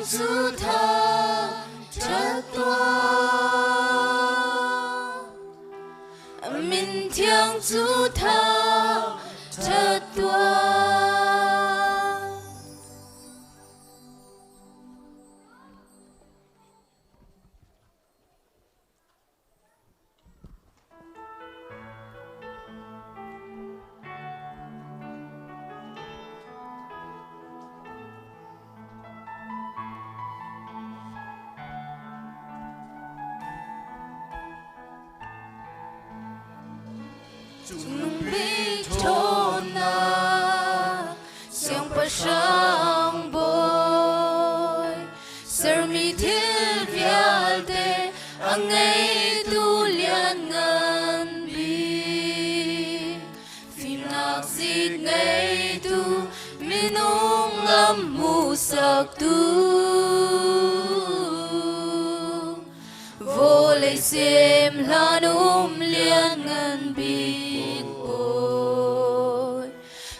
cu thangṭhat tuah. Min thiang cu thangṭhat tuah. Cungnung bik ṭhawnnak siangpahrang bawi sermi thil vialte a ngeitu lianngan bik fimnak zik ngeitu minung lam hmuhsaktu Vawlei sem hlan um lianngan bik bawi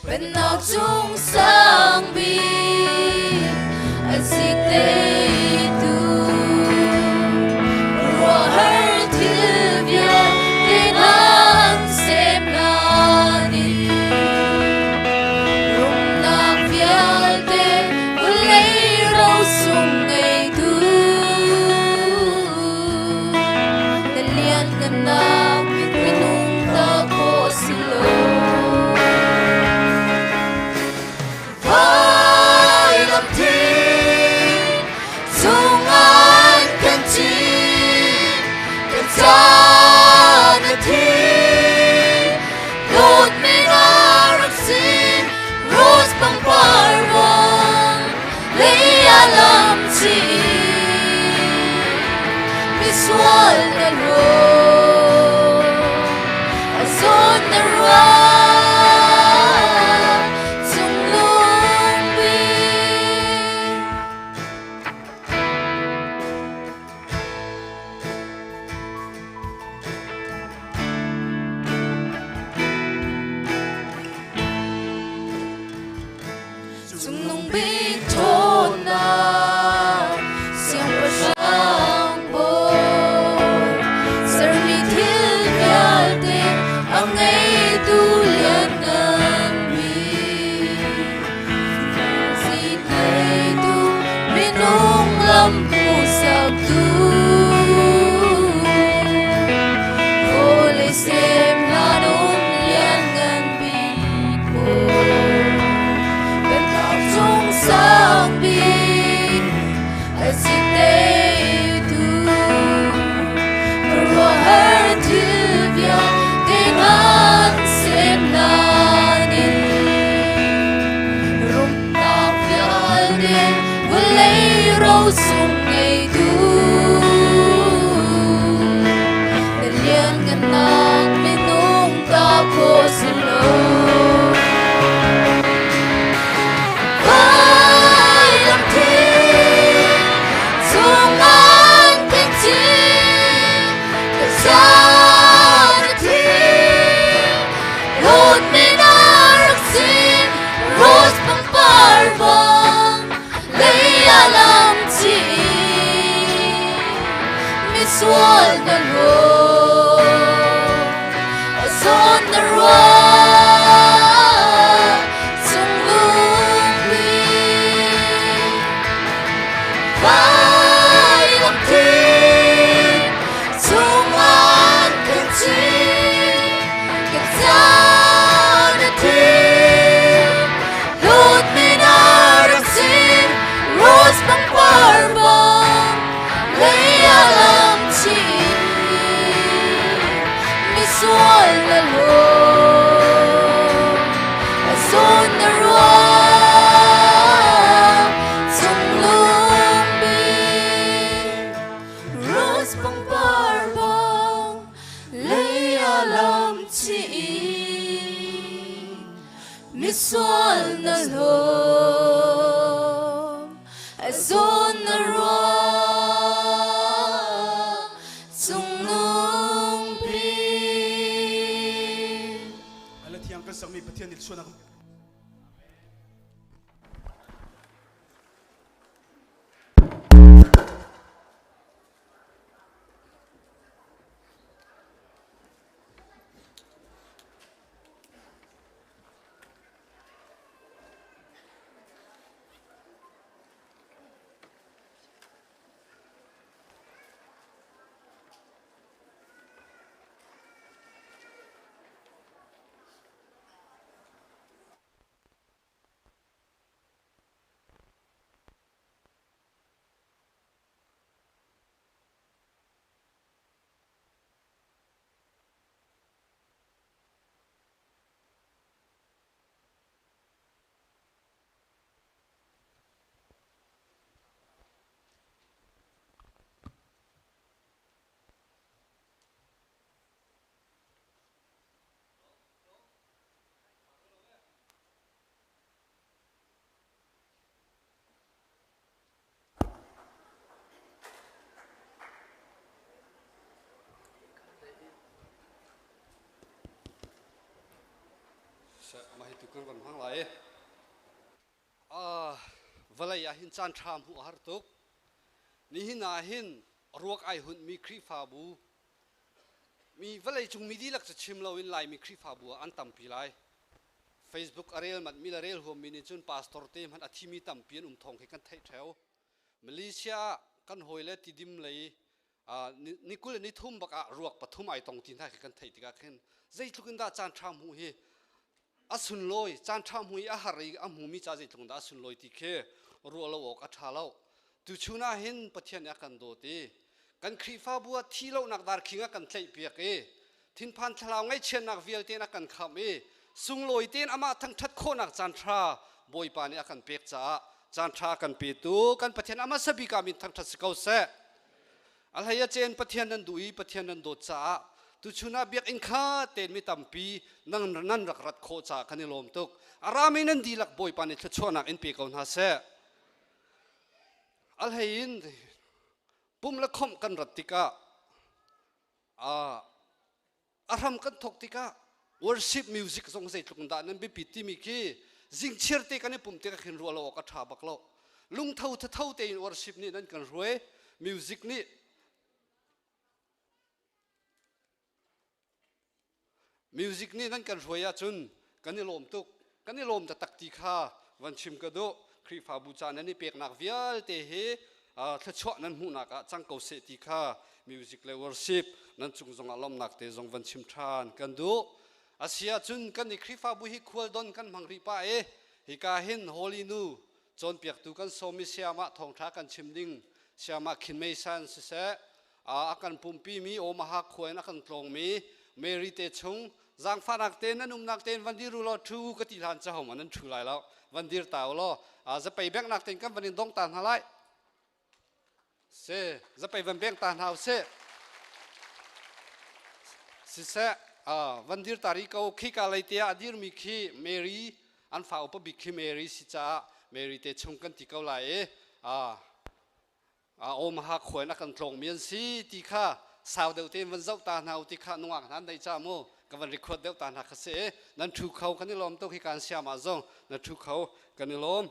pennak cung sang bik a zik teitu ruahar thil vialte nan sem hlan in rumnak vialte vawlei rosung ngeitu na lianngannak minung ta khawh si lo. Vailam thing cungan kan cin kan caan a thi dawtmi na rak si rose pangpar ruang lei ah lam chin misual na lo a zawn na ruah cunglung bik. Cungnung bik ṭhawnnak siangpahrang bawi sermi thil vialte a ngeitu lianngan bik ngeitu minung lam hmuhsaktu vawlei sem hlan um lianngan bik bawi pennak cung sang bik a si teitu khuaruahhar thil vialte nan sem nain rumnak vialte vawlei rosung ngeitu na lianngannak minung ta khawh si lo. Vailam thing chungan kan cin ka caan a thi Dawtmi na rak sin rose pangpar bang lei ah lam chin misual na lo a zawn na ruah cunglung bik vailam thing chungan kan chin kan caan a thi dawtmi na rak sin rose pangpar bang lei ah lam chin misual na lo a zawn na ruah cunglung bik rose pangpar bang lei ah lam chin misual na lo a zawn na ruah cungnung bik. Ala thiang kan sakmi Pathian nih suanak Mah hi tu kan van hmang lai. Vawlei ah hin caan ṭha hmuh a har tuk. Nihin ah hin ruak ai hunhmi Khrihfabu mi vawleicung mi dihlak cu chim loin Laimi Khrihfabu ah an tampi lai. Facebook a rel manh mi le rel huammi nih cun pastor te hmanh a thimi tampi an um thawng khi kan theih ṭheo. Malaysia ah kan hawile Tidim lei ni 20 ni thum bak ah ruak pathum ai tong ti hna khi kan theih tikah khin zeitluk in dah caan ṭha hmuh hi a sunlawi caan ṭha hmu i a har i a hmumi ca zeitluk in dah a sunlawi ti khi ruah lo awk a ṭha lo. Tuchun ah hin Pathian nih a kan dawt i kan Khrihfabu ah thi lonak darkhing a kan tlaihpiak i thinphan thlalau ngaihchiatnak vialte in a kan khamh i sunglawi tein amah thangṭhat khawhnak caan ṭha Bawipa nih a kan pek caah caan ṭha a kan petu kan Pathian a hmasa bik ah min thangṭhat si ko seh. A hlei a cen Pathian nan duh i Pathian nan dawt caah tuchun ah biakinn kha tein mi tampi nan, nan rak rat khawh caah kan i lawm tuk. A rami nan dihlak Bawipa nih thluachuahnak in pe ko hna seh. A hlei in pum le khomh kan rat tikah a hram kan thawk tikah worship music zong zeitluk in dah nan biapit timi khi zingchir te kan i pum tikah khin ruah lo awk a ṭha bak lo. Lungtho thatho tein worship nih nan kan hruai, music nih music nih nan kan hruai ahcun kan i lawm tuk. Kan i lawm taktak ti kha van chim ka duh. Khrihfabu ca nan i peknak vialte hi thluachuah nan hmuhnak ah cang ko seh ti kha music le worship nan cung zongah lawmhnak te zong van chim ṭhan kan duh. A si ahcun kan i Khrihfabu hi khualdon kan hmang rih pah i hika hin Holy Nu cawnpiaktu kan sawm i sayamah thawngṭha kan chim ding sayamah Khin Mei San siseh a kan pumpi mi Omaha khua in a kan tlawngmi Mary te chung zaangfahnak te nan umnak tein van dir u law ṭhu ka ti hlan cu hohmanh nan ṭhu lai lo van dir ta u law zapei bengnak tein kan van in dong ta hna lai se zapei van beng ta hna u sih siseh van dir ta ri ko khika lei te ah a dirmi khi Mary an fa upa bik khi Mary si caah Mary te chung kan ti ko lai i Omaha khua in a kan tlawngmi an si ti kha sau deuh tein van zoh ta hna u ti kha nungak hna an neih ca mu ka van record deuh ta hna kha si nan thu kho kan i lawm tuk hi kan siam ah zong na thu kho kan i lawm.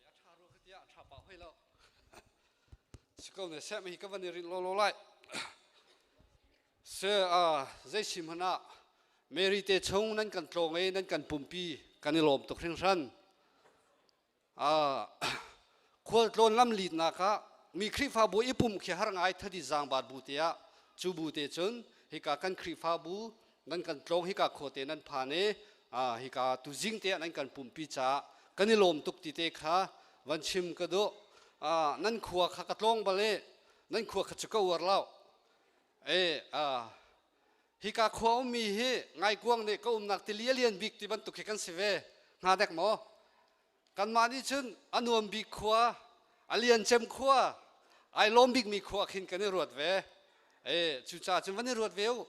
A ṭha rua ka tiah a ṭha pah hoi lo. Si ko ne seh hi ka van i rinh lawlaw lai. Se zei sim hmanh ah Mary te chung nan kan tlawng i nan kan pumpi kan i lawm tuk hringhran. Khualtlawn lamlitnak ah mi Khrihfabu i pumh khi har ngai thadi zaangbaat bu te ah cu bu te cun hika kan Khrihfabu nan kan tlawng hika khuate nan phan i hika tuzing te ah nan kan pumpi caah kan i lawm tuk ti te kha van chim ka duh. Nan khua kha ka tlawng bal i nan khua kha cu ka uar lo. E hika khua ummi hi ngaikuang nih ka umnak tili a lian bik ti bantuk khi kan si ve hnga dek maw? Kanmah nih cun a nuam bik khua, a lian cem khua, ai lawm bikmi khua khin kan i ruat ve. E, cucaah cun van i ruat ve u.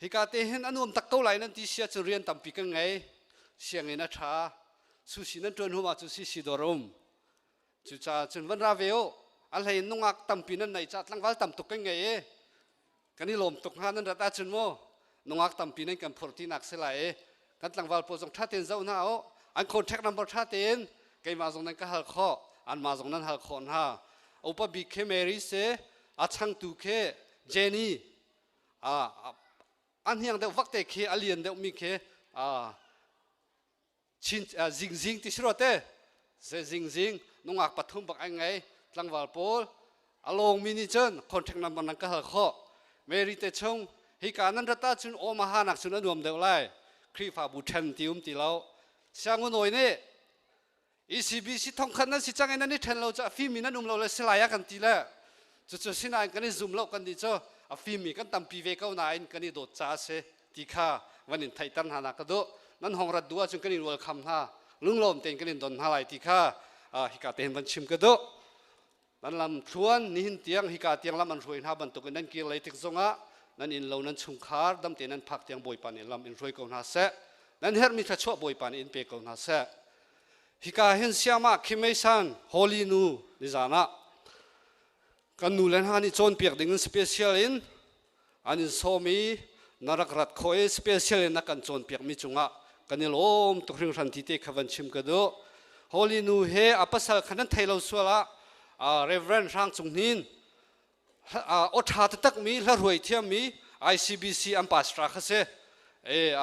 Hika te hin a nuam tak ko lai nan ti sia cun rian tampi kan ngei. Sianginn a ṭha. Sushi nan ṭuan hum ahcun sisi dawr um. Cucaah cun van ra ve u. A hlei in nungak tampi nan nei ca tlangval tam tuk kan ngei i kan i lawm tuk hnga nan rat ahcun mu nungak tampi nan kan phurh tinak si lai i kan tlangval pawl zong ṭha tein zoh hna u. An contact number ṭha tein keimah zong nan ka hal khawh, anmah zong nan hal khawh hna. Upa bik khi Mary si, a changtu khi Jenny, a hniang deuh vak te khi a lian deuh mi khi chin zingzing ti si rua te ze zingzing nungak pathum bak ai ngei tlangval pawl a lawngmi nih cun contact number nan ka hal khawh. Mary te chung hika nan rat ahcun Omaha nak cun a nuam deuh lai. Khrihfabu ṭhen ti um ti lo. Siangunawi nih ECBC thongkhat nan si cang i nan i ṭhen lo cu a fimi nan um lo le silai ah kan ti le cucu sinain kan i zum lo. Kan nih cu a fimi kan tampi ve ko nain kan i dawt caah a si ti kha van in theihter hna nak ka duh. Nan hong rat duh ahcun kan in welcome hna, lunglawm tein kan in don hna lai ti kha hika tein van chim ka duh. Nan lam thluan nihin tiang hika tiang lam an hruai hna bantukin nan kir lei tik zongah nan inn lo nan chungkhar dam tein nan phak tiang Bawipa nih lam in hruai ko hna seh. Nan herhmi thluachuah Bawipa nih in pe ko hna seh. Hika hin siamah Khimeisan Holy Nu nizan ah kan nu le hna nih cawnpiak ding in special in an in sawm i na rak rat khawh i special in na kan cawnpiakmi cungah kan i lawm tuk hringhran ti te kha van chim ka duh. Holy Nu he a pasal kha nan thei lo sual ah Reverend Hrang Cung Hnin aw ṭha taktak mi hla thiam mi ICBC an pastor kha si. E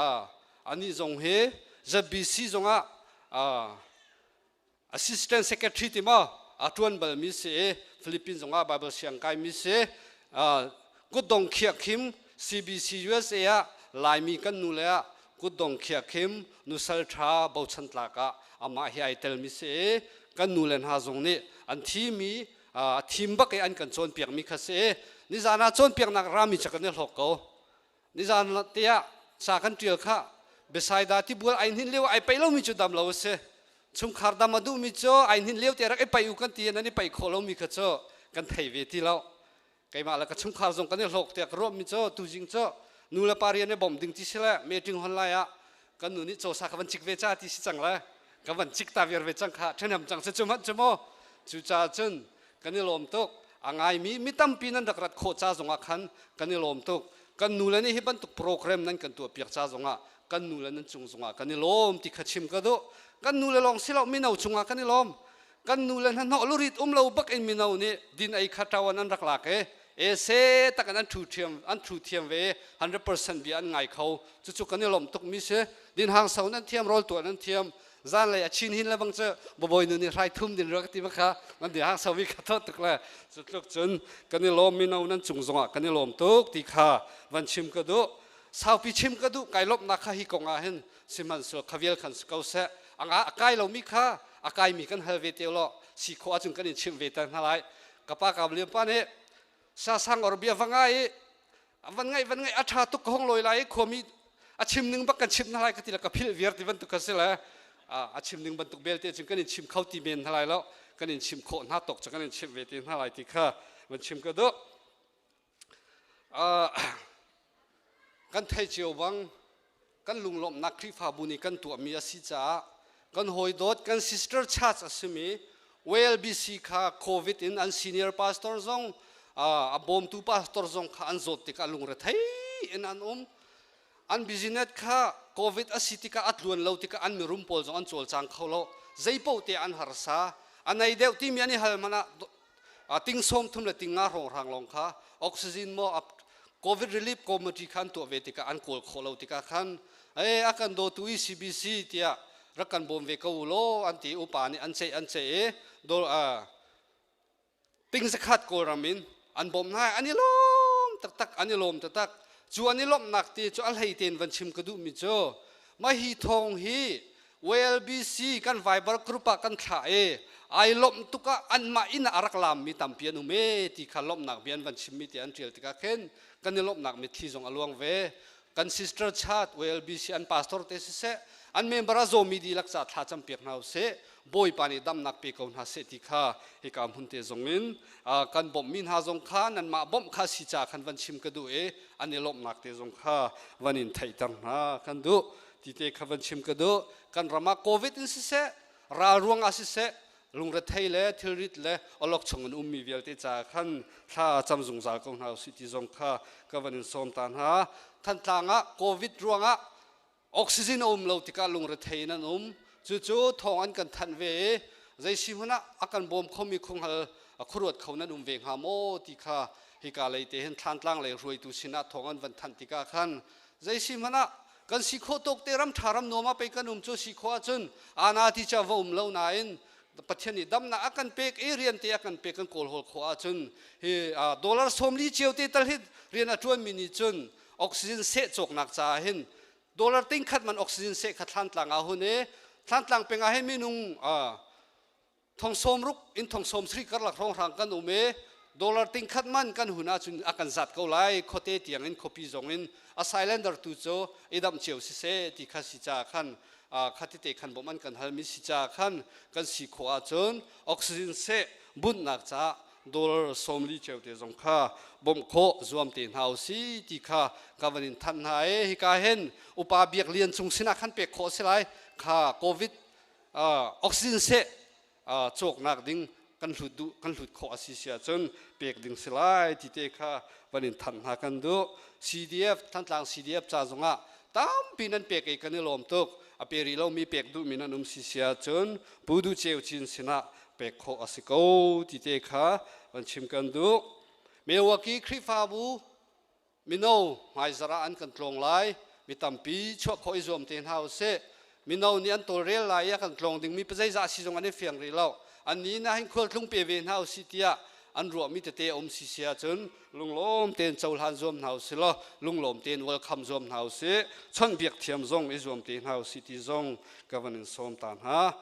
anih zong hi ZBC zongah assistant secretary ti maw a ṭuan balmi si i Philippines zongah Bible siang kaimi si. Kutdong khiak khim CBC USA ah Laimi kan nu le ah kutdong khiak khim nusal ṭha bochan tlak ah amah hi ai telmi si i kan nu le hna zong nih an thimi a thim bak i an kan cawnpiakmi kha si. Nizan ah cawnpiaknak rami cu kan i hlawk ko. Nizan te ah sa kan ṭial kha Bethsaida tibual ai hnin lio ai paih lomi cu dam lo a si. Chungkhar dam a duhmi cu ai hnin lio te rak i paih u kan ti nan i paih khawh lomi kha cu kan thei ve ti lo. Keimah le ka chungkhar zong kan i hlawk tiah ka ruahmi cu tuzing cu nu le pa rian i bawmh ding ti si le meeting hon lai ah kan nu nih cawsa ka van cik ve ca ti si cang le ka van cik ta viar ve cang kha ṭhahnem cang si cu hmanh cu maw. Cucaah cun kan i lawm tuk. A ngaimi mi tampi nan rak rat khawh ca zongah khan kan i lawm tuk. Kan nu le nih hi bantuk program nan kan tuah piak ca zongah kan nu le nan cung zongah kan i lawm ti kha chim ka duh. Kan nu le lawng si lo, mino cungah kan i lawm. Kan nu le hnahnawh lurit um lo bak in mino nih din ei kha ṭawan an rak lak i e se tak in an thu thiam, an thu thiam ve. 100% bia an ngai kho. Cucu kan i lawm tuk mi si. Din hang so nan thiam, rawl tuah nan thiam, zan lei a chin hin le bang cu babawi nu nih hrai thum din rua ka ti kha nan di hang so mi kha thawt tuk le cu tluk cun kan i lawm. Mino nan cung zongah kan i lawm tuk ti kha van chim ka duh. Saupi chim ka duh kai lawmhnak kha hi kong ah hin sihmanhsehlaw khavial khan si ko seh. Anga a kai lomi kha a kaimi kan hal ve te law si khawh ahcun kan in chimh ve te hna lai. Ka pa ka liam pa nih sa sang or bia va ngai i van ngaih van ngaih a ṭha tuk ka hong lawi lai i khuami a chim ning bak kan chim hna lai ka ti le ka philh viar ti bantuk kha si le a chim ning bantuk belte cun kan in chim kho ti men hna lai lo. Kan in chim khawh hna tawk cu kan in chimh ve te hna lai ti kha van chim ka duh. Kan thei cio bang kan lunglawmhnak Khrihfabu nih kan tuahmi a si caah kan hawi dawt kan sister church a simi WLBC kha COVID in an senior pastor zong a bawmtu pastor zong kha an zawt tikah lungrethei in an um. An business kha COVID a si tikah a tluan lo tikah an mirum pawl zong an cawlcang kho lo. Zeipaoh te an harsa. A nei deuh timi an i hal hmanh ah ting sawm thum le ting nga hrawnghrang lawng kha oxygen maw COVID relief committee kha an tuah ve tikah an kawl khawh lo tikah khan e a kan dawtu ECBC tiah rak kan bawm ve ko u law an ti. Upa nih an ceih an ceih i dol ting zakhat Kawlram in an bawmh hna. An i lawm taktak, an i lawm taktak. Cu an i lawmhnak te cu a hlei tein van chim ka duhmi cu mah hi thawng hi WLBC kan Viber group ah kan thlah i ai lawmh tuk ah anmah inn ah a rak laammi tampi an um e ti kha lawmhnak bia an van chimmi ti an ṭial tikah khin kan i lawmhnak mitthli zong a luang ve. Kan sister chat WLBC an pastor te siseh an member a zawmi dihlak ca thla campiak hna usih, Bawipa nih damnak pe ko hna seh ti kha hika hmun te zong in kan bawmhmi hna zong kha nanmah bawmh kha si ca khan van chim ka duh i an i lawmhnak te zong kha van in theihter hna kan duh ti te kha van chim ka duh. Kan ram ah COVID in siseh, ral ruang ah siseh. Lungrethei le thilrit le awlokchong in ummi vialte caah khan thla cam zungzal ko hna usih ti zong kha ka van in sawm ta hna. Thantlang ah COVID ruangah oxygen a um lo tikah lungrethei in an um. Cucu thawng an kan thanh ve i zei si hmanh ah a kan bawm khomi khunghal a khuaruat kho nan um ve hnga maw ti kha hika lei te hin Thlantlang lei hruaitu sinah thawng an van thanh tikah khan zei si hmanh ah kan si khawh tawk te ram ṭha ram nuam ah pei kan um cu si khawh ahcun ana ti ca va um lo nain Pathian nih damnak a kan pek i rian te a kan pek kan kawl hawl khawh ahcun hi dollar 40 cio te tal hi rian a ṭuanmi nih cun oxygen seh cawknak caah hin dollar ting khat man oxygen seh kha Thlantlang ah hun i Thlantlang peng ah hin minung thong sawm ruk in thong sawm sri karlak hrawnghrang kan um i dollar ting khat man kan hun ahcun a kan zat ko lai. Khuate tiang in, khuapi zong in a cylinder tu cu i damh cio siseh ti kha si caah khan khatite khan bawmh an kan halmi si caah khan kan si khawh ahcun oxygen seh bunhnak caah dollar 40 cio te zong kha bawmh khawh zuam te hna usi ti kha ka van in thanh hna i hika hin upa Biak Lian Cung sinah khan pek khawh si lai kha. COVID oxygen seh cawknak ding kan hlut duh, kan hlut khawh a si si ahcun pek ding si lai ti te kha van in thanh hna kan duh. CDF, Thantlang CDF ca zongah tampi nan pek i kan i lawm tuk. A pe rih lomi, pek duhmi nan um si si ahcun Pu Duh Ceu Cin sinah pek khawh a si ko ti te kha van chim kan duh. Milwaukee Khrihfabu mino hmaizarh ah an kan tlawng lai. Mi tampi chuah khawh i zuam te hna usih. Mino nih an tawlrel lai i a kan tlawng dingmi pazeizah si zong an i fiang rih lo. An ni na hin khualtlung pe ve hna usih tiah an ruahmi tete a um si si ahcun lunglawm tein cohlan zuam hna usih law lunglawm tein welcome zuam hna usih. Chawnhbiak thiam zong i zuam te hna usih ti zong ka van in sawm ta hna.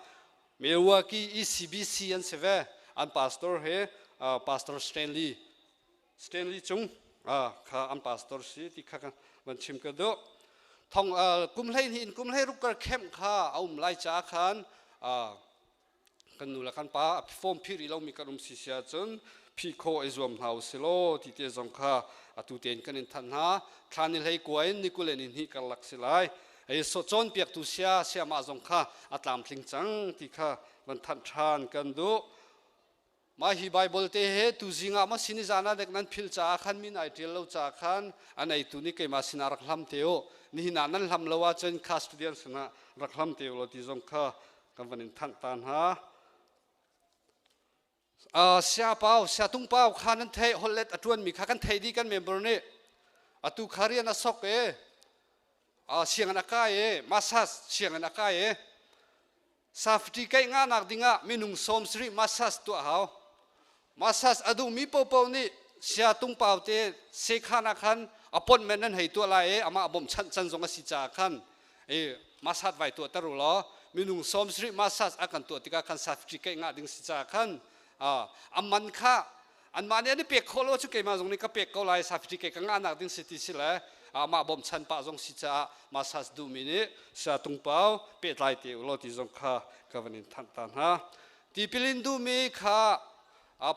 Milwaukee ECBC an si ve. An pastor he Pastor Stanley Stanley Cung kha an pastor si ti kha van chim ka duh. Thong kum hlei hnih in kum hlei ruk kar camp kha a um lai caah khan kan nu le kan pa form phih rih lomi kan um si si ahcun phih khawh i zuam hna usih law ti te zong kha atu tein kan in thanh hna. Thla ni hlei kua in ni 20 le ni hnih karlak si lai. Ei so cawnpiaktu sia siamah zong kha a tlamtling cang ti kha van thanh ṭhan kan duh. Mah hi Baibal te he tuzing ah maw sini zan ah dek nan philh caah khan min ai ṭial lo caah khan a neitu nih keimah sinah rak hlam te u. Nihin ah nan hlam lo ahcun custodian sinah rak hlam te u law ti zong kha kan van in thanh ta hna. Sia pau, sia tung pau kha nan theih, holhlet a ṭuanmi kha kan theih dih kan member nih. Atu kha rian a sok i sianginn a kai i massage sianginn a kai i safety kaih ngahnak dingah minung 70 massage tuah hau. Massage a duhmi popo nih sia tungpau te sekhan ah khan appointment nan hei tuah lai i amah bawmhchanh can zong a si caah khan i massage vai tuah ter u law minung 70 massage a kan tuah tikah khan safety kaih ngah ding si caah khan a man kha anmah nih an i pek khawh lo cu keimah zong nih ka pek ko lai. Safety ke ka ngahnak ding si ti si le amah bawmchan pah zong si caah massage duhmi nih sia tungpau pehtlai te u law ti zong kha ka van in thanh ta hna. Tipil in duhmi kha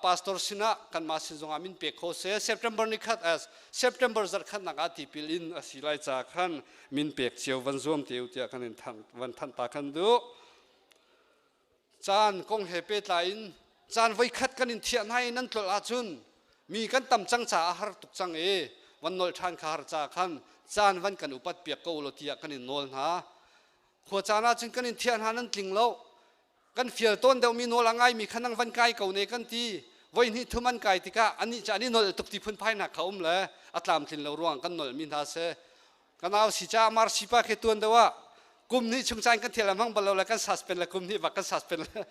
pastor sinah kanmah sin zongah min pek kho seh. September ni khat as September zarh khatnak ah tipil in a si lai ca khan min pek cio van zuam te u tiah kan in thanh van thanh ta kan duh. Caan kong he pehtlai in caan voikhat kan in thiah hna i nan tlolh ahcun mi kan tam cang caah a har tuk cang i van nolh ṭhan kha har ca khan caan van kan upat piak ko law tiah kan in nawl hna. Khua caan ahcun kan in thiah hna, nan tling lo. Kan fial tawn deuhmi nawl a ngaimi kha nang van kai ko ne kan ti. Voi hnih thum an kai tikah anih cu an i nolh tuk ti phunphai hna kha um le a tlamtlin lo ruang kan nolhmi hna si. Ka nau si caah Marsi pa khi tuan deuh ah kum hnih chung caan kan thial hmang bal lo le kan suspend le kum hnih bak kan suspend le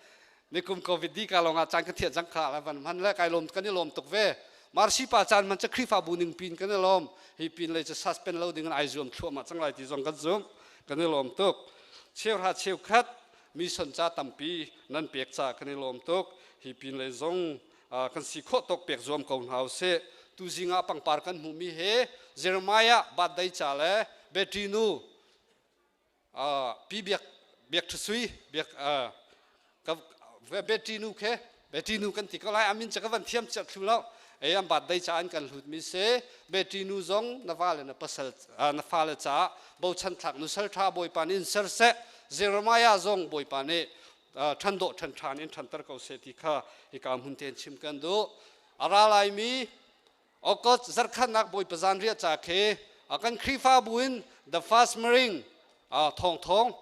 ni kum COVID di ka lawng ah caan kan thiah cang kha la van hman le kai lawm, kan i lawm tuk ve. Marsi pa caan man cu Khrihfabu ning pin kan i lawm. Hi pin lei cu suspend lo ding in ai zuam thluahmah cang lai ti zong kan zumh, kan i lawm tuk. Cheuhra cheukhat mission ca tampi nan pek ca kan i lawm tuk. Hi pin lei zong kan si khawh tawk pek zuam ko hna usih. Tuzing ah pangpar kan hmuhmi he Jeremiah birthday ca le Betty nu pi Biak Biak Ṭhasui Biak Betty nu khe Betty nu kan ti ko lai, amin ca ka van thiam chiah thlu lo ei. An birthday ca an kan hlutmi si. Betty nu zong na va le na pasal na fale caah bochan thlak nusal ṭha Bawipa nih in ser seh. Jeremiah zong Bawipa nih. ṭhan dawh ṭhan ṭhan in ṭhanter ko seh ti kha hika hmun tein chim kan duh. A ra laimi August zarkhatnak Bawipa zanriah ca khi kan Khrihfabu in the first Marine thawng thawng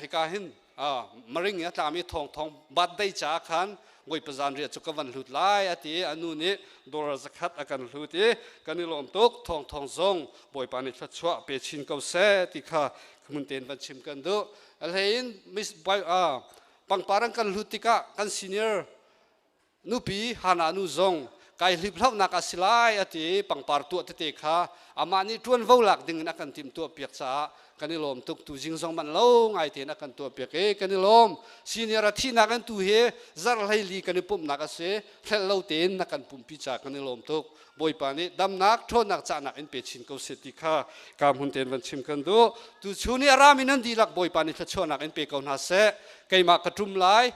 hika hin maring in a tlami thawng thawng birthday ca khan Bawipa zanriah cu ka van hlut lai a ti. A nu nih dollar zakhat a kan hlut i kan i lawm tuk. Thawng thawng zong Bawipa nih thluachuah pe chin ko seh ti kha hmun tein van chim kan duh. A hlei in pangpar an kan hlut tikah kan senior nupi Hannah nu zong kai hliphlauhnak a si lai a ti i pangpar tuah tete kha amah nih ṭuanvo lak ding in a kan timhtuah piak caah kan i lawm tuk. Tu zing zong manh lo ngai tein a kan tuah piak i kan i lawm. Senior a thihnak an tu hi zarh 14 kan i pumhnak a si. Hlelh lo tein na kan pumpi caah kan i lawm tuk. Bawipa nih damnak ṭhawnnak cahnak in pe chin ko seh ti kha ka hmun tein van chim kan duh. Tu chun i a rami nan dihlak Bawipa nih thluachuahnak in pe ko hna seh. Keimah ka ṭum lai.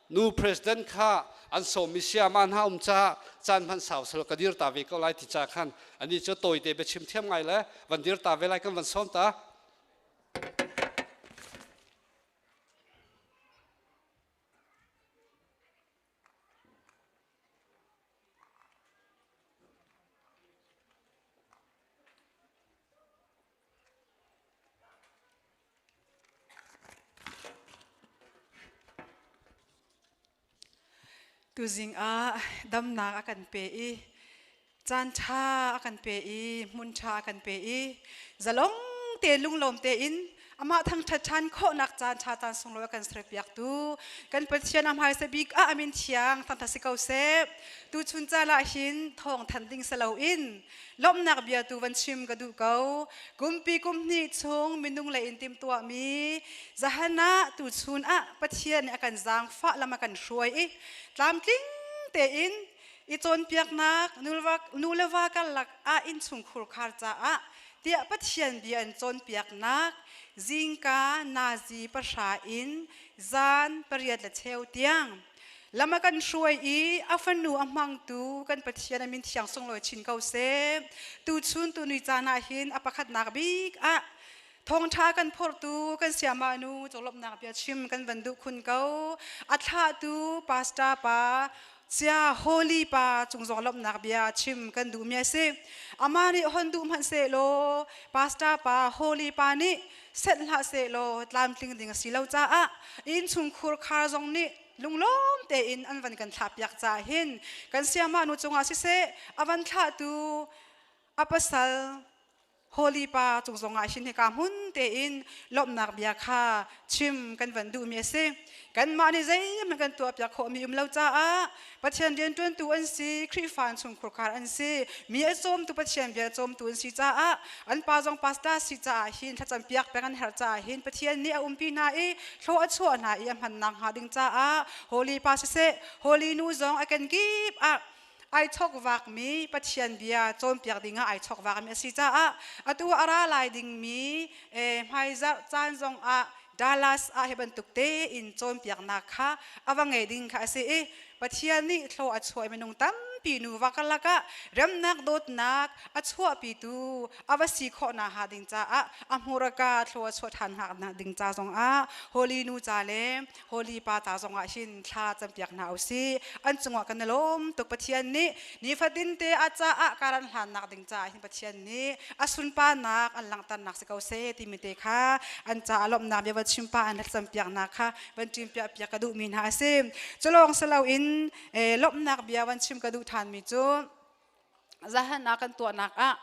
Nu president kha an sawmmi siama hna um caah caan hman sau sel ka dir ta ve ko lai ti ca khan ani cu tawite biachim thiam ngai le van dir ta ve lai kan van sawm ta. Tuzing ah damnak a kan pe i caan ṭha a kan pe i hmun ṭha a kan pe i zalong te lunglawm tein amah thangṭhat ṭhan khawhnak caan ṭha caan sunglawi a kan serpiaktu kan Pathian a hmaisa bik ah a min thiang thangṭhat si ko seh. Tuchun caan ah hin thawng thanh ding si loin Lawmhnak bia tu van chim ka duh ko. Kumpi kum hnih chung minung lei in timhtuahmi zahan ah tuchun ah Pathian nih a kan zaangfah lam a kan hruai i tlamtling tein i cawnpiaknak nu le va karlak ah innchungkhur khar caah tiah Pathian bia an cawnpiaknak zingka nazi 9 in zan 8:15 tiang Lam a kan hruai i a fanu a hmangtu kan Pathian a min thiang sunglawi chin ko seh. Tuchun tuni caan ah hin a pakhatnak bik ah thawngṭha kan phorhtu kan siamah nu conglawmhnak bia chim kan van duh khun ko. A thlahtu pastor pa Cia Holy pa cung zong lawmhnak bia chim kan duhmi a si. Amah nih hon duh hmanh sehlaw pastor pa Holy pa nih senh hlah sehlaw tlamtling ding a si lo caah innchungkhur khar zong nih lunglawm tein an van kan thlahpiak caah hin kan siamah nu cungah siseh a van thlahtu a pasal Holy pa cung zongah hin hika hmun tein lawmhnak bia kha chim kan van duhmi a si. Kanmah nih zeihmanh kan tuahpiak khawhmi um lo caah Pathian rianṭuantu an si, Khrihfa an chungkhur khar an si, mi a cawmtu Pathian bia cawmtu an si caah an pa zong pastor si caah hin thlacampiak peng an herh caah hin Pathian nih a umpi hna i thlaw a chuah hna i a hmannak hnga ding caah Holy Pa siseh, Holy Nu zong a kenkip ah ai chokvakmi Pathian bia cawnpiak dingah ai chokvakmi a si caah atu a ra lai dingmi hmaizarh caan zong ah Dallas ah hi bantuk tein cawnpiaknak kha a va ngei ding kha a si i Pathian nih thlaw a chuah i minung tampi nuva karlak ah remnak dawtnak a chuahpitu a va si khawhnak hnga ding caah a hmurka thlaw a chuah ṭhan hnga ding ca zongah Holy Nu ca le Holy Pa ca zongah hin thla campiak hna usih. An cungah kan i lawm tuk. Pathian nih nifatin te a caah karan hlannak ding caah hin Pathian nih a sunparnak an langhternak si ko seh timi te kha an caah lawmhnak bia van chim pah an thlacampiaknak kha van ṭimpiah piak ka duhmi hna a si. Culawng si loin lawmhnak bia van chim ka duh ṭhanmi cu zahan ah kan tuahnak ah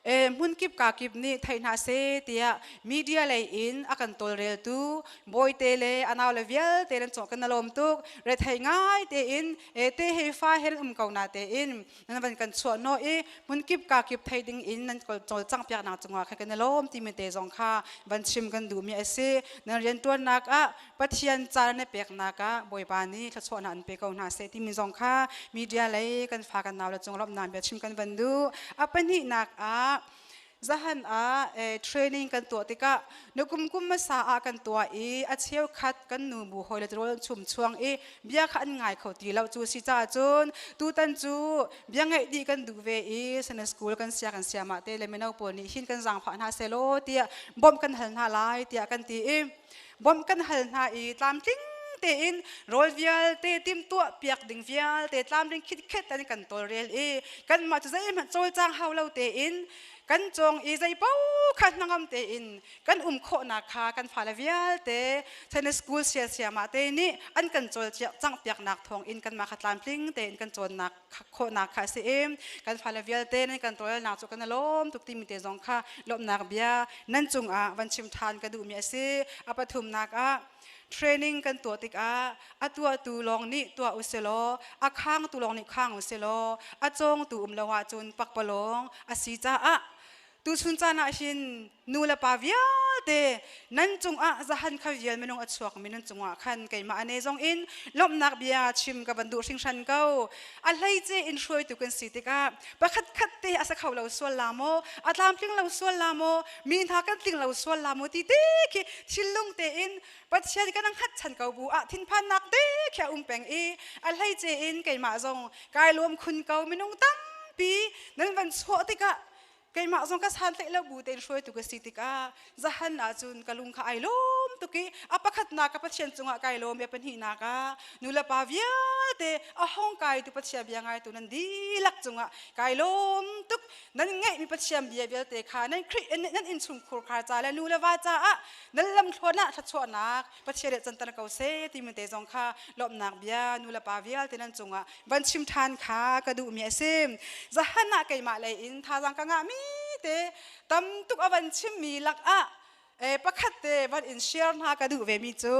hmunkip kakip nih thei hna seh tiah media lei in a kan tawlreltu bawite le a nau le vialte nan cawh kan lawm tuk. Rethei ngai tein te he fa he um ko na tein nan van kan chuah no i hmunkip kakip thei ding in nan cawlcang piak nak cungah kha kan lawm timi te zong kha van chim kan duh mi a si. Nan riantuannak ah Pathian ca na peknak ah Bawipa nih thluachuahnak an pe ko hna seh timi zong kha media lei kan fa kan nau le cung lawmhnak bia chim kan van duh. A pahnihnak ah zahan ah training kan tuah tikah na kum kum hmasa ah kan tuah i a cheukhat kan nu bu hawi le rawl chum chuang i bia kha an ngai kho ti lo. Cu si caah cun tutan cu bia ngaih dih kan duh ve i Sunday school kan sia kan siamah te le mino pawl nih hin kan zaangfah hna selaw tiah bawmh kan hal hna lai tiah kan ti i. Bawmh kan hal hna i tlamtling tein rawl vialte timhtuah piak ding vialte tlamtling khitkhet an kan tawlrel i kanmah cu zeihmanh cawlcang hau lo tein kan cawng i zeipaoh kha hnangam tein kan um khawhnak kha kan fale vialte Sunday school siasiamah te nih an kan cawlcangh piaknak thawng in kanmah kha tlamtling tein kan cawnnak khawhnak kha a si i kan fale vialte nan kan tawlnak cu kan i lawm tuk timi te zong kha lawmhnak bia nan cungah van chim ṭhan ka duhmi a si. A pathumnak ah, training kan tuah tikah a tuahtu lawng nih tuah u silaw, a khangtu lawng nih khang u silaw, a cawngtu um lo ahcun pakpalawng a si caah tuchun caan ah hin nu le pa vialte nan cungah zahan kha vial minung a chuakmi nan cungah khan keimah ane zong in lawmhnak bia chim ka van duh hringhran ko. A hleice in hruaitu kan si tikah pakhat khat te a sa kho lo sual la maw, a tlamtling lo sual la maw, mi hna kan tling lo sual la maw ti te khi thinlung tein Pathian kan hngatchan ko bu ah thinphannak te khi a um peng i a hleice in keimah zong kai lawm khun ko. Minung tampi nan van chuah tikah keimah zong ka santlaih lo bu tein hruaitu ka si tikah zahan ahcun ka lung kha ai lawm tuk i a pakhatnak ka Pathian cungah kai lawm i a pahnihnak ah nulepa vialte a hong kaitu Pathian bia ngaitu nan dihlak cungah kai lawm tuk. Nan ngeihmi Pathian bia vialte kha nan Khrih nan innchungkhur khar ca le nu le va caah nan lamthluan ah thluachuahnak Pathian nih canter ko seh timi te zong kha lawmhnak bia nu le pa vialte nan cungah van chim ṭhan kha ka duhmi a si. Zahan ah keimah lei in thazaang ka ngahmi te tam tuk a van chimmi lakah pakhat te van in share hna ka duh vemi cu,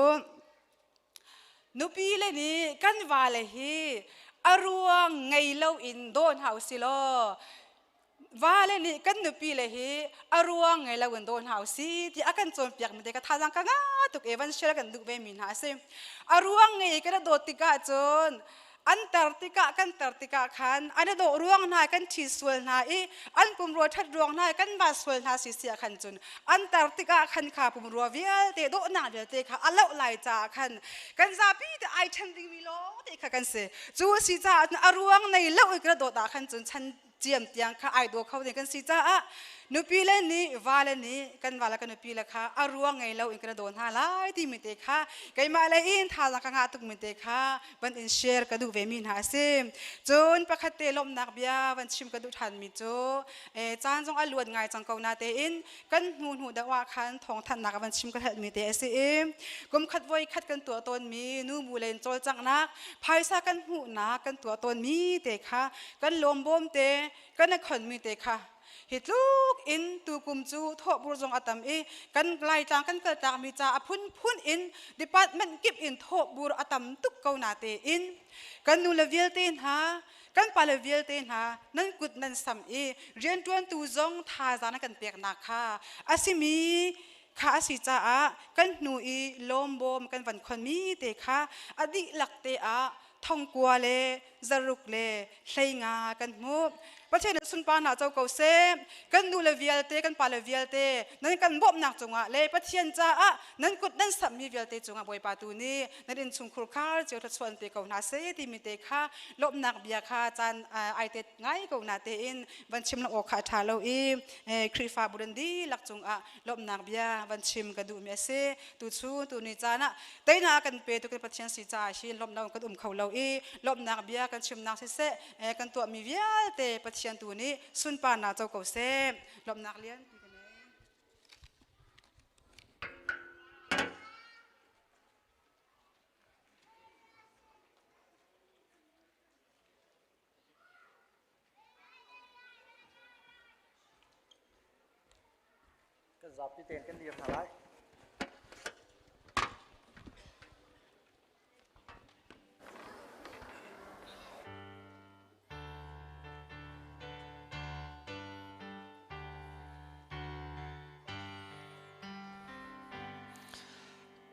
nupi le nih kan vale hi a ruang ngei loin daw hna u si law, vale nih kan nupi le hi a ruang ngei loin daw hna u si ti a kan cawnpiak mi te ka thazaang ka ngah tuk e van share kan duh ve mi hna a si. A ruang ngei kan dawt tikah cun an tar tikah kan tar tikah khan an i dawh ruang hna kan ṭhi sual hna i an pumrua ṭhat ruang hna kan va sual hna si si ah khan cun an tar tikah khan kha pumrua vialte dawhnak vialte kha a loh lai caah khan kan zapi te ai ṭhen dingmi lawng te kha kan si. Cu a si caah a ruang nei lo i kan dawt ah khan cun chan ciam tiang kha ai daw kho ding kan si caah nupi le nih va le nih kan va le kan nupi le kha a ruang ngei lo in kan daw hna lai timi te kha keimah le in thazaang ka ngah tuk mi te kha van in share ka duh ve mi hna a si. Cun pakhat te lawmhnak bia van chim ka duh ṭhan mi cu, caan zong a luan ngai cang ko na tein kan hnu hnu deuh ah khan thawngthanhnak van chim ka helh mi te a si i kum khat voi khat kan tuah tawn mi nu bu len cawlcanghnak phaisa kan hmuhnak kan tuah tawn mi te kha kan lawm bawm te kan i khon mi te kha hi tluk in tukum cu thawhbur zong a tam i kan Laitlang kan kaltak mi ca a phunphun in department kip in thawhbur a tam tuk ko na tein kan nu le vialte hna, kan pale vialte hna nan kut nan sam i rianṭuantu zong thazaang na kan peknak kha a simi kha a si caah kan hnu i lawmbawm kan van khonmi te kha a dihlak te ah 9,000 le 650 kan hmuh. Pathian nih sunparnak co ko seh. Kan nu le vialte, kan pa le vialte nan kan bawmhnak cungah le Pathian caah nan kut nan samhmi vialte cungah Bawipa tu nih nan innchungkhur khar cio thluachuah an pe ko hna seh timi te kha lawmhnak bia kha caan ai tet ngai ko na tein van chim lo awk kha a ṭha lo i Khrihfabu nan dihlak cungah lawmhnak bia van chim ka duhmi a si. Tuchun tuni caan ah teinak kan pe tu kan Pathian si caah hin lawmhnak kan um kho lo i lawmhnak bia kan chimnak siseh, kan tuahmi vialte Pathian tu nih sunparnak co ko seh. Lawmhnak lian. Kan zapi tein kan dir hna lai.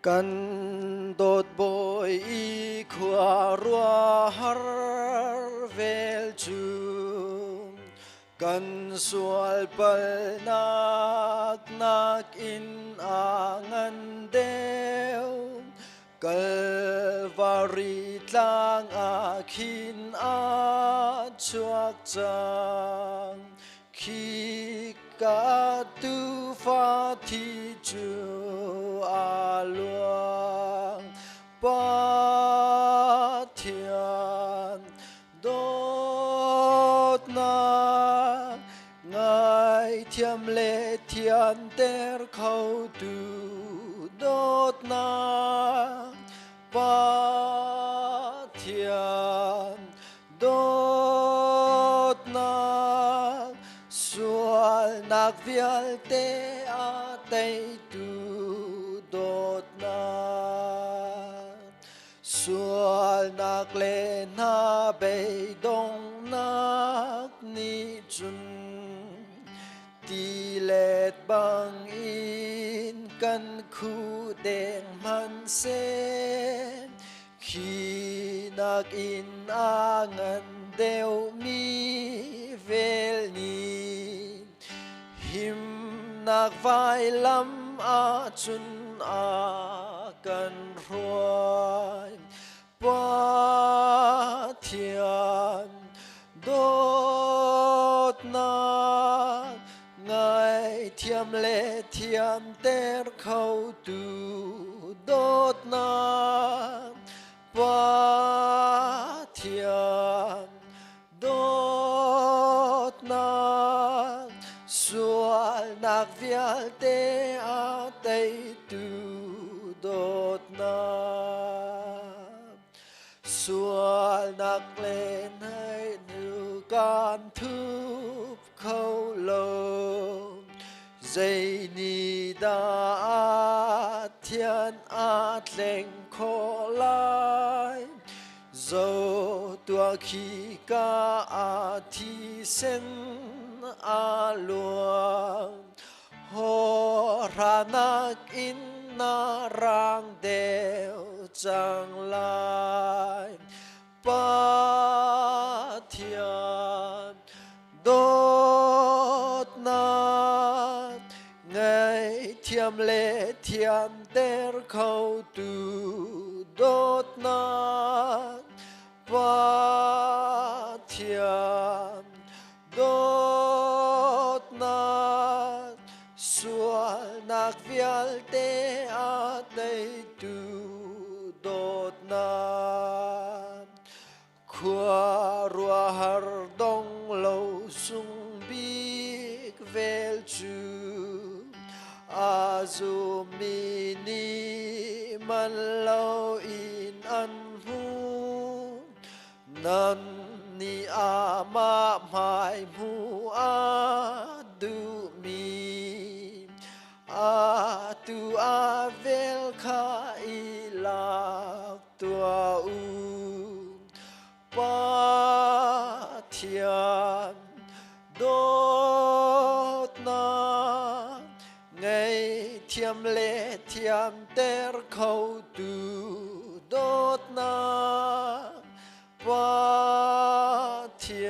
Kan dawt bawi i khua ruahar vel cu kan sual palnak nakin a ngan deuh. Kalvari tlang ah khin a chuak cang, khi ka tufa thi cu a luang. thianter khotu dawtnak Pathian dawtnak sualnak vialte a teitu dawtnak sualnak le hna beidonghnak nih cun tilet bangin kan khu deng hmanhseh khi nakin a ngan deuhmi vel nih himnak vailam ahcun a kan hruai. Pathian dawtnak ngaithiam le thiamter khotu dawtnak Pathian dawtnak sualnak vialte a teitu dawtnak sualnak le hnu kan thup kho lo zei ni dah thian a tleng khawh lai Zo tuah khi ka a thisen a luang hawhranak in na rang deuh cang lai Pathian dawtnak ngaihthiam le thiamter khotu dawtnak Pathian dawtnak sualnak vialte a teitu dawtnak Khuaruahhar dong lo sung bik vel cu a zummi nih man lo in an hmu. Nan nih amah hmai hmu a duhmi atu a vel kha i lak tuah u. Pathian dawtnak ngei thiam le thiamter khotu dawtnak Pathian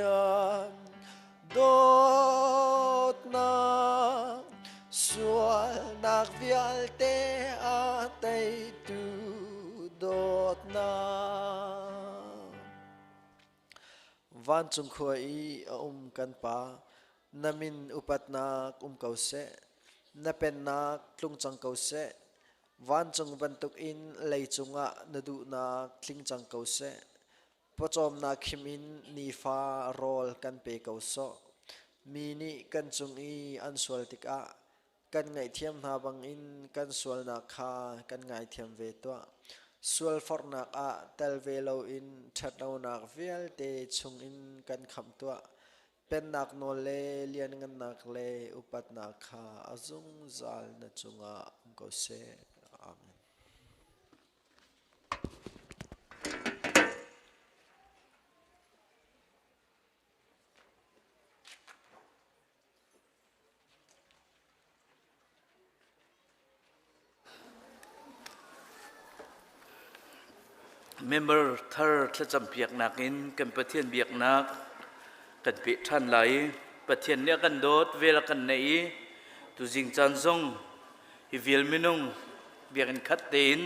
dawtnak sualnak vialte a teitu dawtnak Vancung khua i a um kan Pa, na min upatnak um ko seh, na pennak tlung cang ko seh, vancung bantukin leicung ah na duhnak tling cang ko seh. Pawcawmnak khim in nifa rawl kan pe ko sawh. Mi nih kan cung i an sual tikah kan ngaihthiam hna bangin kan sualnak kha kan ngaithiam ve tuah. Sualforhnak ah tel ve loin ṭhatlonak vialte chungin kan khamh tuah. Pennak nawl le lianngannak le upatnak kha a zungzal na cungah um ko seh. Amen. Member thar thlacam piaknak in kan Pathian biaknak kan peh ṭhan lai. Pathian nih a kan dawt, vel a kan neih i tuzing caan zong hi vial minung biakinn khat tein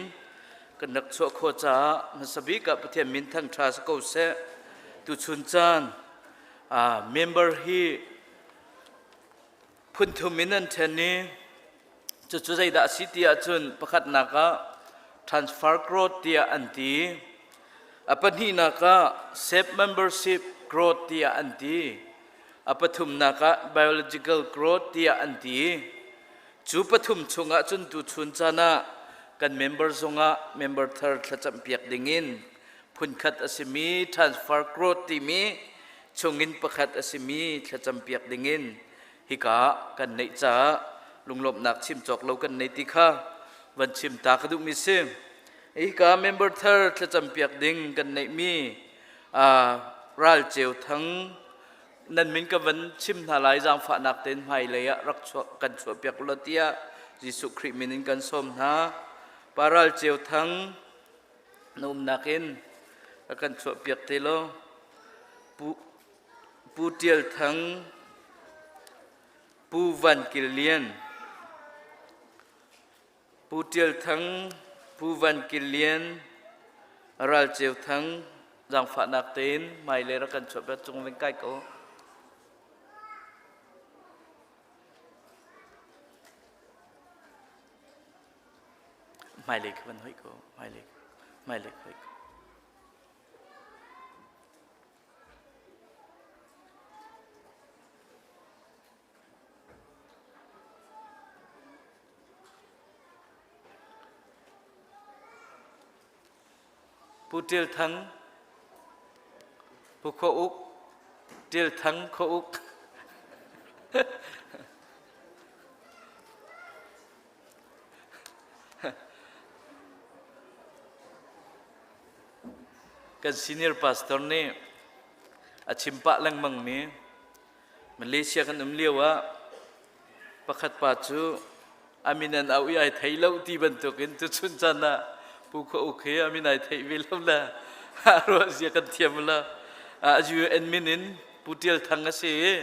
kan rak chuah khawh caah hmasa bik ah Pathian min thangṭha si ko seh. Tuchun caan member hi phun thum in an ṭhen i cucu zeidah a si ti ahcun pakhatnak ah transfer growth tiah an ti. A pahnihnak ah self membership growth tiah an ti. A pathumnak ah biological growth tiah an ti. Cu pathum chungah cun tuchun caan ah kan member zungah member thar thlacam piak dingin phunkhat a simi transfer growth timi chungin pakhat a simi thlacam piak dingin hika kan neih caah lunglawmhnak chim cawk lo kan nei ti kha van chim ta ka duhmi si. Hika member thar thlacam piak ding kan neihmi Ral Ceu Thang nan min ka van chim hna lai zaangfahnak tein hmailei ah rak chuah kan chuahpiak ulaw tiah Jesuh Khrih min in kan sawm hna. Pa Ral Ceu Thang na umnak in rak kan chuahpiak te law Pu Pu Tial Thang Pu Van Kil Lian Pu Ṭial Thang, Pu Van Kil Lian, Ral Ceu Thang, zaangfahnak tein hmailei rak kan chuahpiak cung ving kai ko. Hmailei kha van hoih ko, hmailei, hmailei hoih ko. Pu Ṭil Thang, Pu Khua Uk, Ṭil Thang Khua Uk. Kan senior pastor nih a chim pah lengmang mi Malaysia kan um lio ah pakhat pa cu a min an auh i ai thei lo ti bantukin tuchun caan ah Pu Khua Uk hi a min ai theih ve lo le ruah zia kan thiam la. UN min in Pu Tial Thang a si i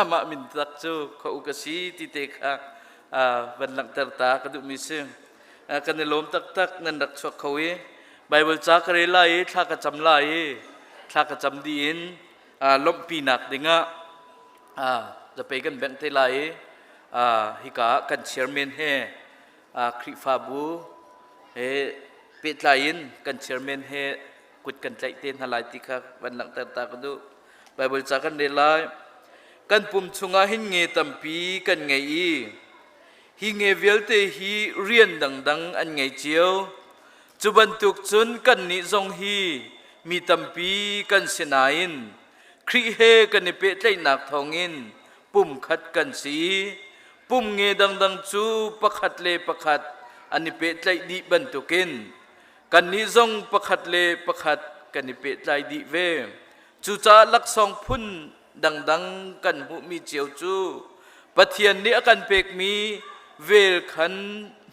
amah min tak cu Khua Uk a si ti te kha van langhter ta ka duhmi si. Kan i lawm taktak nan rak chuak kho i Bible ca ka rel lai i thla ka cam lai i thla ka cam dih in lawmhpinak dingah zapei kan bengh te lai i hika ah kan chairman he Khrihfabu he pehtlai in kan chairman he kut kan tlaih te hna lai ti kha van langhter ta ka duh. Bible ca kan rel lai. Kan pum chungah hin nge tampi kan ngei i hi nge vialte hi rian dangdang an ngei cio. Cu bantuk cun kannih zong hi mi tampi kan si nain Khrih he kan i pehtlaihnak thawngin pumkhat kan si. Pum nge dangdang cu pakhat le pakhat an i pehtlaih dih bantukin kannih zong pakhat le pakhat kan i pehtlai dih ve. Cucaah laksawng phun dangdang kan hmuhmi cio cu Pathian nih a kan pekmi vel khan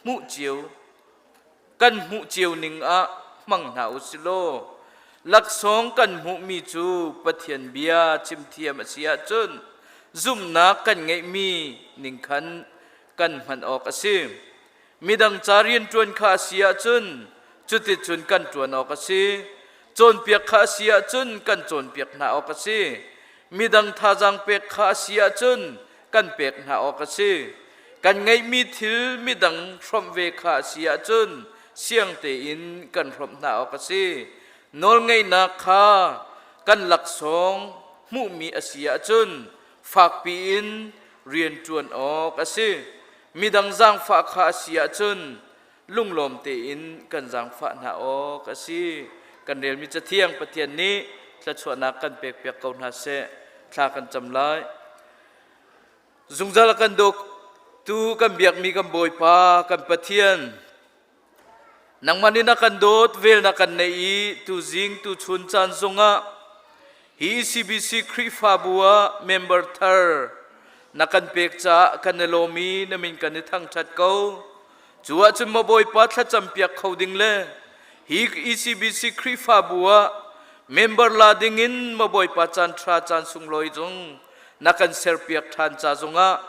hmuh cio kan hmuh cio ning ah hmang hna u si law laksawng kan hmuhmi cu Pathian bia chimthiam a si ahcun zumhnak kan ngeihmi ning khan kan hman awk a si. Midang ca rianṭuan kha a si ahcun cuticun kan ṭuan awk a si. Cawnpiak kha a si ahcun kan cawnpiak hna awk a si. Midang thazaang pek kha a si ahcun kan pek hna awk a si. Kan ngeihmi thil midang hrawmh ve kha a si ahcun siang tein kan hrawmh hna awk a si. Nawlngeihnak kha kan laksawng hmuhmi a si ahcun fakpi in rian ṭuan awk a si. Midang zaangfah kha a si ahcun lunglawm tein kan zaangfah hna awk a si. Kan relmi Cathiang Pathian nih thluachuahnak kan pekpiak ko hna seh. Thla kan cam lai. Zungzal a kan dawtu kan biakmi kan Bawipa kan Pathian nangmah nih na kan dawt vel na kan neih i tuzing tuchun caan zongah hi CBC Khrihfabu ah member thar na kan pek caah kan i lawm i na min kan i thangṭhat ko. Cu ahcun maw Bawipa thlacam piak kho ding le hi ECBC Khrihfabu ah member la dingin maw Bawipa caan ṭha caan sunglawi zong na kan serpiak ṭhan ca zongah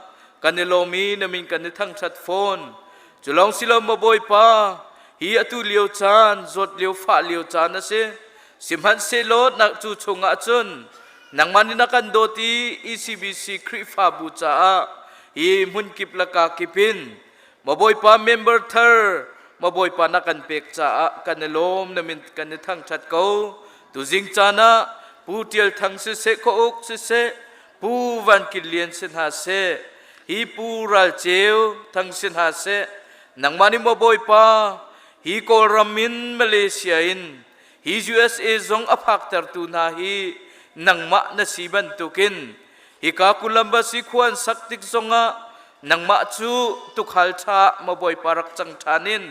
kan i lawm i na min kan i thangṭhat fawn. Cu lawng si lo maw Bawipa, hi atu lio caan, zawt lio, fah lio caan a si. Sihmanhsehlaw na cu chungah cun nangmah nih na kan dawt i ECBC Khrihfabu caah hi hmunkip le kakip in Maw Bawipa member thar maw Bawipa na kan pek caah kan i lawm na min kan i thangṭhat ko. Tuzing caan ah Pu Ṭial Thang siseh, Khua Uk siseh, Pu Van Kil Lian si hna seh, hi Pu Ral Ceu Thang si hna seh, nangmah nih maw Bawipa, hi Kawlram in Malaysia in hi USA zong a phaktertu hna hi nangmah na si bantukin hika Columbus i khua an sak tik zongah nangmah cu tukhal ṭha maw Bawipa rak cang ṭhan in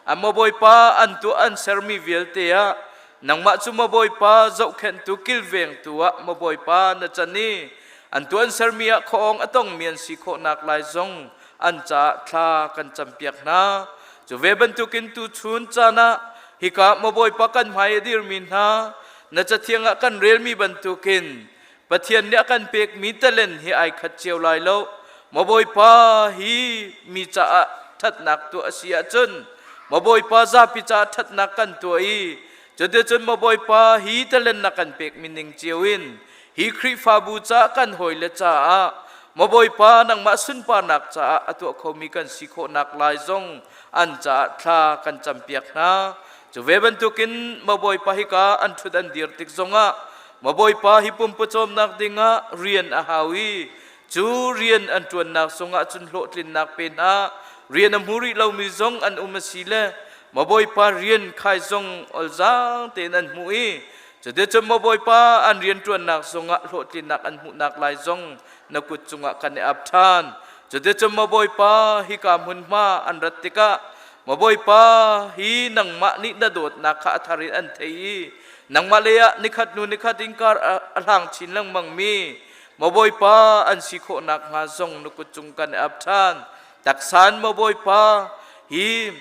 a maw Bawipa an tuah an sermi vialte ah nangmah cu maw Bawipa zohkhenhtu kilvengtu ah maw Bawipa na can i an tuah an sermi ah khuaawng a tongmi an si khawhnak lai zong an caah thla kan campiak hna. Cu ve bantukin tuchun caan ah hika maw Bawipa kan hmai a dirmi hna na cathiang ah kan relmi bantukin Pathian nih a kan pekmi talent hi ai khat cio lai lo. Maw Bawipa hi mi caah ṭhatnak tuah a si ahcun maw Bawipa zapi caah ṭhatnak kan tuah i cuticun maw Bawipa hi talent na kan pekmi ning cio in hi Khrihfabu caah kan hawile caah maw Bawipa nangmah sunparnak caah a tuah khomi kan si khawhnak lai zong an caah thla kan campiak hna. Cu ve bantukin maw Bawipa hika an ṭhut an dir tik zongah maw Bawipa hi pumpawcawmnak dingah rian a hau i cu rian an ṭuannak zongah cun hlawhtlinnak pe hna. Rian a hmu rih lomi zong an um a si le maw Bawipa rian khai zong olzaang tein an hmuh i Cuticun maw Bawipa an rianṭuannak zongah hlawhtlinnak an hmuhnak lai zong na kut cungah kan i ap ṭhan. Cuticun maw Bawipa hika hmunhma an rat tikah maw Bawipa hi nangmah nih na dawtnak kha a thar in an thei i nangmah lei ah nikhat hnu nikhat in kar a hlang chin lengmangmi maw Bawipa an si khawh nakhnga zong na kut cung kan i ap ṭhan. Taksan maw Bawipa hi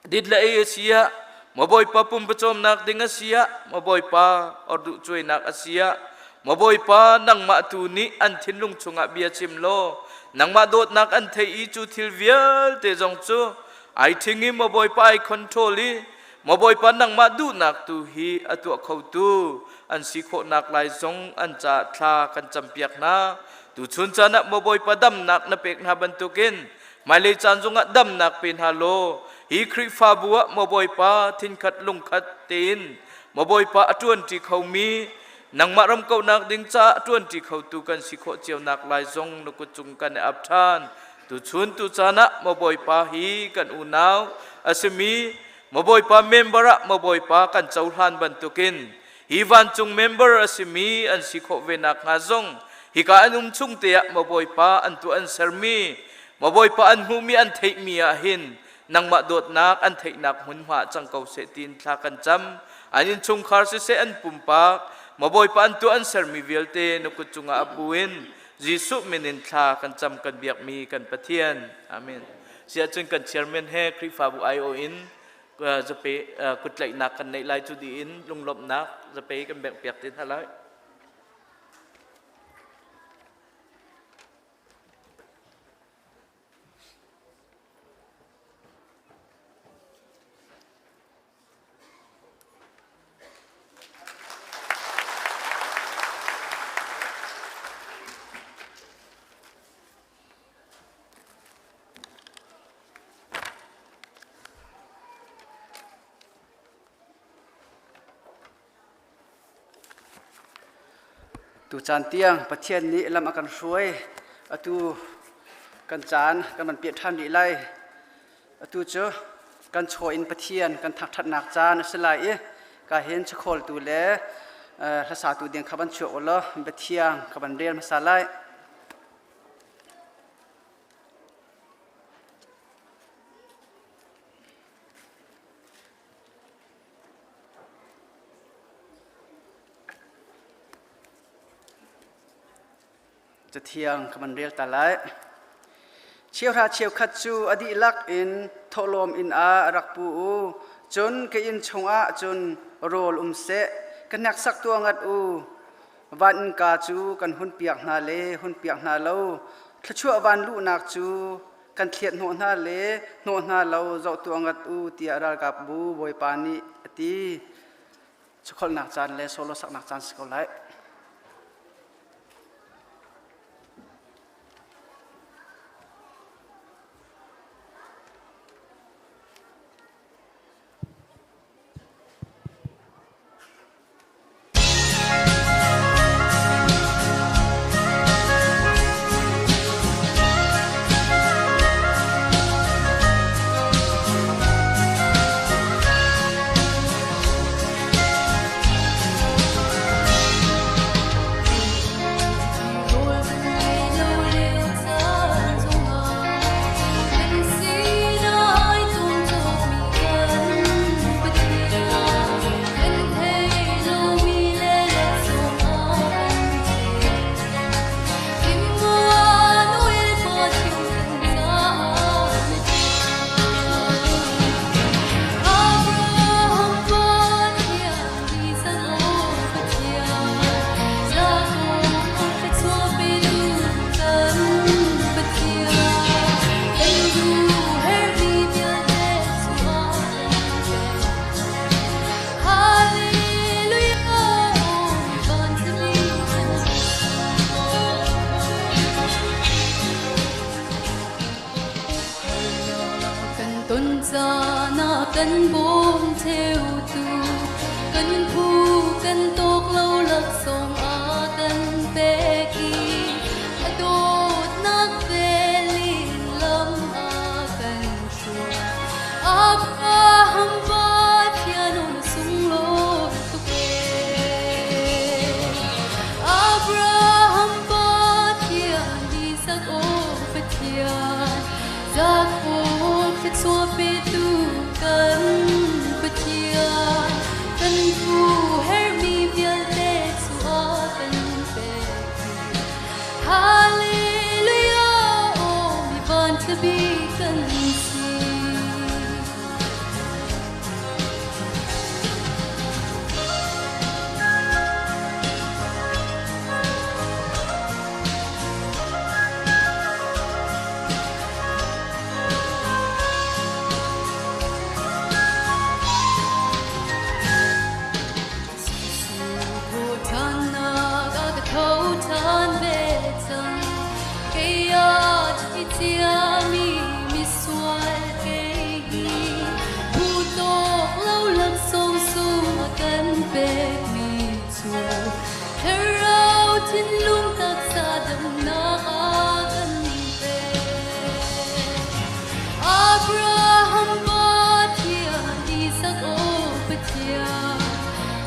dit le ei a si ah maw Bawipa pumpawcawmnak ding a si ah maw Bawipa orduh cuainak a si ah maw Bawipa nangmah tu nih an thinlung chungah bia chim law nangmah dawtnak an theih i cu thil vialte zong cu ai ṭhing i maw Bawipa ai control i maw Bawipa nangmah duhnak tu hi a tuah khotu an si khawhnak lai zong an caah thla kan campiak hna tuchun caan ah maw Bawipa damnak na pek hna bantukin Hmailei caan zongah damnak pe hna law hi Khrihfabu ah maw Bawipa thinkhat lungkhat tein maw Bawipa a ṭuanṭi khomi nangmah ram kauhnak ding caah a ṭuanṭi khotu kan si khawh cionak lai zong na kut cung kan i ap ṭhan. Tuchun tu caan ah maw Bawipa hi kan unau a simi maw Bawipa member ah maw Bawipa kan cohlan bantukin hi vancung member a simi an si khawh ve nakhnga zong hika an um chung te ah maw Bawipa an tuah an sermi maw Bawipa an hmuhmi an theihmi ah hin nangmah dawtnak an theihnak hmunhma cang ko seh tiin thla kan cam an innchungkhar siseh an pumpak maw Bawipa an tuah an sermi vialte na kut cungah a bu in Jesuh min in thla kan cam kan biakmi kan Pathian amen siahcun kan chairman he Khrihfabu IO in zape kutlaihnak kan neih lai cu dih in lunglawmhnak zape kan bengh piak te hna lai. Tucaan tiang Pathian nih lam a kan hruai. Atu kan caan kan van piah ṭhan rih lai. Atu cu kan chaw in Pathian kan thangṭhatnak caan a si lai i ka hin chakhawltu le hlasatu ding kha van chuak u law biathiang ka van rel hmasa lai. Cathiang ka van rel ta lai. Cheuhra cheukhat cu a dihlak in thawhlawm inn ah rak pu u. Cun ka inn chungah cun rawl um seh. Ka hneksak tuah ngat u. Van innka cu kan hunpiak hna le hunpiak hna lo. Thluachuah van luhnak cu kan thliat hnawh hna le hnawh hna lo zoh tuah ngat u tiah ralkapbu Bawipa nih a ti. Chukholhnak caan le solo saknak caan si ko lai.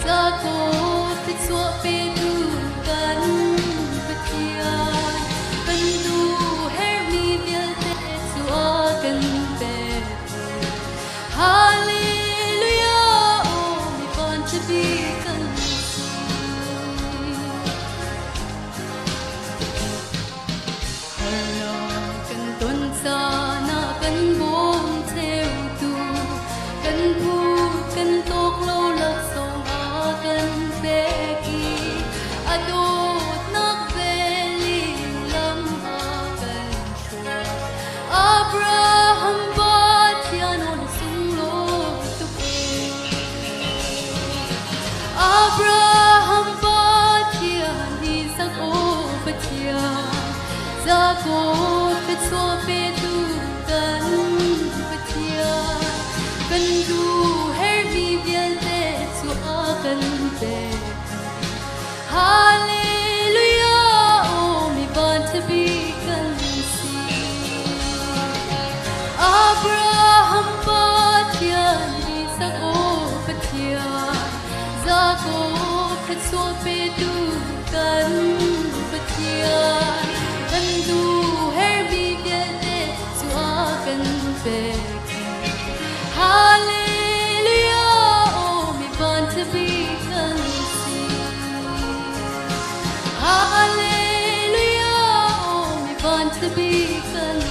Jakob thluachuah petu kan Pathian, kan duh herhmi vialte cu a kan pek. Hallelujah, aw mi vanṭha bik kan si. Harnak kan ton caan ah kan bawm theutu, kan phut kan tawk lo laksawng a kan pek i a dawtnak vel in lam a kan hruai. Abraham Pathian aw na sunglawi tuk ee. Abraham Pathian, Isak aw Pathian, Jakob thluachuah petu kan Pathian, kan duh herhmi vialte cu a kan pek. Hallelujah, aw mi vanṭha bik kan si. Abraham Pathian, Isak aw Pathian, Jakob thluachuah petu kan Pathian, kan duh herhmi vialte cu a kan pek. Hallelujah, aw mi vanṭha bik kan si. Hallelujah, aw mi vanṭha bik kan si.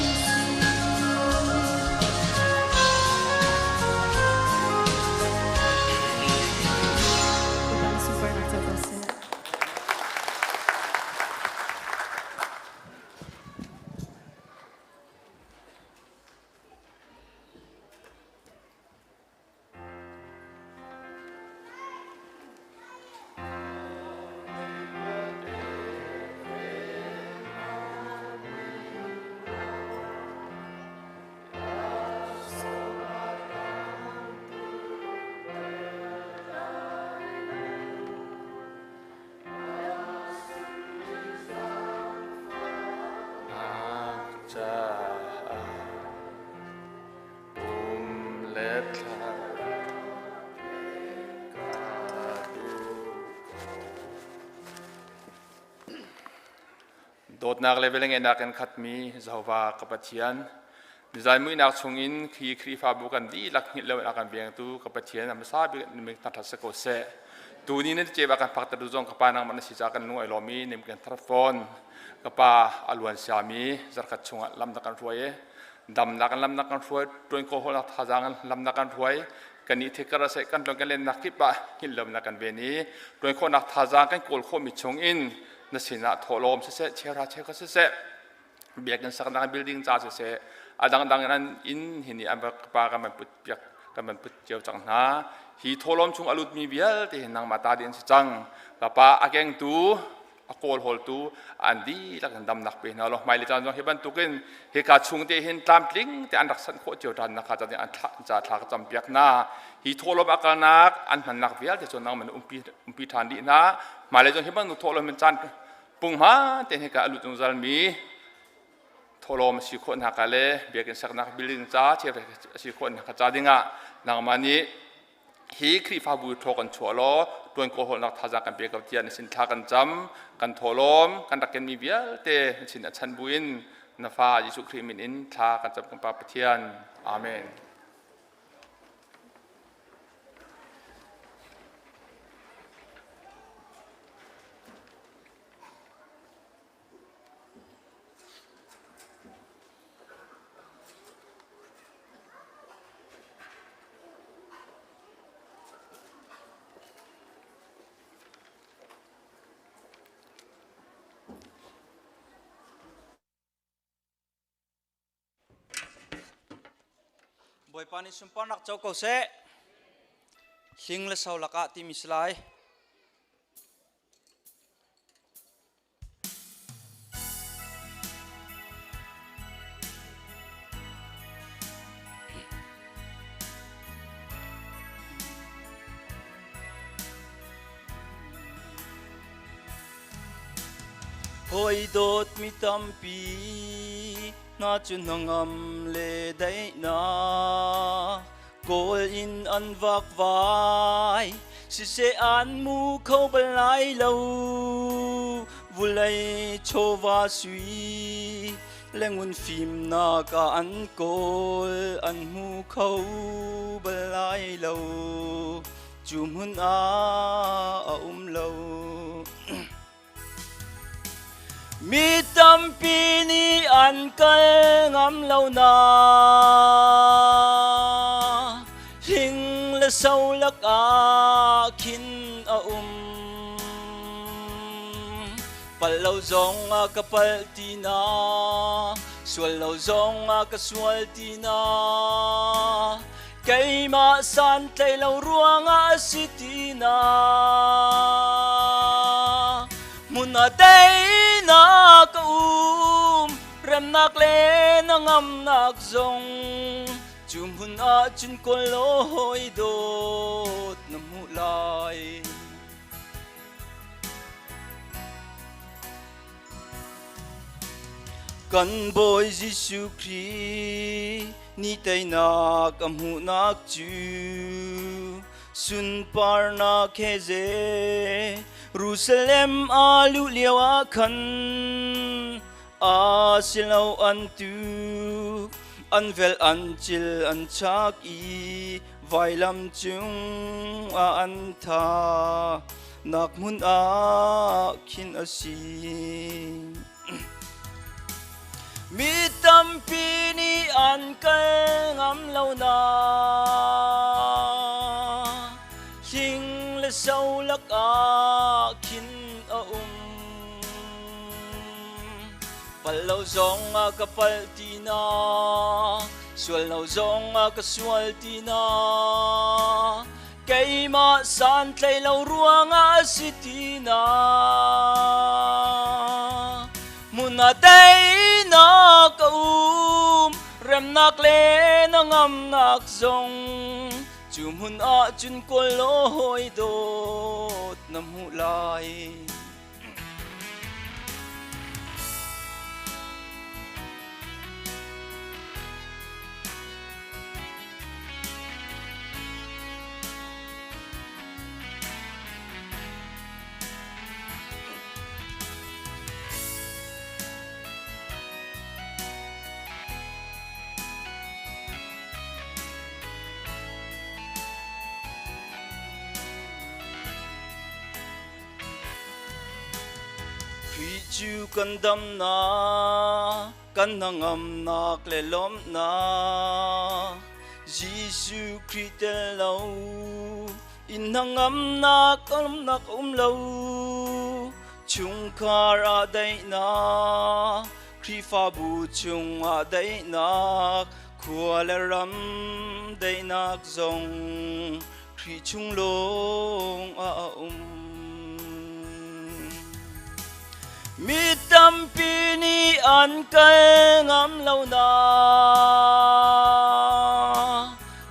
Super nak co ko seh. Pum le thlarau ka duh ko. Dawtnak le velngeihnak in khatmi Jehovah ka Pathian, nizan muihnak chungin khi Khrihfabu kan dihlak hngilh loin a kan vengtu ka Pathian a hmasa bik in thangṭhat si ko seh. Tuni na ceu a kan phaktertu zong ka Pa nangmah na si caah kan lung ai lawm i nim kan thar fawn. Ka Pa a luan siami zarkhat chungah lam na kan hruai i damnak in lam na kan hruai, ṭuan kawhawlnak thazaang in lam na kan hruai. Kan i thikar a seh kan tlon kan lennak kip ah hngilh lo na kan ven i ṭuan khawhnak thazaang kan kawl khawhmi chungin na sinah thawhlawm siseh, cheuhra cheukhat siseh, biakinn saknak building ca siseh, a dangdang in an inn hi nih an pa kan van put piak kan van put cio cang hna. Hi thawhlawm chung a lutmi vialte hi nangmah ta ding an si cang. Kapa a kengtu a kawlhawltu an dihlak in damnak pe hna law hmailei caan zong hi bantukin hika chung te hin tlamtling te an rak sanh khawh cio ṭhan nakha ca an thla ca thla ka campiak hna. Hi thawhlawm a kalnak an hmannak vialte cu nangman umpi umpi ṭhan dih hna. Hmailei zong hi bantuk thawhlawm in caan punghma te hika a lut zungzal mi thawhlawm a si khawh hna ka le biakinn saknak building ca a si khawh hna ca dingah nangmah nih hi Khrihfabu thaw kan chuah law tuan kawlhawlnak thazaang kan pe ko tiah na sin thla kan cam. Kan thawhlawm kan rak kenmi vialte na sin a chan buin na fa Jesuh Khrih min in thla kan cam, kan Pa Pathian. Amen. Bawipa nih sunparnak co ko seh. Hling le so lakah timi si lai. Hawi dawt mi tampi hna cu hnangam le daihnak kawl in an vakvai. Siseh an mu kho bal lai lo. Vulei chawva sui le ngun fimnak ah an kawl an hmu kho bal lai lo. Cu hmun ah a um lo. Mi tampi nih an kal ngam lo na hling le so lakah khin a um. Pal lo zong ah ka palh ti na, sual lo zong ah ka sual ti na. Keimah santlaih lo ruangah a si ti na. Hmun a teinak ka um, remnak le na ngamnak zong cu hmun ah cun kawl law hawi dawt na hmuh lai. Kan Bawi Jesuh Khrih ni teinak a hmuhnak cu sunparnak he Jerusalem a luh lio ah khan a si lo an tu an vel an cil an chak i vailam cung ah an tha nak hmun ah khin a si. Mi tampi nih an kal ngam lo na hling le so lakah khin a um. Pal lo zong ah ka pal ti na, sual lo zong ah ka sual ti na. Keimah santlaih lo ruangah a si ti na. Hmun ah teinak a um, remnak le na ngamnak zong cu hmun ah cun kawl law hawi dawt na hmuh lai. Khrih cu kan damnak, kan hnangamnak le lawmhnak. Jesuh Khrih tel lo in hnangamnak lawmhnak um lo. Chungkhar ah daihnak, Khrihfabu chungah daihnak, khua le ram daihnak zong Khrih chung lawng ah a um. Mi tampi nih an kal ngam lo na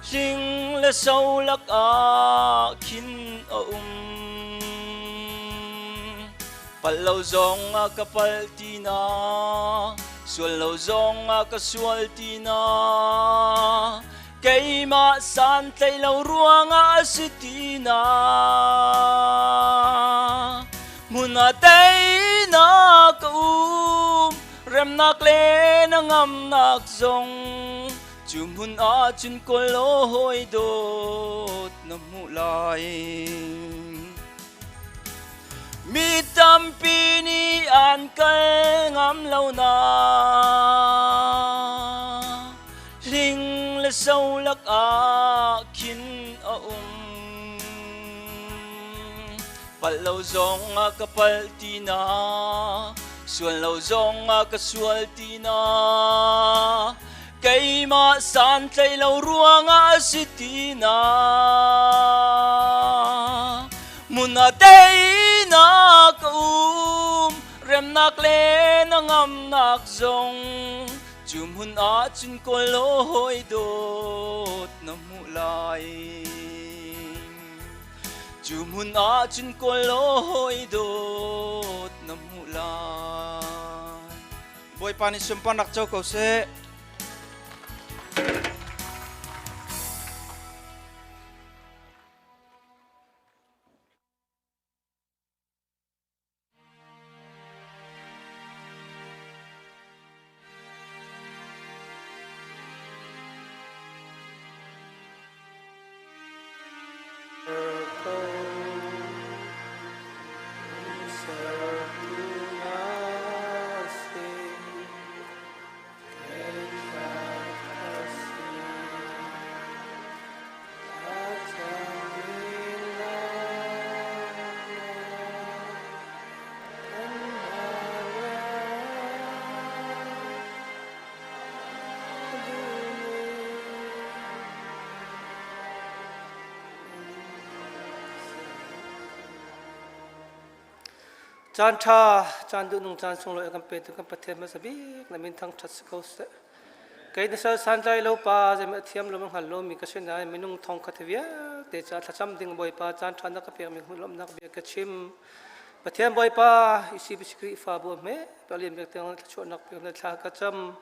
hling le so lakah khin a um. Pal lo zong ah ka pal ti na, sual lo zong ah ka sual ti na. Keimah santlaih lo ruangah a si ti na. Hmun ah teinak ka um, remnak le na ngamnak zong cu hmun ah cun kawl law hawi dawt na hmuh lai. Mi tampi nih an kal ngam lo na. Hling le so lakah khin a um. Palh lo zong ah ka palh ti na, sual lo zong ah ka sual ti na. Keimah santlaih lo ruangah a si ti na. Hmun ah teinak ka um, remnak le na ngamnak zong Cu hmun ah cun kawl law hawi dawt na hmuh lai. Cu hmun ah cun kawl law hawi dawt na hmuh lai. Bawipa nih sunparnak co ko seh. Caan ṭha, caan duhnung caan sunglawi a kan petu kan Pathian hmasa bik na min thangṭhat si ko seh. Kei na sal santlai lo pa zeihmanh a thiam lo a hngal lomi ka si nain minung thong khat vialte caah thlacam ding Bawipa caan ṭha na ka pekmi hmuhlawmhnak bia ka chim. Pathian Bawipa, ECBC Khrihfabu a hme palian bik tiang thluachuahnak pek na thla ka cam.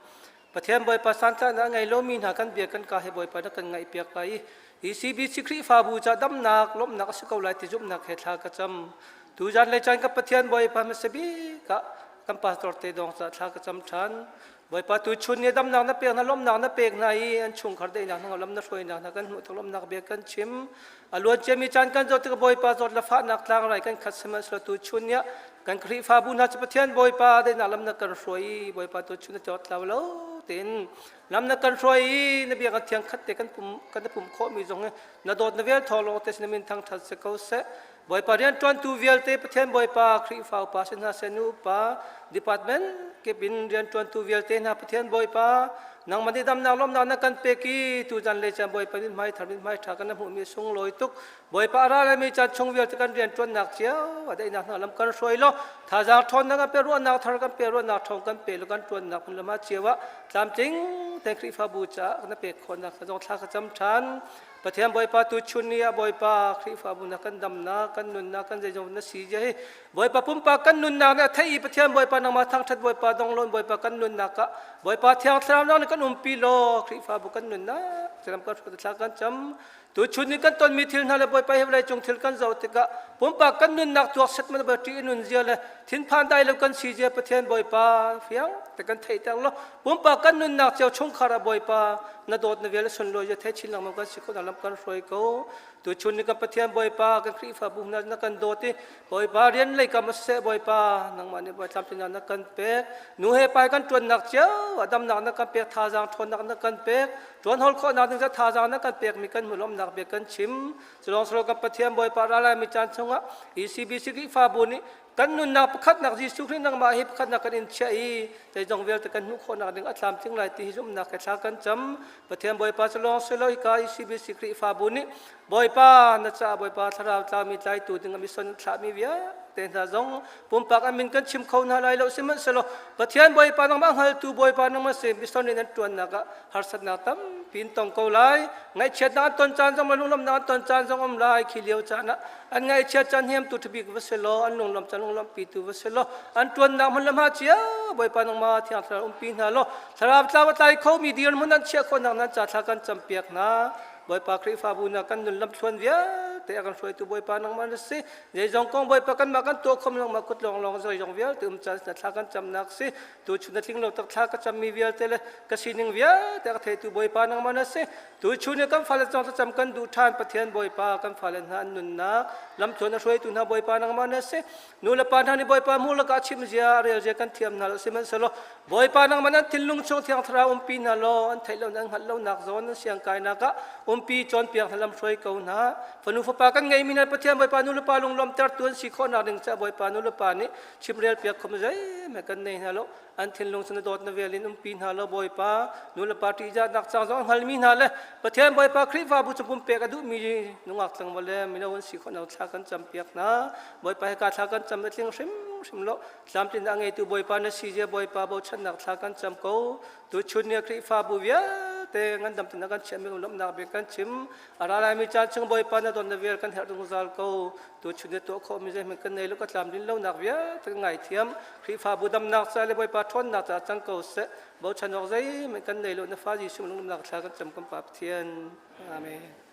Pathian Bawipa santlainak a ngei lomi hna kan bia kan ka he Bawipa na kan ngaihpiak lai i ECBC Khrihfabu ca damnak, lawmhnak a si ko lai ti zumhnak he thla ka cam. Tuzan le caan ka Pathian Bawipa hmasa bik ah kan pastor te dong ca thla ka cam ṭhan. Bawipa tu chun ni damnak na pek hna, lawmhnak na pek hna i an chungkhar daihnak hna lam na hruainak hna kan hmuh tak lawmhnak bia kan chim. A luan ciami caan kan zawt tikah Bawipa zawt le fahnak tlangrai kan khat sihmanhsehlaw tu chun ni ah kan Khrihfabu hna cu Pathian Bawipa daihnak lam na kan hruai i Bawipa tu chun na cawt tlau lo tein lam na kan hruai i na bia kan thiang khat te kan pum kan pum khawhmi zong hi na dawt na vel thaw lawng te sin min thangṭhat si ko seh. Bawipa rianṭuantu vialte Pathian Bawipa Khrihfa upa si hna seh nu upa department kip in rianṭuantu vialte hna Pathian Bawipa nangmah nih damnak lawmhnak na kan pek i tuzan le caan Bawipa mithmai thar mithmai ṭha kan hmuhmi sunglawi tuk Bawipa a ra mi caan chung vialte kan rianṭuannak cio a daihnak hna lam kan hruai law thazaang ṭhawnnak kan pe ruahnak thar kan pe ruahnak ṭhawng kan pe law kan ṭuannak hmun lam ah cio ah tlamtling te Khrihfabu caah na pek khawhnak zong thla ka cam ṭhan Pathian Bawipa tu chun ni ah Bawipa Khrihfabu na kan damnak kan nunnak kan zeizong na si je hi Bawipa pumpak kan nunnak nih a theih i Pathian Bawipa nangmah thangṭhat Bawipa donglon Bawipa kan nunnak ah Bawipa Thiang Thlarau nih kan umpi law Khrihfabu kan nunnak salam kan hruai thla kan cam tu chun ni kan tonmi thil hna le Bawipa hi vawlei cung thil kan zoh tikah pumpak kan nunnak tuak set man ba ṭih nun zia le thinphan dai lo kan si zia Pathian Bawipa fiang te kan theihter law pumpak kan nunnak cio chungkhar ah Bawipa na dawt na vel sunlawi je thei chin lengmang kan si khawh lam kan hruai ko tu chun ni kan Pathian Bawipa kan Khrihfabu hna na kan dawt i Bawipa rian lei kam seh Bawipa nangmah nih Bawi tlamtling na kan pek nu he pai kan tuannak cio damnak na kan pek thazaang ṭhawnnak na kan pek ṭuan hol khawhnak ding thazaang na kan pek mi kan hmuhlawmnak bia kan chim culong solo kan Pathian Bawipa ralai mi caan chungah ECBC Khrihfabu nih kan nunnak pakhatnak Jesuh Khrih nangmah hi pakhatnak kan in chiah i zeizong vialte kan hmuh khawhnak ding a tlamtling lai ti hi zumhnak he thla kan cam. Pathian Bawipa cu lawng si lo hika ECBC Khrihfabu nih Bawipa na caah Bawipa thlarau tlami tlaitu ding a mission thlahmi vialte hna zong pumpak an min kan chim kho hna lai lo sihmanhsehlaw Pathian Bawipa nangmah hngaltu Bawipa nangmah si mission in an ṭuannak ah harsatnak tampi in tong ko lai. Ngaihchiatnak an ton caan zong le lunglawmhnak an ton caan zong um lai khi lio caan ah an ngaihchiat caan hiamtu ṭhabik va si law an lunglawm caan lunglawmhpitu va si law an ṭuannak hmun le hma cio Bawipa nangmah Thiang Thlarau umpi hna law thlarau tlau a tlai khomi dirhmun an chiah khawhnak nan ca thla kan campiak hna. Bawipa Khrihfabu na kan nun lamthluan vialte a kan hruaitu Bawipa nangmah na si. Zeizong kong Bawipa kanmah kan tuah khom nangmah kut lawnglawng zeizong vialte um caan na thla kan camnak si. Tu chun na tling lo tak thla ka cammi vialte le ka sining vialte ka theitu Bawipa nangmah na si. Tuchun i kan fale cong thlacam kan duh ṭhan Pathian Bawipa kan fale hna an nunnak lamthluan a hruaitu hna Bawipa nangmah na si. Nu le pa hna nih Bawipa hmuh lakah chim zia rel zia kan thiam hna lo sihmanhsehlaw Bawipa nangmah nan thinlung chung thiang thlarau umpi hna law an theih lo an hngalh lonak zawn an siangkainak ah umpi cawnpiak hna lam hruai ko hna. Fanu fapa kan ngeimi hna Pathian Bawipa nu le pa lunglawmhtertu an si khawhnak ding caah Bawipa nu le pa nih chimrel piak khom zeihmanh kan nei hna lo. An thinlung cu na dawt na vel in umpi hna law Bawipa nu le pa ṭihzahnak cang zong a hngalmi hna le Pathian Bawipa Khrihfabu cu pumpek a duhmi nungak tlangval le mino an si khawh thla kan campiak hna. Bawipa hika thla kan cam na tling hrimhrim lo. Tlamtlinnak a ngeitu Bawipa na si zia Bawipa bochannak thla kan cam ko. Tuchun ni Khrihfabu vialte ngandam tein kan chiahmi lawmhnak bia kan chim. A ra laimi caan chung Bawipa na don na vel kan herh zungzal ko. Tuchun ni tuah khawhmi zeihmanh kan nei lo ka tlamtlin lonak vialte kan ngaithiam. Khrihfabu damnak ca le Bawipa ṭhawnnak caah cang ko seh. Bochan awk zeihmanh kan nei lo na fa Jesuh lunglawmhnak thla kan cam kan Pa Pathian. Amen.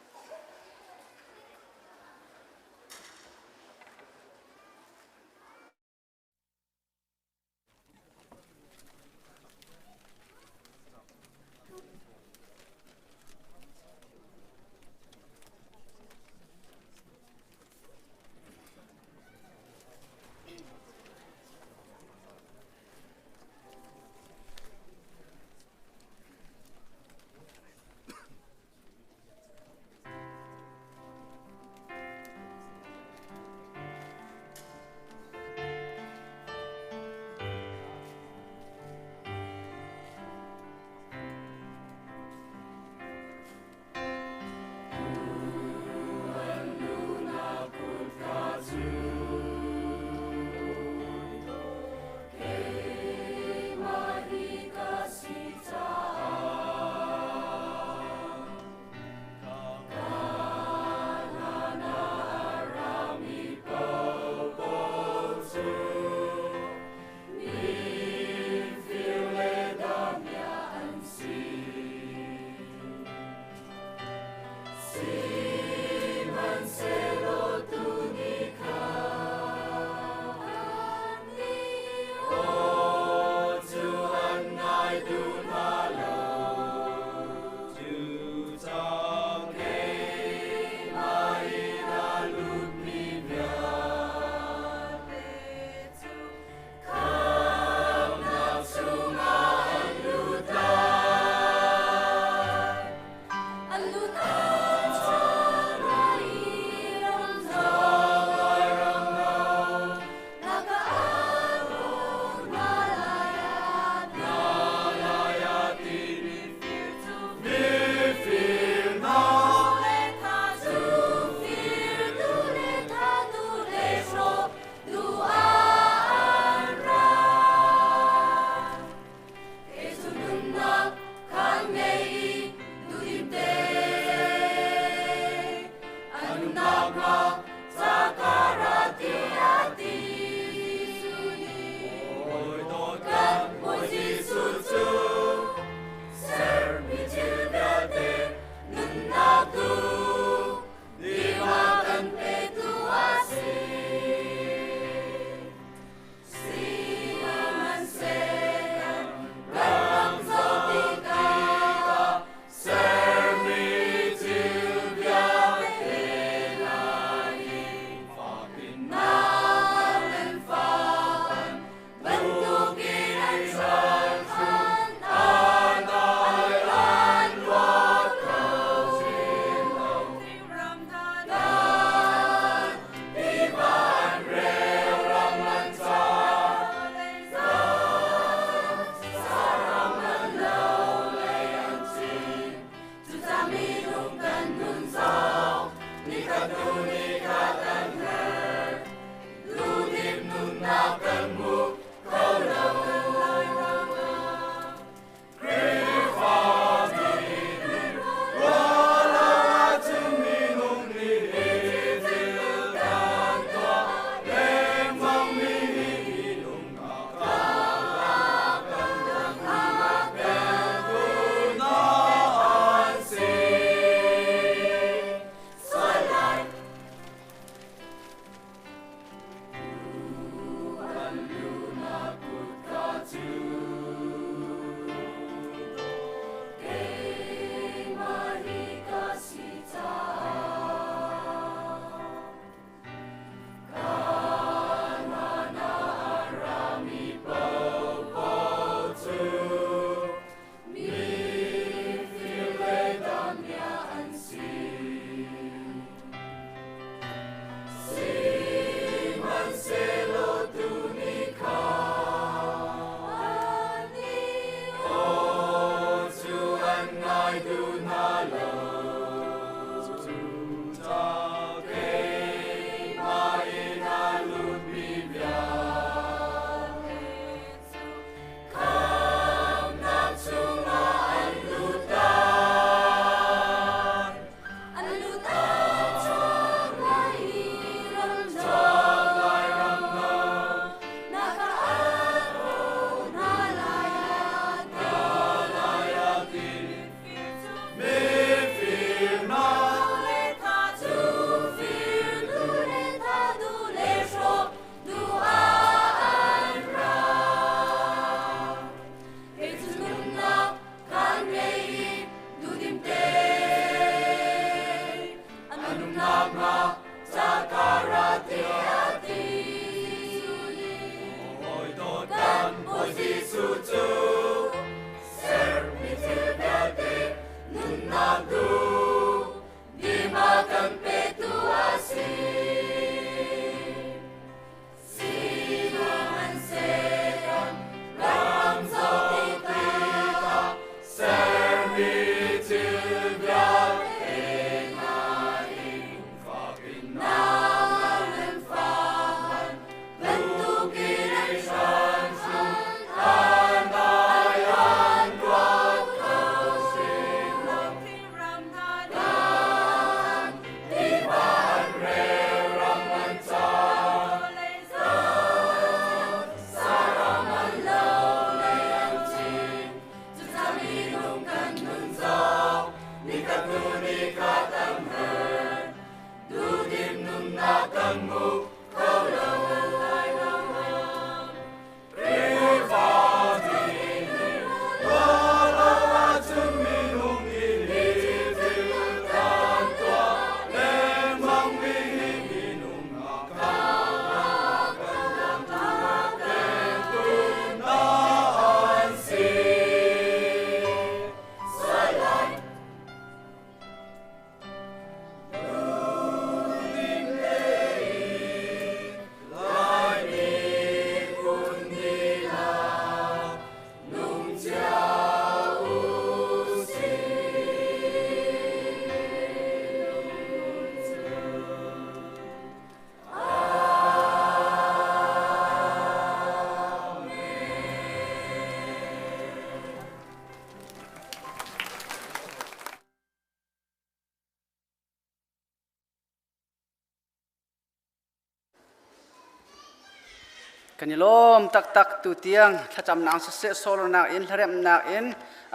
Kan i lawm taktak tu tiang thlacamnak siseh solonak in hlaremnak in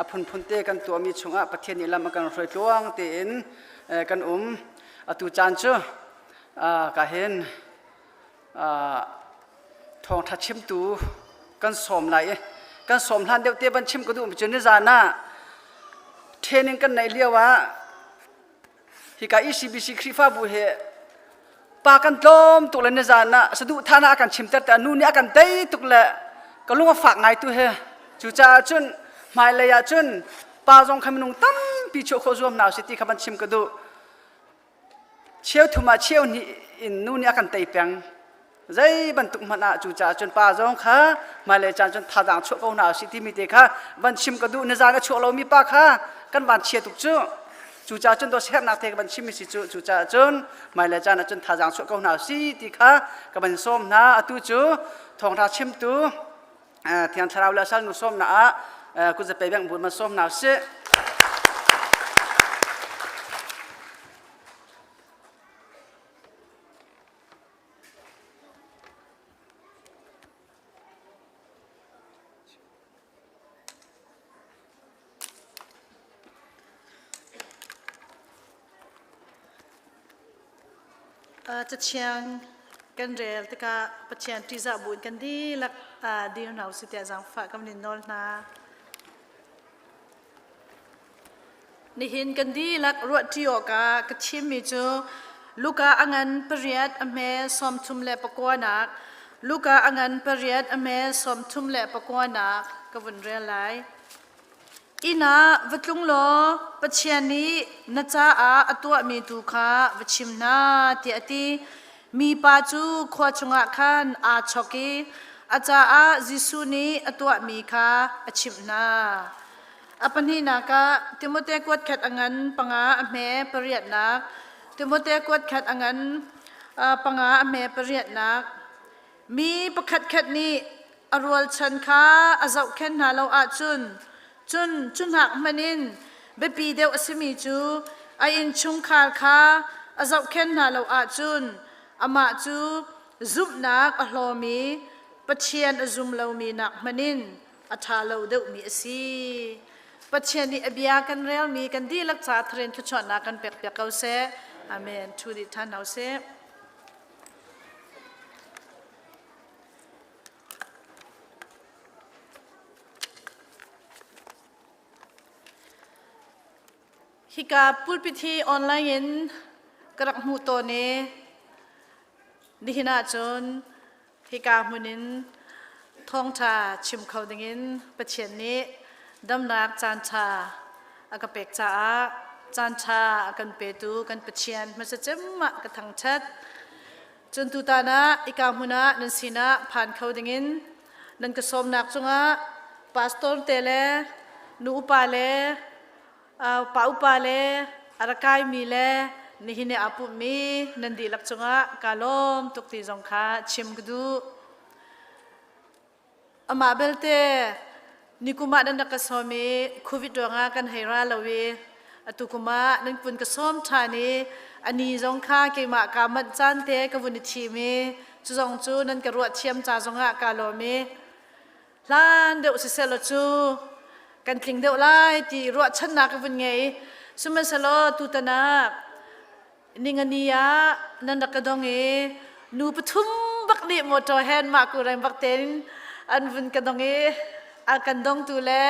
a phunphun te kan tuahmi chungah Pathian nih lam a kan hruai tluang tein kan um. Atu caan cu ka hin thawngṭha chimtu kan sawm lai i kan sawm hlan deuh te van chim ka duh mi cu nizan ah training kan neih lio ah hika ECBC Khrihfabu hi pa kan tlawm tuk le nizan ah saduhthah a kan chimter te nu nih a kan tei tuk le ka lung a fak ngai tu he cucaah cun hmailei ah cun pa zong kha minung tampi chuah khawh zuam hna usih ti kha van chim ka duh cheu thum ah cheu hnih in nu nih a kan tei peng zei bantuk hmanh ah cucaah cun pa zong kha hmailei caan cun thazaang chuah ko hna usih timi te kha van chim ka duh nizan a chuah lomi pa kha kan van chia tuk cu cucaah cun dawt hernak te ka van chim mi si cu cucaah cun hmailei caan ah cun thazaang chuah ko hna usih ti kha ka van sawm hna atu cu thawngtha chimtu thiang thlarau le sal nu sawmnak ah kutzape beng bun man sawm hna usih Cathiang kan rel tikah Pathian ṭihzah buin kan dihlak dir hna usih tiah zaangfah kan in nawl hna. Nihin kan dihlak ruahṭi awkah ka thimmi cu Luka a ngan pariat a hme 39nak Luka a ngan pariat a hme 39nak ka vun rel lai. Inn ah va tlung law Pathian nih na caah a tuahmi tu kha va chim hna tiah a ti. Mipa cu khua chungah khan aa chok i a caah Jesuh nih a tuahmi kha a chimh hna. A pahnihnak ah Timote kuat khat a ngan panga a hme pariatnak Timote kuat khat a ngan panga a hme pariatnak Mi pakhatkhat nih a rualchan kha a zohkhenh hna lo ahcun cun cu hnak hmanh in biapi deuh a simi cu a innchungkhar kha a zohkhenh hna lo ahcun amah cu zumhnak a hlawmi Pathian a zum lomi nak hmanh in a ṭha lo deuhmi a si. Pathian nih a bia kan relmi kan dihlak caah tharin thluachuahnak kan pekpiak ko seh. Amen. Ṭhu dih ṭhan hna usih. Hika pulpit hi online in ka rak hmuh tawn i nihin ahcun hika hmun in thawngṭha chim kho dingin Pathian nih damnak caanṭha a ka pek caah caanṭha a kan petu kan Pathian hmasa cem ah ka thangṭhat. Cun tutan ah ika hmun ah nan sinah phan kho dingin nan ka sawmnak cungah pastor te le nu upa le pa upa le a ra kaimi le nihin i aa pummi nan dihlak cungah kaa lawm tuk ti zong kha chim ka duh. Amah belte nikum ah nan rak ka sawm i Covid ruangah kan hei ra lo i atu kum ah nan pun ka sawm ṭhan i a ni zong kha keimah kaa manh caan te ka vun i thim i cu zong cu nan ka ruah thiam ca zongah kaa lawm i hlan deuh siseh cu kan tling deuh lai ti ruahchannak ka vun ngei sihmanhsehlaw tutan ah ningani ah nan rak ka dong i nu pathum bak nih motor hen mah ku reng bak tein an vun ka dong i a kan dongtu le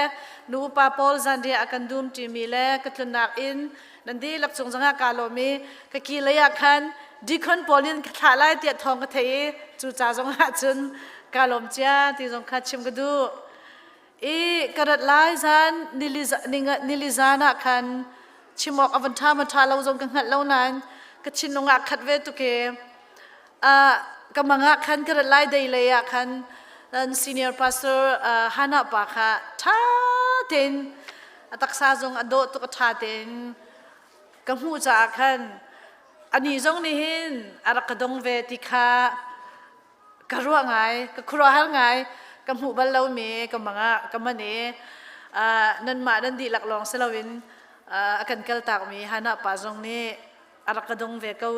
nu upa pawl zanriah a kan dum ṭimi le ka tlunnak in nan dihlak cung zongah kaa lawm i ka ki lei ah khan deacon pawl in ka thlah lai tiah thawng ka theih i cu ca zongah cun kaa lawm cia ti zong kha chim ka duh i ka rat lai zan nili zan ah khan chim awk a van ṭha ma ṭha lo zong ka hngalh lo nain ka thinlung ah khat ve tuk i ka mang ah khan ka rat lai dei lei ah khan senior pastor Hannah pa kha ṭha tein a taksa zong a dawh tuk a ṭha tein ka hmuh caah khan ani zong nih hin a rak ka dong ve ti kha ka ruah ngai ka khuaruahhar ngai ka hmuh bal lomi ka mang ah ka man i nanmah nan dihlak lawng si loin a kan kaltakmi Hannah pa zong nih a rak ka dong ve ko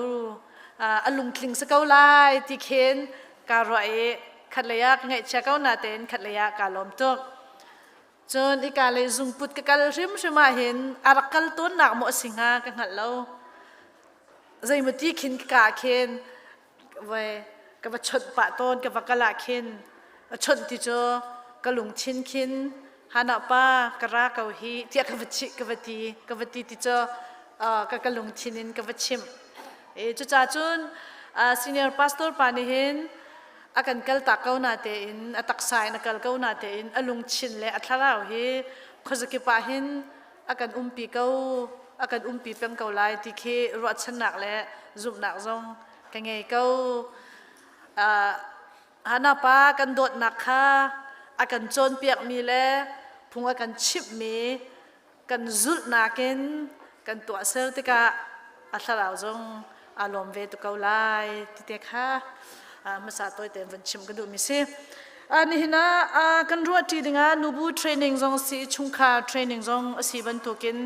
a lungtling si ko lai ti khin kaa ruah i. Khat lei ah ka ngaihchia ko natein khat lei ah kaa lawm tuk. Cun hika lei zungput ka kal hrimhrim ah hin a rak kal tawnnak maw a si hnga ka hngalh lo. Zeimaw ti khin ka ka khin voi ka va chawnh pah tawn ka va kal ah khin a chawnh ti cu ka lungthin khin hana pa ka ra ko hi tiah ka va chih ka va ti ka va ti ti cu ka ka lungthin in ka va chimh. E cucaah cun senior pastor pa nih hin a kan kal tak ko na tein a taksa in a kal ko na tein a lungchin le a thlarau hi khuazakip ah hin a kan umpi ko a kan umpi peng ko lai ti khi ruahchannak le zumhnak zong ka ngei ko. Hana pa kan dawtnak kha a kan cawnpiakmi le phung a kan chimhmi kan zulhnak in kan tuahser tikah a thlarau zong aa lawm ve tu ko lai ti te kha hmasa tawi tein van chim ka duhmi si. Nihin ah kan ruahṭi dingah nubu training zong si chungkhar training zong a si bantukin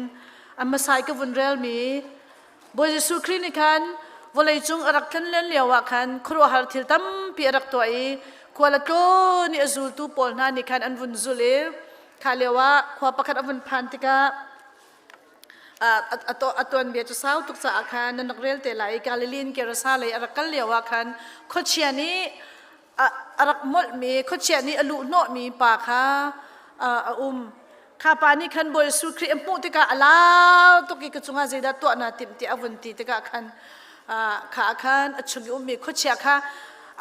a hmasa i ka vun relmi Bawi Jesuh Khrih nih khan vawleicung a rak tlanlen lio ah khan khuaruahhar thil tampi a rak tuah i khual a tlawn i a zultu pawl hna nih khan an vun zul i Kha lio ah khua pakhat a vun phan tikah a tuanbia cu sau tuk caah khan nan rak rel te lai i Galilee in Gerasa lei a rak kal lio ah khan khuachia nih a rak molhmi khuachia nih a luhhnawhmi pa kha a um. Kha pa nih khan Bawi Jesuh Khrih a hmuh tikah a lau tuk i ka cungah zeidah tuah naa timh ti a vun ti tikah khan kha ah khan a chung i ummi khuachia kha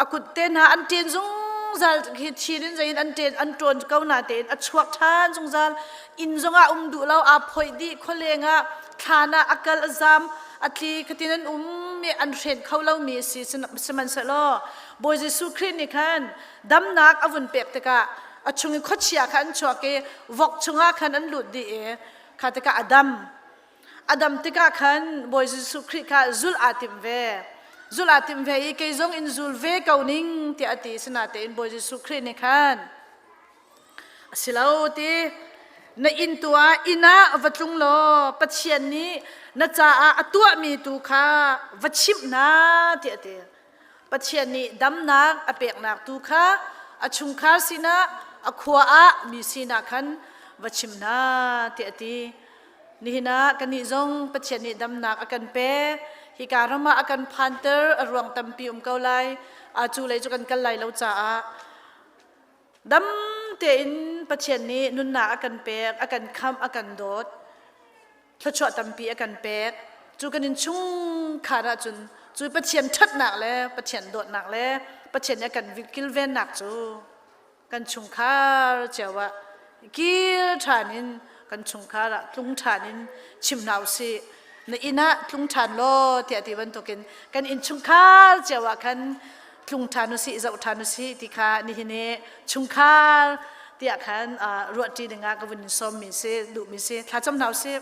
a kut te hna an ṭen zungzal hi thin in zeiin an ṭen an ṭawn ko na tein a chuak ṭhan zungzal inn zongah um duh lo aa phoih dih khualeng ah thlan ah a kal a zam a tli khatin an um mi an hren kho lomi si sihmanhsehlaw Bawi Jesuh Khrih nih khan damnak a vun pek tikah a chung i khuachia kha an chuak i vok chungah khan an lut dih i kha tikah a dam A dam tikah khan Bawi Jesuh Khrih kha zulh aa tim ve. Zulh aa tim ve i kei zong in zul ve ko ning tiah a ti. Sinatein Bawi Jesuh Khrih nih khan a si lo ti na inn tu ah inn ah va tlung law Pathian nih na caah a tuahmi tu kha va chimh hna tiah a ti. Pathian nih damnak a peknak tu kha a chungkhar sinah a khua ah mi sinah khan va chim hna tiah a ti. Nihin ah kannih zong Pathian nih damnak a kan pek. Hika ram ah a kan phanter a ruang tampi um ko lai. A cu lei cu kan kal lai lo caah dam tein Pathian nih nunnak a kan pek, a kan khamh, a kan dawt. Thluachuah tampi a kan pek. Cu kan in chungkhar ahcun cu Pathian ṭhatnak le Pathian dawtnak le Pathian nih a kan kilvennak cu kan chungkhar cio ah kil ṭhan in kan chungkhar ah tlung ṭhan in chim hna usih na inn ah tlung ṭhan law tiah ti bantukin kan innchungkhar cio ah khan tlung ṭhan usih zoh ṭhan usih ti kha nihin hi chungkhar tiah khan ruahṭi dingah ka vun in sawmmi si duhmi si thlacam hna usih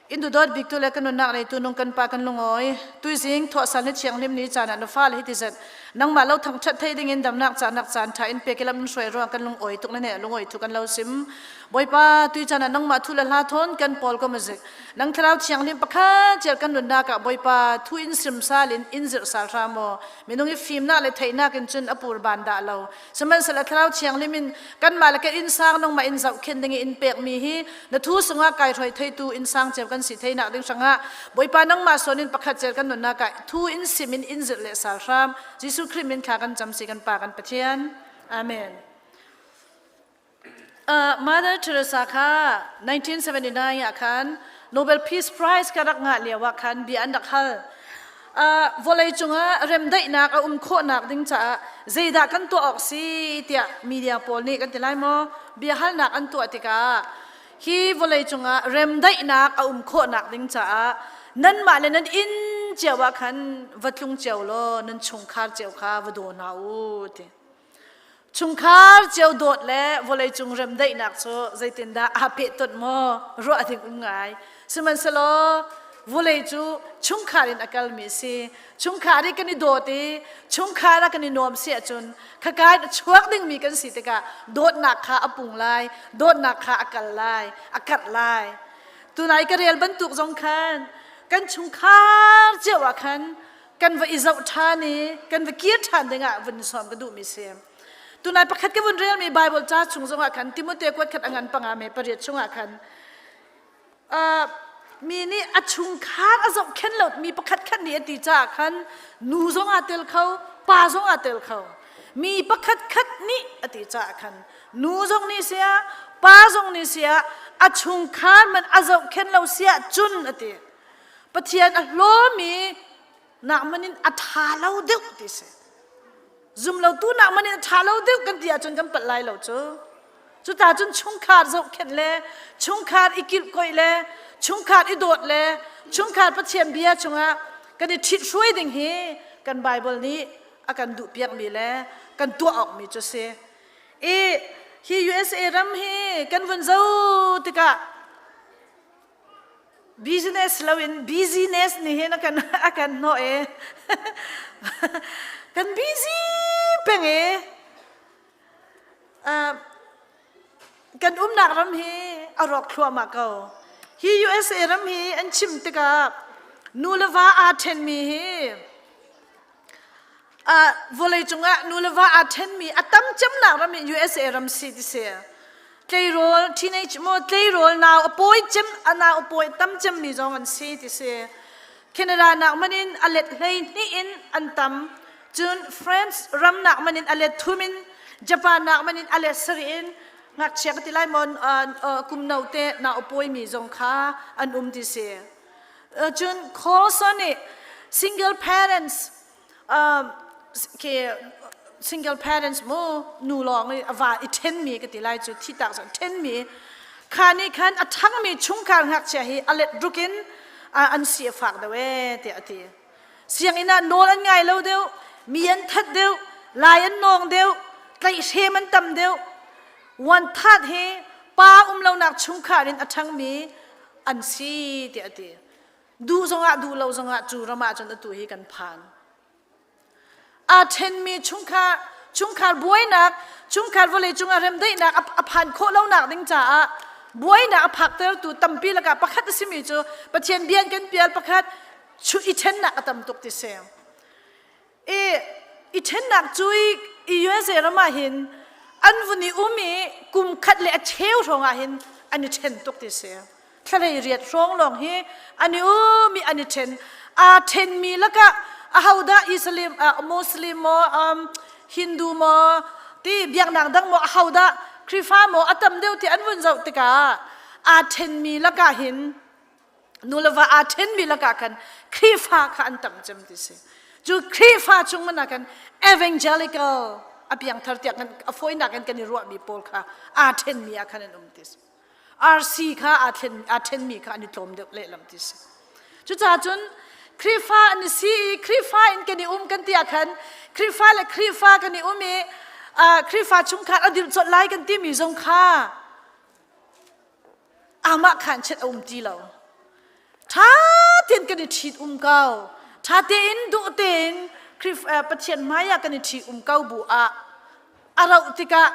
In dawt bik tu le kan nunnak nei tu nung kan pa kan lungawi tuizing thawhsal ni thianghlim ni caan ah na fale hi ti zat nangmah lo thangthat thei ding in damnak caanak caan tha in pek lam hruai ruang kan lungawi tuk na ne lungawi tu kan lo sim Bawipa tui caan ah nangmah thu le hla thawn kan pawl ko mazik nang thlarau thianghlim pakhat chiar kan nunnak ah Bawipa thu in sim sal in in zirh sal hram maw minung i fimnak le theihnak in cun a pur ban dah lo Sihmanhsehlaw Thlarau Thianghlim in kanmah le ka innsang nangmah in zohkhenh ding i in pekmi hi na thu sungah kai hruai theitu innsang cio kan si theinak ding hrangah Bawipa nangmah sawn in pakhat cel kan nunnak ah thu in sim in in zirh le sal hram Jesuh Khrih min thla kan cam si kan Pa kan Pathian. Amen. Mother Teresa kha 1979 ah khan Nobel Peace Prize ka rak ngah lio ah khan bia an rak hal. Vawlei cungah remdaihnak a um khawhnak ding caah zeidah kan tuah awk si tiah media pawl nih kan ti lai maw bia halnak an tuah tikah hi vawlei cungah remdaihnak a um khawhnak ding caah nanmah le nan inn cio ah khan va tlung cio law nan chungkhar cio kha va daw hna u ti. Chungkhar cio dawt le vawleicung remdaihnak cu zeitindah aa pehtonh maw ruah ding um ngai. Sihmanhsehlaw vawlei cu chungkhar in a kalmi a si. Chungkhar i kan i dawt i chungkhar ah kan i nuam si ahcun khakai in a chuak dingmi kan si tikah dawtnak kha a pung lai, dawtnak kha a kal lai, a karh lai. Tunai ka rel bantuk zong khan kan chungkhar cio ah khan kan va i zoh ṭhan i kan va kir ṭhan dingah vun sawm ka duhmi si. Tunai pakhat ka vun relmi Bible ca chung zongah khan Timote kuat khat angan panga me pariat chungah khan mi nih a chungkhar a zohkhenh lo mi pakhat khat nih a ti caah khan nu zong aa tel kho pa zong aa tel kho mi pakhat khat nih a ti caah khan nu zong nih sia pa zong nih sia a chungkhar man a zohkhenh lo sia cun a ti Pathian a hlawmi nak man in a ṭha lo deuh ti si zumlotu nak man in a ṭha lo deuh kan ti ahcun kan palh lai lo cu cuta cun chungkhar zohkhenh le chungkhar i kilhkoih le chungkhar i dawt le chungkhar Pathian bia chungah kan i ṭhit hruai ding hi kan Bible nih a kan duh piakmi le kan tuah awkmi cu si i hi USA ram hi kan vun zo tikah Business loin busyness nih hin a kan a kan hnawh e. kan busy peng e. Uh, kan umnak ram hi a rawk thluahmah ko. Hi USA ram hi an chim tikah nu le va aa ṭhenmi hi uh, vawlei cungah nu le va aa ṭhenmi a tam cemnak ram hi USA ram si ti si. Tleirawl teenage maw tleirawl nau a pawi cem a nau a pawi tam cemmi zong an si ti si. Canada nak man in a let hlei hnih in an tam. Cun France ram nak man in a let thum in Japan nak man in a let sarih in ngakchia ka ti lai maw kum no te nau a pawimi zong kha an um ti si. Cun Carlson nih single parents ke single parents mu nu lawng i a va i ṭhenmi ka ti lai cu thi tak cun ṭhenmi kha nih khan a ṭhangmi chungkhar ngakchia hi a let ruk in an si a fak deuh ee tiah a ti. Sianginn ah nawl an ngai lo deuh, mi an that deuh, lai an nawng deuh, tlaihhrem an tam deuh. One third hi pa um lonak chungkhar in a ṭhangmi an si tiah a ti. Duh zongah duh lo zongah cu ram ah cun atu hi kan phan. Aa ṭhenmi chungkhar chungkhar buainak chungkhar vawlei cungah remdaihnak a phan khawh lonak ding caah buainak a phaktertu tampi lakah pakhat a simi cu Pathian bia kan pial pakhat chu i ṭhennak a tam tuk ti si. I i ṭhennak cu i USA ram ah hin an vun i um i kum khat le a cheu hrawng ah hin an i ṭhen tuk ti si. Thlalei riat hrawng lawng hi an i um i an i ṭhen. Aa ṭhenmi lakah ahodah Islam, uh, Muslim maw, um, Hindu maw, ti biaknak dang maw, ahodah Khrihfa maw a tam deuh ti an vun zoh tikah aa ṭhenmi lakah hin nu le va aa ṭhenmi lakah khan Khrihfa kha an tam cem ti si. Cu Khrihfa chung man ah khan evangelical a piangthar tiah kan a fawinak in kan i ruahmi pawl kha aa ṭhenmi ah khan an um ti si. RC kha aa thlen aa ṭhenmi kha an i tlawm deuh lehlam ti si. Cucaah cun Khrihfa an si i Khrihfa in kan i um kan ti ah khan Khrihfa le Khrihfa kan i um i Khrihfa chungkhar a dirh colh lai kan timi zong kha amah khan chet a um ti lo. Ṭha tein kan i ṭhit um ko. Ṭha tein duh tein Khrihfa Pathian hmai ah kan i ṭhi um ko bu ah a rauh tikah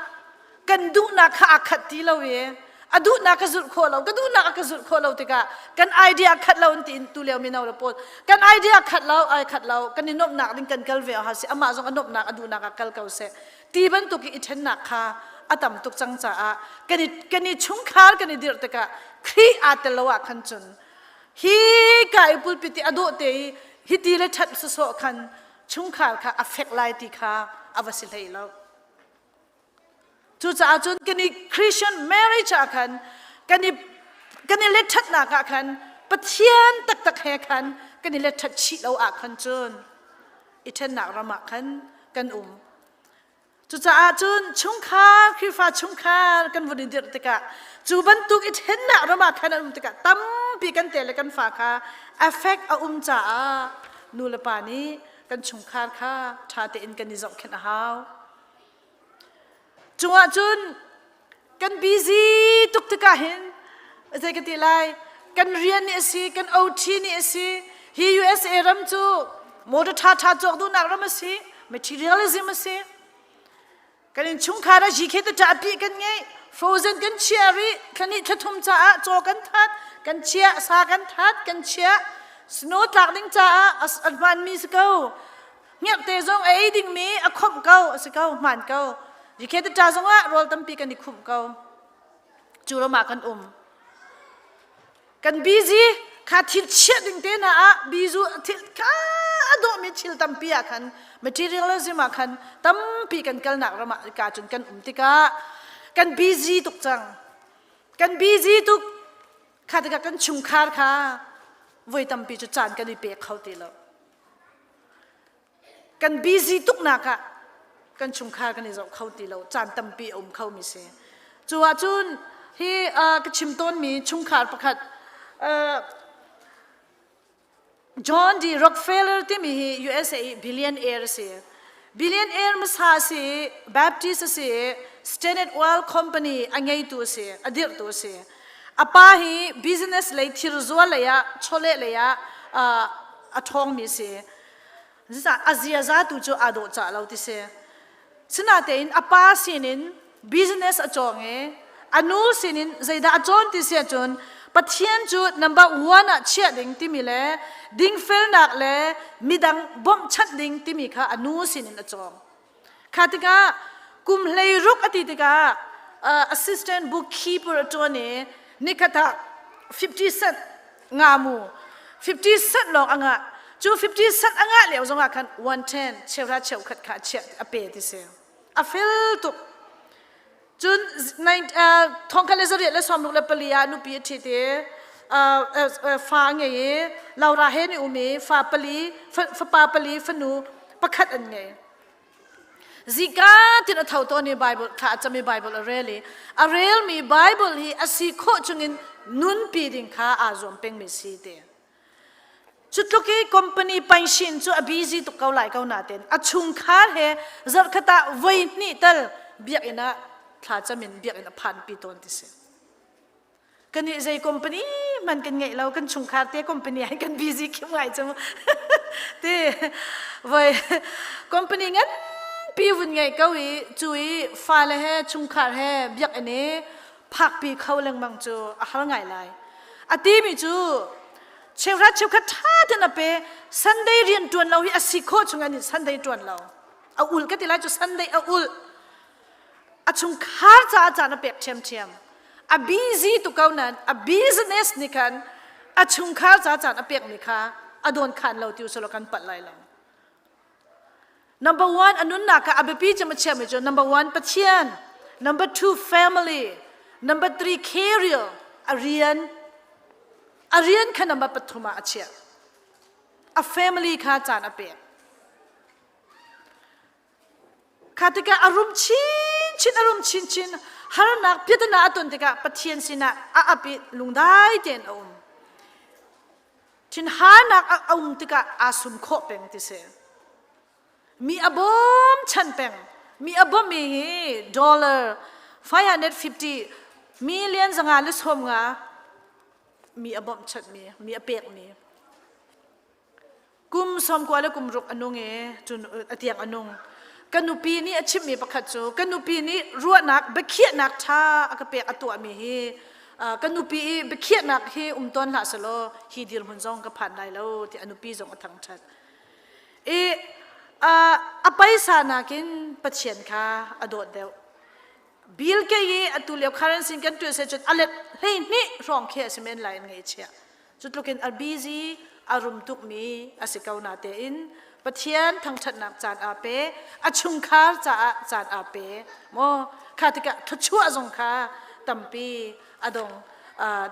kan duhnak kha aa khat ti lo i a duhnak ka zulh khawh lo ka duhnak a ka zulh khawh lo tikah kan idea khat lo an ti in tu lio mino le pawl kan idea khat lo ai khat lo kan i nuamhnak ding kan kal ve ha si amah zong a nuamhnak a duhnak ah kal ko seh ti bantuk i i ṭhennak kha a tam tuk cang caah kan i kan i chungkhar kan i dirh tikah Khrih aa tel lo ah khan cun hi ka i pulpit i a dawh te i hiti le ṭhat sawsawh khan chungkhar kha a fek lai ti kha a va si hlei lo. Cucaah cun kan i Christian marriage ah khan kan i kan i let ṭhatnak ah khan Pathian taktak he khan kan i let ṭhat chih lo ah khan cun i ṭhennak ram ah khan kan um. Cucaah cun chungkhar Khrihfa chungkhar kan vun i dirh tikah cu bantuk i ṭhennak ram ah khan an um tikah tampi kan te le kan fa kha affect a um caah nu le pa nih kan chungkhar kha ṭha tein kan i zohkhenh a hau. Cungah cun kan busy tuk tikah hin zei ka ti lai kan rian nih a si kan OT nih a si hi USA ram cu motor ṭha ṭha cawk duhnak ram a si materialism a si kan innchungkhar ah GK te ṭahpi kan ngei frozen kan chia rih thlani thlathum caah caw kan that kan chiah sa kan that kan chiah snow tlak ding caah a hmanmi si ko Hngerhte zong a ei dingmi a khomh ko a si ko hmaan ko. GK ta zongah rawl tampi kan i khumh ko. Cu ram ah kan um. Kan busy kha thil chiah ding te hna ah bizu thil kha a dawhmi thil tampi ah khan materialism ah khan tampi kan kalnak ram ah ka cun kan um tikah kan busy tuk cang. Kan busy tuk kha tikah kan chungkhar kha voi tampi cu caan kan i pe kho ti lo. Kan busy tuknak ah kan chungkhar kan i zoh kho ti lo caan tampi a um kho mi si. Cu ahcun hi ka chim tawnmi chungkhar pakhat John D. Rockefeller timi hi USA i billionaire a si. Billionaire hmasa a si i Baptist a si i Standard Oil Company a ngeitu a si, a dirhtu a si. A pa hi business lei thirzual lei ah chawleh lei ah a ṭhawngmi a si. A ziaza tu cu aa dawh cah lo ti si. Sinatein a pa sinin business a cawng i a nu sinin zeidah a cawn ti si ahcun Pathian cu number one ah chiah ding timi le dingfelnak le midang bawmhchanh ding timi kha a nu sinin a cawng. Kha tikah kum 16 a ti tikah assistant bookkeeper a ṭuan i nikhat ah 50 cent nga mu 50 cent lawng a ngah. Cu 50 cent a ngah lio zongah khan 110 cheuhra cheukhat kha a chiah a pe ti si. A fel tuk. Cun thongkhat le zariat le 64 ah nupi a ṭhit i fa a ngei i Laura he an i um i fa pali fapa pali fanu pakhat an ngei. Zika tin a tho tawn i Bible thla a cam i Bible a rel i a relmi Bible hi a si khawh chungin nunpi ding kha aa zuam pengmi si ti. Cutluk i company paishin cu a busy tuk ko lai ko nain a chungkhar he zarhkhat ah voi hnih tal biakinn ah thlacam in biakinn a phanpi tawn ti si. Kan nih zei company man kan ngeih lo kan chungkhar te company ai kan busy khim ngai cu ti voi company ngan pi vun ngei ko i cu i fale he chungkhar he biakinn i phakpi kho lengmang cu a har ngai lai. A timi cu cheuhra cheukhat ṭha ten a pe Sunday rian ṭuan lo hi a si khawh chung an Sunday ṭuan lo a ul ka ti lai cu Sunday a ul a chungkhar caah caan a pek ṭhiamṭhiam a busy tu ko nan a business nih khan a chungkhar caah caan a pek mi kha a dawn khan lo ti usulaw kan palh lai lo Number one, a nunnak ah a biapi cem a chiami cu number one, Pathian. Number two, family. Number three, career. A rian. A rian kha number pathum ah a chiah. A family kha caan a pek. Kha tikah a rum chinchin, a rum chinchin, harnak piatana a ton tikah Pathian sinah a ap i lungdai tein a um. Thinhanak a um tikah aa sum khawh peng ti si. Mi a bawm chan peng. Mi a bawmmi hi dollar 550 million 150 mi a bawmh chanmi, mi a pekmi. Kum 96 le kum ruk a nung i cun a tiang a nung. Ka nupi nih a chimmi pakhat cu ka nupi nih ruahnak biakhiahnak ṭha a ka pek a tuahmi hi ka nupi i biakhiahnak hi um tawn hlah selaw hi dirhmun zong ka phan lai lo ti a nupi zong a thangṭhat. I a paisa nakin Pathian kha a dawt deuh. Bill ke i atu lio currency kan tuah se cun a let 12 hrawng khi a si men lai in ngaihchiah. Cu tlukin a busy a rum tukmi a si ko na tein Pathian thangṭhatnak caan aa pe, a chungkhar caah caan aa pe. Maw kha tikah thluachuah zong kha tampi a dong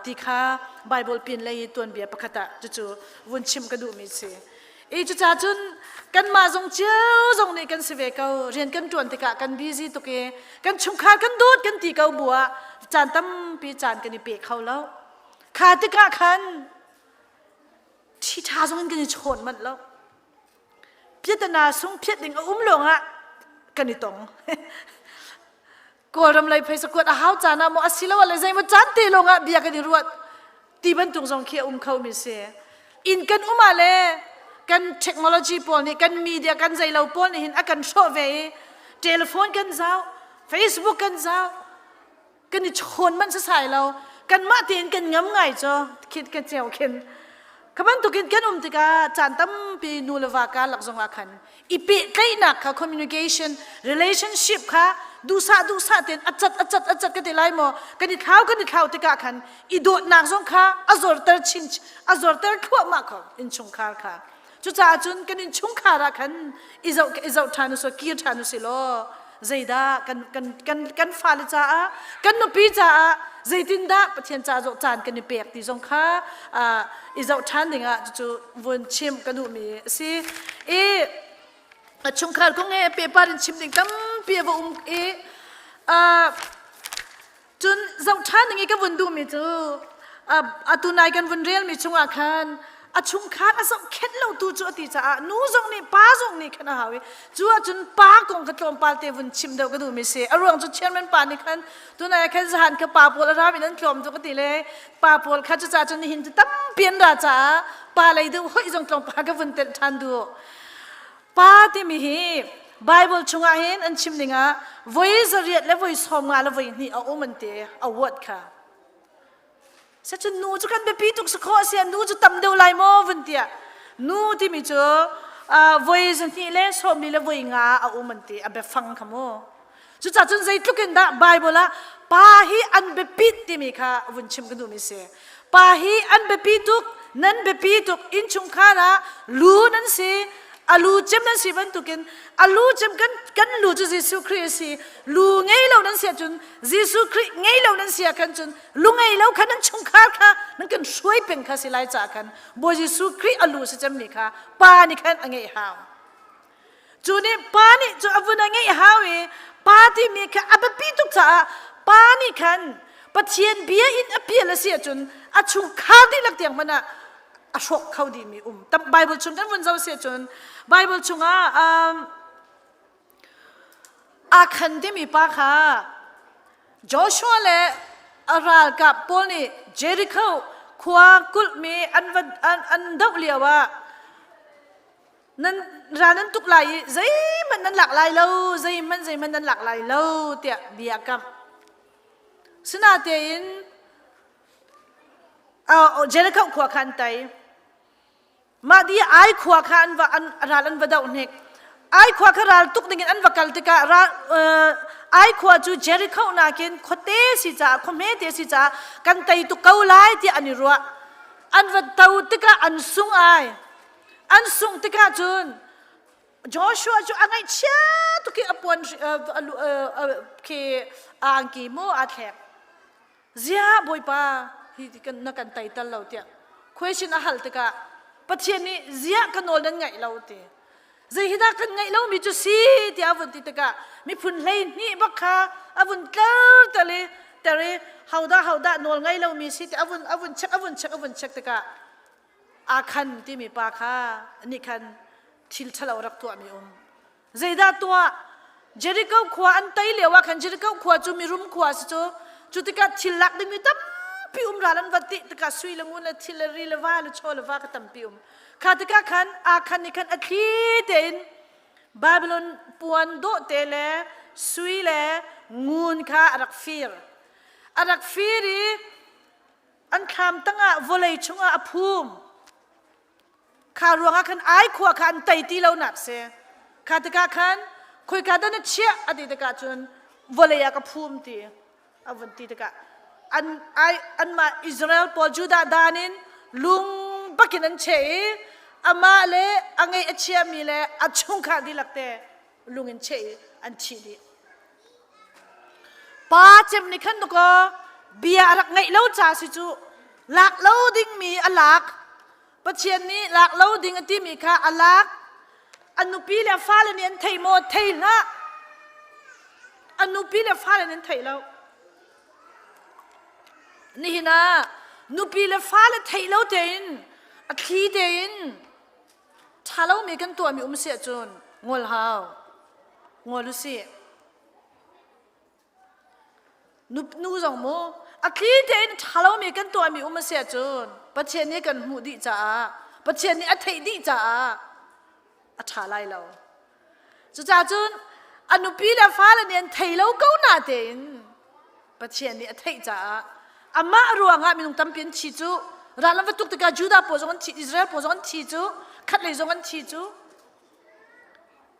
ti kha Bible pin lei i tuanbia pakhat ah cucu vun chim ka duhmi si. I cucaah cun kanmah zong cio zong nih kan si ve ko rian kan ṭuan tikah kan busy tuk i kan chungkhar kan dawt kan ti ko bu ah caan tampi caan kan i pe kho lo. Kha tikah khan ṭhi ṭha zong in kan i chawn manh lo. Piatana sung phiat ding a um lawngah kan i tong. Kawlram lei phaisa kuat a hau caan ah maw asiloah le zeimaw caan te lawngah bia kan i ruat ti bantuk zong khi a um kho mi si. Inn kan um ah le kan technology pawl nih kan media kan zeilo pawl nih hin a kan hrawh ve i telephone kan zau, Facebook kan zau, kan i chawn manh sasai lo kanmah tein kan ngam ngai cu khin kan ceu khin kha bantukin kan um tikah caan tampi nu le va karlak zongah khan i pehtlaihnak kha communication relationship kha Duhsah duhsah tein a cat a cat a cat ka ti lai maw? Kan i thlau kan i thlau tikah khan i dawtnak zong kha a zorter chin a zorter thluahmah ko innchungkhar kha. Cucaah cun kan innchungkhar ah khan i zoh i zoh ṭhan usih kir ṭhan usih law zeidah kan kan kan kan fale caah kan nupi caah zeitindah Pathian ca zoh caan kan i pek ti zong kha i zoh ṭhan dingah cucu vun chim ka duhmi a si. I chungkhar kong he pehpar in chim ding tampi a va um i cun zoh ṭhan ding i ka vun duhmi cu atu nai kan vun relmi chungah khan a chungkhar a zohkhenh lotu cu a ti caah nu zong nih pa zong nih khan a hau i cu ahcun pa kong kha tlawmpal te vun chim deuh ka duhmi si. A ruang cu chairman pa nih khan tunai ah khan zahan kha pa pawl a ram in an tlawm tuk a ti le pa pawl kha cucaah cun nihin cu tampi an ra caah pa lei deuh hoih zong tlawmpal ka vun telh ṭhan duh. Pa timi hi Bible chungah hin an chim ning ah voi 800 le voi 50 le voi hnih a um an ti a word kha. Sacun nu cu kan biapi tuk si khawh a si nu cu tam deuh lai maw vun tiah nu timi cu voi 240 le 40 le a um an ti a biafang kha mu. Cucaah cun zeitluk in dah Bible ah pa hi an biapit timi kha vun chim ka duhmi si. Pa hi an biapi tuk, nan biapi tuk, innchungkhar ah lu nan si, a lu cem nan si bantukin a lu cem kan kan lu cu Jesuh Khrih a si. Lu ngei lo nan si ahcun Jesuh Khrih ngei lo nan si ah khan cun lu ngei lo kha nan chungkhar kha nan kan hruai peng kha si lai caah khan Bawi Jesuh Khrih a lu si cemmi kha pa nih khan a ngeih hau. Cu nih pa nih cu a vun a ngeih hau i pa timi kha a biapi tuk caah pa nih khan Pathian bia in a pial a si ahcun a chungkhar dihlak tiang hmanh ah a hrawk kho dihmi um. Bible chung kan vun zoh si ahcun Bible chungah um, Akhan timi pa kha Joshua le a ralkap pawl nih Jericho khua kulhmi an va an, an doh lio ah Nan ral nan tuk lai i zeihmanh nan lak lai lo, zeihmanh zeihmanh nan lak lai lo tiah bia a kamh. Sinatein Jericho khua kha an tei. Mah di Ai khua kha an va an ral an va doh hnik. Ai khua kha ral tuk dingin an va kal tikah ral Ai khua cu Jericho nakin khuate si caah khua hmete si caah kan tei tuk ko lai tiah an i ruah. An va to tikah an sung ai. An sungh tikah cun Joshua cu a ngaihchia tuk i a puan khi a angki mu aa thlek. Ziah Bawipa hi na kan tei tal lo tiah question a hal tikah Pathian nih ziah ka nawl nan ngaih lo ti. Zei hi dah kan ngaih lomi cu si tiah a vun ti tikah miphun 12 bak kha a vun tler tel i ter i hodah hodah nawl ngei lomi si ti a vun a vun check a vun check a vun check tikah Akhan timi pa kha nih khan thil ṭhalo rak tuahmi um. Zeidah tuah? Jericho khua an tei lio ah khan Jericho khua cu mirum khua si cu. Cu tikah thil lak dingmi tampi um ral an va tih tikah sui le ngun le thil le ri le va le chaw le va ka tampi um. Kha tikah khan Akhan nih khan a thli tein Babylon puan dawh te le sui le ngun kha a rak fir. A rak fir i An thlam tangah vawlei chungah a phum. Kha ruangah khan ai khua kha an tei ti lo nak si. Kha tikah khan khoika dah na chiah a ti tikah cun vawlei ah ka phum ti a vun ti tikah an ai anmah Israel pawl Judah dan in lung bakin an cheh i amah le a ngeih a chiami le a chungkhar dihlak te lung in cheh i an thih dih. Pa cem nih khan dakaw bia a rak ngeih lo ca si cu lak lo dingmi a lak. Pathian nih lak lo ding a timi kha a lak. A nupi le a fale nih an thei maw? Thei hlah. A nupi le fale nih an theih lo. Nihin ah nupi le fale theih lo tein a thli tein ṭha lomi kan tuahmi um si ahcun ngol hau. Ngol usih. Nu, nu zong mu a thli tein ṭha lomi kan tuahmi um a si ahcun Pathian nih kan hmuh dih caah Pathian nih a theih dih caah a ṭha lai lo. Cucaah cun a nupi le fale nih an thei lo ko na tein Pathian nih a theih caah amah ruangah minung tampi an thi cu ral an va tuk tikah Judah pawl zong an thi Israel pawl zong an thi cu khatlei zong an thi cu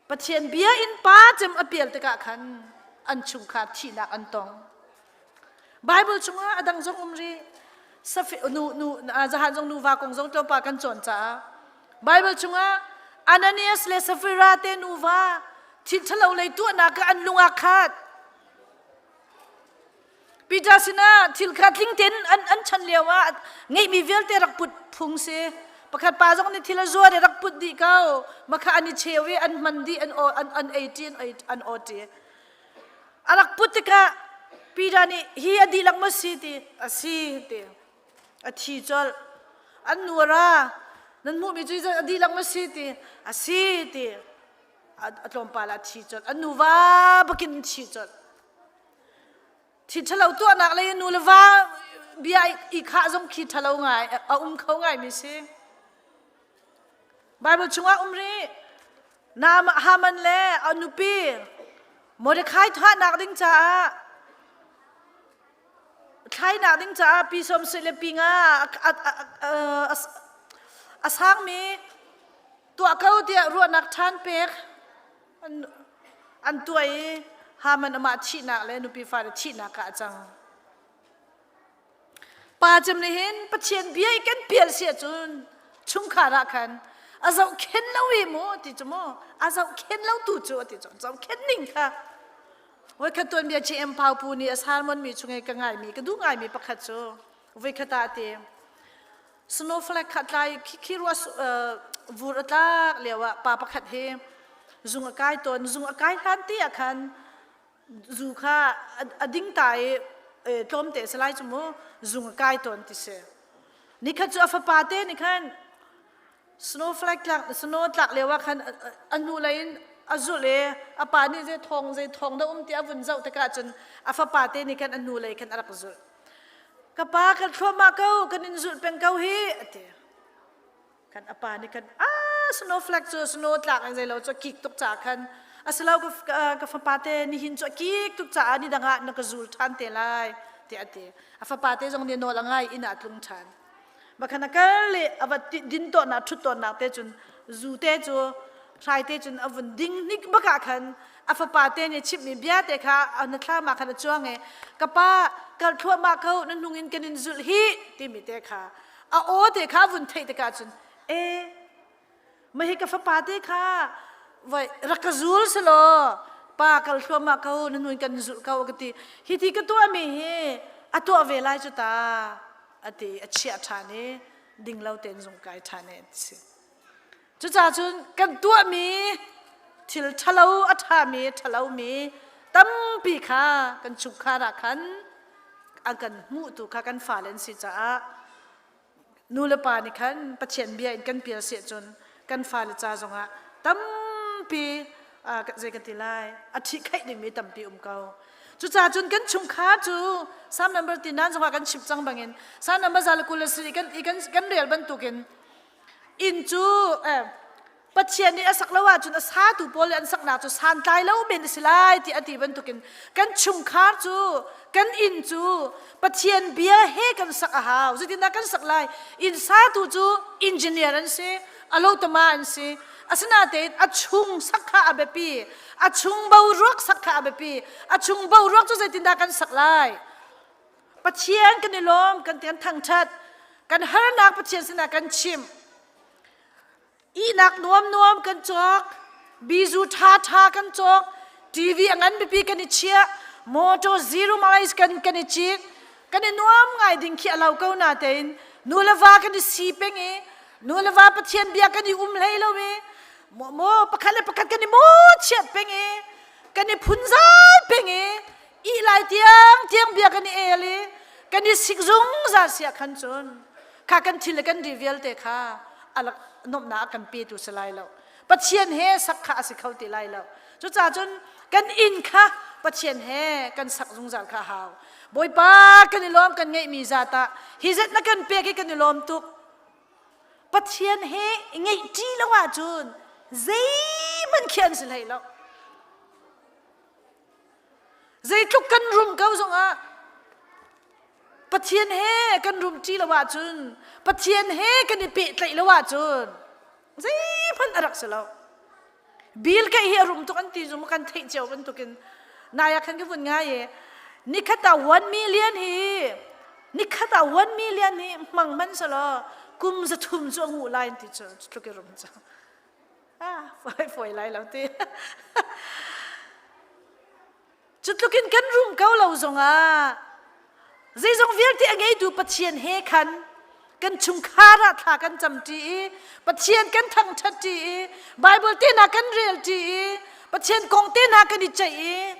Pathian bia in pa cem a pial tikah khan. An chungkhar thihnak an tong. Bible chungah a dang zong um rih. Safi nu nu zahan zong nuva kong zong tlawmpal kan cawn caah Bible chungah Ananias le Sapphira te nuva thil ṭhalo lei tuahnak ah an lung aa khat. Peter sinah thil kha tling tein an an chan lio ah ngeihmi vialte rak put phung si. Pakhat pa zong nih thil a zuar i rak put dih ko. Makha an i cheu i an hman dih an an an ei ṭi an ei an aw ṭi. A rak put tikah Peter nih hi a dihlak maw si ti a si ti a thi colh. An nu a ra nan hmuhmi cu a dihlak maw si ti a si ti a tlawmpal ah thi colh. An nuva bakin thi colh. Thi ṭhalo tuahnak lei nu le va bia i khah zong khi ṭhalo ngai a um kho ngaimi si. Bible chungah um rih. Haman le a nupi Mordecai thahnak ding caah thlainak ding caah pi som sui le pi nga a sangmi tuah ko tiah ruahnak ṭhan pek an tuah i Haman amah thihnak le nupi fale thihnak ah a cang. Pa cem nih hin Pathian bia i kan pial si ahcun chungkhar ah khan a zohkhen lo i mu ti cu mu a zohkhen lo tu cu ti cu zohkhen ning kha voikhat tuanbia GM Pau Pu nih a sermon mi chung i ka ngaimi ka duh ngaimi pakhat cu voikhat ah ti snowflake kha tlai khi khi rua vur a tlak lio ah pa pakhat hi zung a kai tawn zung a kai hlan ti ah khan zu kha a ding ta i tlawmte si lai cu mu zung a kai tawn ti si nikhat cu a fapa te nih khan snowflake tlak snow tlak lio ah khan a hnu lei in a zulh i a pa nih zei thawng zei thawng dah um ti a vun zoh tikah cun a fapa te nih khan a hnu lei khan a rak zulh ka pa kan thluahmah ko kan in zulh peng ko hi a ti kan a pa nih khan ah snowflake cu snow tlak in zeilo cu kik tuk caah khan asilo ka ka fapa te nihin cu a kik tuk caah ni dang ah na ka zul ṭhan te lai tiah a ti a fapa te zong nih nawl a ngai inn ah tlung ṭhan bakhan a kal le a va din tawnnak ṭhut tawnnak te cun zu te cu hrai te cun a vun ding hnik bak ah khan a fapa te nih chimhmi bia te kha na thlam ah khan a cuang i ka pa kal thluahmah ko na hnung in kan in zulh hi timi te kha a aw te kha vun theih tikah cun e mah hi ka fapa te kha voi rak ka zul selaw pa kal thluahmah ko na nun kan zulh ko ka ti hi ti ka tuah mi hi a tuah ve lai cu ta a ti a chiah ṭhan i ding lo tein zung kai ṭhan e si cucaah cun kan tuahmi thil ṭhalo a ṭhami ṭhalomi tampi kha kan chungkhar ah khan an kan hmuhtu kha kan fale an si caah nu le pa nih khan Pathian bia in kan pial si ahcun kan fale ca zongah tampi zei kan ti lai a ṭhihkhaih dingmi tampi um ko. Cucaah cun kan chungkhar cu Psalm number ti nan zongah kan chimh cang bangin Psalm number 120 kan kan kan rel bantukin inn cu eh, Pathian nih a sak lo ahcun a satu pawl nih an saknak cu santlai lo men a si lai ti a ti bantukin kan chungkhar cu kan inn cu Pathian bia he kan sak a hau. Zeitindah kan sak lai? Inn satu cu engineer an si, alotama an si. Asinain a chung sak kha a biapi. A chung boruak sak kha a biapi. A chung boruak cu zeitindah kan sak lai? Pathian kan i lawm, kan kan thangṭhat. Kan harnak Pathian sinah kan chim. Ihnak nuamnuam kan cawk, bizu ṭhaṭha kan cawk, TV a ngan pipi kan i chiah, motor zero miles kan kan i cit, kan i nuam ngai ding khi a lo ko na tein nu le va kan i si peng i nu le va Pathian bia kan i um hlei lo i maw pakhat le pakhat kan i mu chiat peng i kan i phunzai peng i ih lai tiang tiang bia kan i el i kan i sik zungzal sia khan cun kha kan thil le kan ri vialte kha alak nomhnak a kan petu si lai lo Pathian he sak kha a si kho ti lai lo cucaah cun kan inn kha Pathian he kan sak zungzal kha hau Bawipa kan i lawm kan ngeihmi zat ah hi zat na kan pek hi kan i lawm tuk Pathian he ngeih ṭi lo ahcun zeihmanh khi an si hlei lo Zeitluk kan rum ko zongah Pathian he kan rum ṭi lo ahcun Pathian he kan i pehtlaih lo ahcun zeihmanh a rak si lo. Bill Gates hi a rum tuk an ti zong kan theih cio bantukin. Naya khan ka vun ngai e. Nikhat ah 1 million hi nikhat ah 1 million hi hmang man salo kum za thum chu ngu lai ti chu tluk i rum chu. Ah, foi foi lai lo ti. Cu tlukin kan rum ko lo zongah zeizong vialte a ngeitu Pathian he khan kan chungkhar ah thla kan camṭi i Pathian kan thangṭhatṭi i Bible te hna kan relṭi i Pathian kong te hna kan i ceih i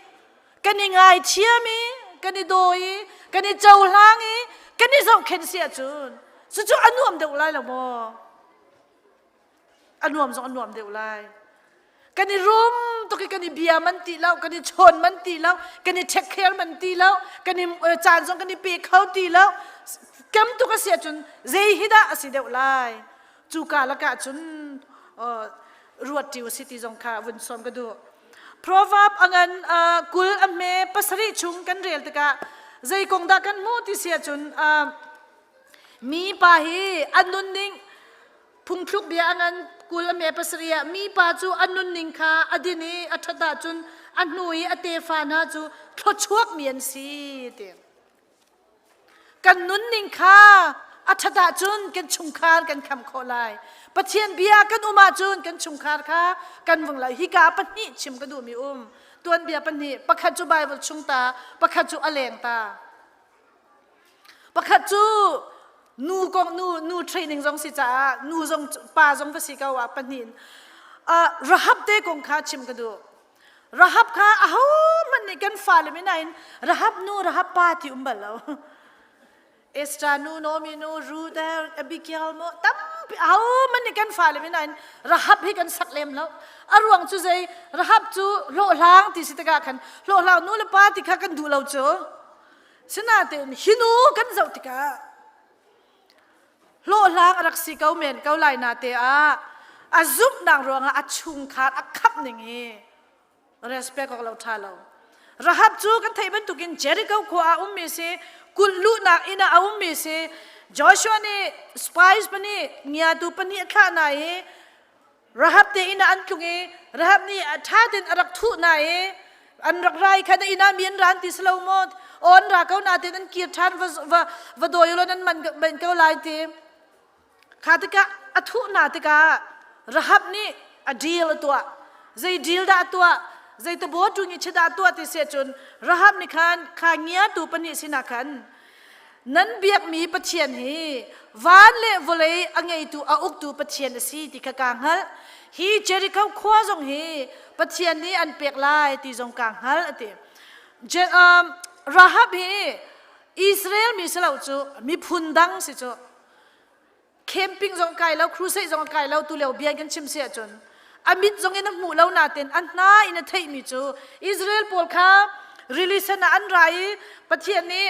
kan i ngaithiam i kan i daw i kan i cohlang i kan i zohkhenh si ahcun cucu a nuam deuh lai lo maw? A nuam zong a nuam deuh lai. Kan i rum tuk i kan i bia man ti lo, kan i chawn man ti lo, kan i take care man ti lo, kan i caan zong kan i pe kho ti lo. Kem tuk a si ahcun zei hi dah a si deuh lai? Cu ka lakah cun ruat ṭi u si ti zong kha vun sawm ka duh. Proverb a ngan 20 a hme 7 chung kan rel tikah zei kong dah kan hmuh ti si ahcun mi pa hi an nunning Phungthluk bia a ngan 20 a me 7 ah mipa cu a nunning kha a din i a ṭhat ahcun a hnu i a tefa hna cu thluachuakmi an si ti. Kan nunning kha a ṭhat ahcun kan chungkhar kan kham khawh lai. Pathian bia kan um ahcun kan chungkhar kha kan vung lai. Hika pahnih chim ka duhmi um. Tuanbia pahnih, pakhat cu Bible chung ta, pakhat cu a leng ta. Pakhat cu nu kong nu nu training zong si caah nu zong pa zong va si ko ah pahnih Rahab te kong kha chim ka duh. Rahab kha aho hmanh nih kan fale min in Rahab nu Rahab pa ti um bal lo. Esther nu Naomi nu Ruth Abigail mu tampi aho hmanh nih kan fale min in Rahab hi kan sak lem lo. A ruang cu zei Rahab cu hlawhhlang ti si tikah khan hlawhhlang nu le pa ti kha kan duh lo cu. Sinain hi nu kan zoh tikah hlawhhlang a rak si ko men ko lai na te ah a zumhnak ruangah a chungkhar a khamh ning hi respect awk lo ṭha lo. Rahab cu kan theih bantukin Jericho khua ah ummi si, kulh luhnak inn ah a ummi si. Joshua nih spies pahnih, ngiatu pahnih a thlah hna i Rahab te inn ah an tlung i Rahab nih a ṭha tein a rak thuh hna i an rak ra i khan a inn ah mi an ra an ti si lo maw? Aw an ra ko nain an kir ṭhan va va va dawi ulaw nan man man ko lai ti. Kha tikah a thuh hna tikah Rahab nih a deal a tuah. Zei deal dah a tuah? Zei tabaw tu ngi dah a tuah ti si ahcun Rahab nih khan kha ngiatu pahnih sinah khan Nan biakmi Pathian hi van le vawlei a ngeitu a uktu Pathian a si ti kha kaa hngalh. Hi Jericho khua zong hi Pathian nih an pek lai ti zong kaa hngalh a ti. Rahab hi Israel mi si lo cu miphun dang si cu. Camping zong kai lo, crusade zong kai lo tu lio bia kan chim si ahcun a mit zong in a hmuh lo nain a hna in a theihmi cu Israel pawl kha rili sen ah an ra i Pathian nih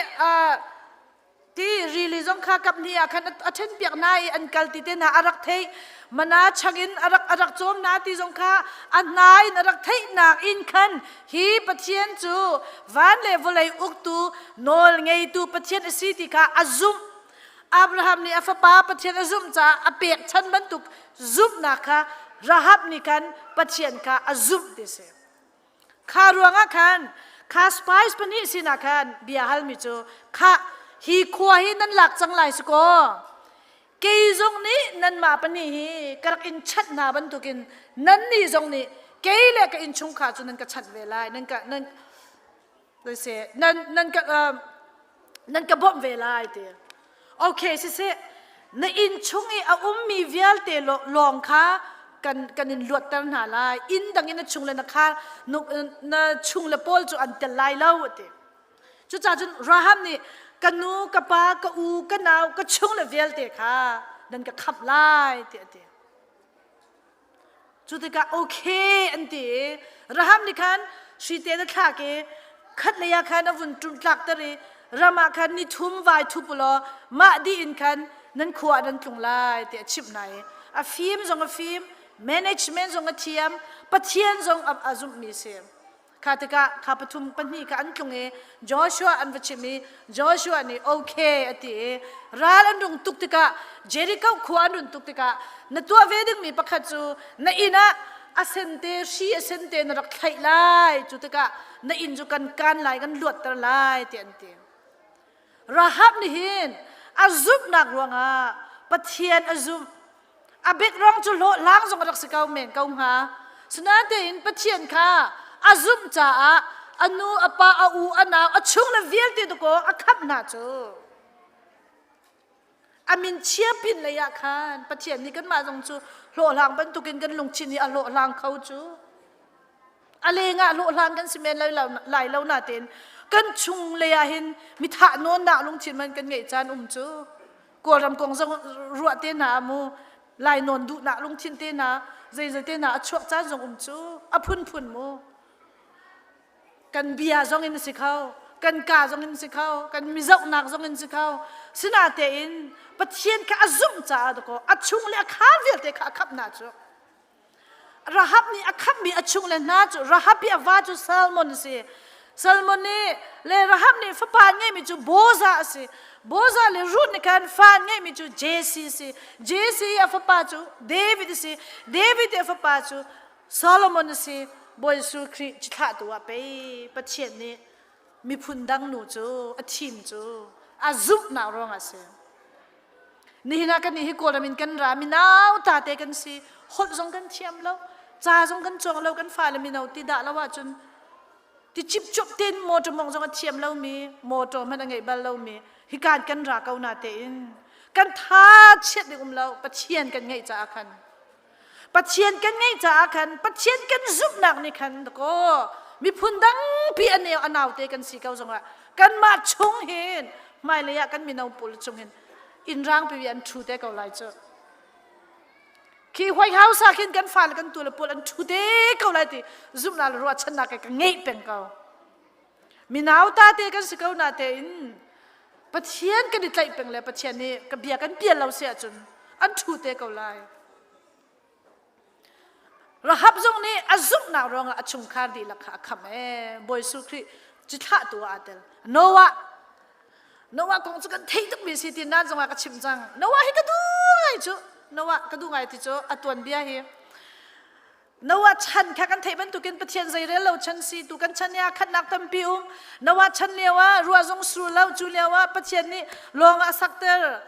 ti rili zong kha kap hnih ah khan a ṭhenpiak hna i an kal ti te hna a rak theih mana changin a rak a rak cawm hna ti zong kha a hna in a rak theihnak in khan hi Pathian cu van le vawlei uktu nawl ngeitu Pathian a si ti kha a zumh Abraham nih a fapa Pathian a zumh caah a pekchan bantuk zumhnak kha Rahab nih khan Pathian kha a zumh ti si. Kha ruangah khan kha spies pahnih sinah khan bia halmi cu kha hi khua hi nan lak cang lai si kaw kei zong nih nanmah pahnih hi ka rak in chanh hna bantukin nannih zong nih kei le ka innchungkhar cu nan ka chanh ve lai nan ka nan nan nan ka nan ka bawmh ve lai ti okay siseh na inn chung i a ummi vialte lawng kha kan kan in luatter hna lai inn dang in na chung le na kha na chung le pawl cu an tel lai lo ti cucaah cun Rahab nih ka nu ka pa ka u ka nau ka chung le vialte kha nan ka khamh lai ti a ti Cu tikah okay an ti i Rahab nih khan hri te na thlak i khat lei ah khan a vun tlakter i ram ah khan ni thum vai thup u law mah dih in khan nan khua ah nan tlung lai tiah a chimh hna i a fim zong a fim management zong a thiam Pathian zong a zumhmi a si. Kha tikah kha pathum pahnih kha an tlung i Joshua an va chimh i Joshua nih okay a ti i ral an rung tuk tikah Jericho khua an run tuk tikah na tuah ve dingmi pakhat cu na inn ah A sente hri a sente na rak thlaih lai cu tikah na inn cu kan kan lai kan luatter lai ti an ti. Rahab nih hin a zumhnak ruangah Pathian a zumh. A bek rong cu hlawhhlang zong a rak si ko men ko hnga. Sinain Pathian kha a zumh caah a nu, a pa, a u, a nau, a chung le vialte dakaw a khamh hna cu. A min chia pin lei ah khan Pathian nih kanmah zong cu hlawhhlang bantukin kan lungthin hi a hlawhhlang kho cu. A lengah hlawhhlang kan si men lai lo natein kan chung lei ah hin mi thah nawnnak lungthin man kan ngeih caan um cu. Kawlram kong zong ruah te hna mu lai nawn duhnak lungthin te hna zeizei te hna a chuak caan zong um cu a phunphun mu. Kan bia zong in si kho, kan ka zong in si kho, kan mizohnak zong in si kho. Sinatein Pathian kha a zumh caah dakaw a chung le a khar vialte kha a khamh hna cu. Rahab nih a khamhmi a chung le hna cu Rahab i a va cu Salmon a si. Salmon nih le Rahab nih fapa an ngeihmi cu Boza a si. Boza le Ruth nih khan fa an ngeihmi cu Jesse a si. Jesse i a fapa cu David a si. David i a fapa cu Solomon a si. Bawi Jesuh Khrih cithlahtu ah pei Pathian nih miphun dang nu cu a thim cu a zumhnak ruangah a si. Nihin ah kan nih hi Kawlram in kan ra minau ta te kan si holh zong kan thiam lo ca zong kan cawng lo kan fale mino ti dah lo ahcun ti chipchup tin motor mong zong a thiam lo mi motor hmanh a ngei bal lo mi hi kan kan ra ko na tein kan tha chiat ding um lo Pathian kan ngeih caah khan Pathian kan ngeih caah khan Pathian kan zumhnak nih khan ko miphun dangpi an anau te kan si ko zongah kanmah chung hin hmailei ah kan mino pawl chung hin innrang pipi an ṭhu te ko lai cu khi White House ah khin kan fale kan tu le pawl an ṭhu te ko lai ti zumhnak le ruahchannak ka ngeih peng ko minau ta te kan si ko na tein Pathian kan i tlaih peng le Pathian nih ka bia kan pial lo si ahcun an ṭhu te ko lai Rahab zong nih a zumhnak ruangah a chungkhar dihlak kha a khamh ee Bawi Jesuh Khrih cithlahtu ah aa tel Noah Noah kong cu kan theih tukmi si ti nan zongah ka chim cang. Noah hi ka duh ngai cu. Noah ka duh ngai ti cu a tuanbia hi. Noah chan kha kan theih bantukin Pathian zeirel lo chan si tu kan chan ya khatnak tampi um. Noah chan lio ah ruah zong sur lo cu lio ah Pathian nih lawng ah sakter.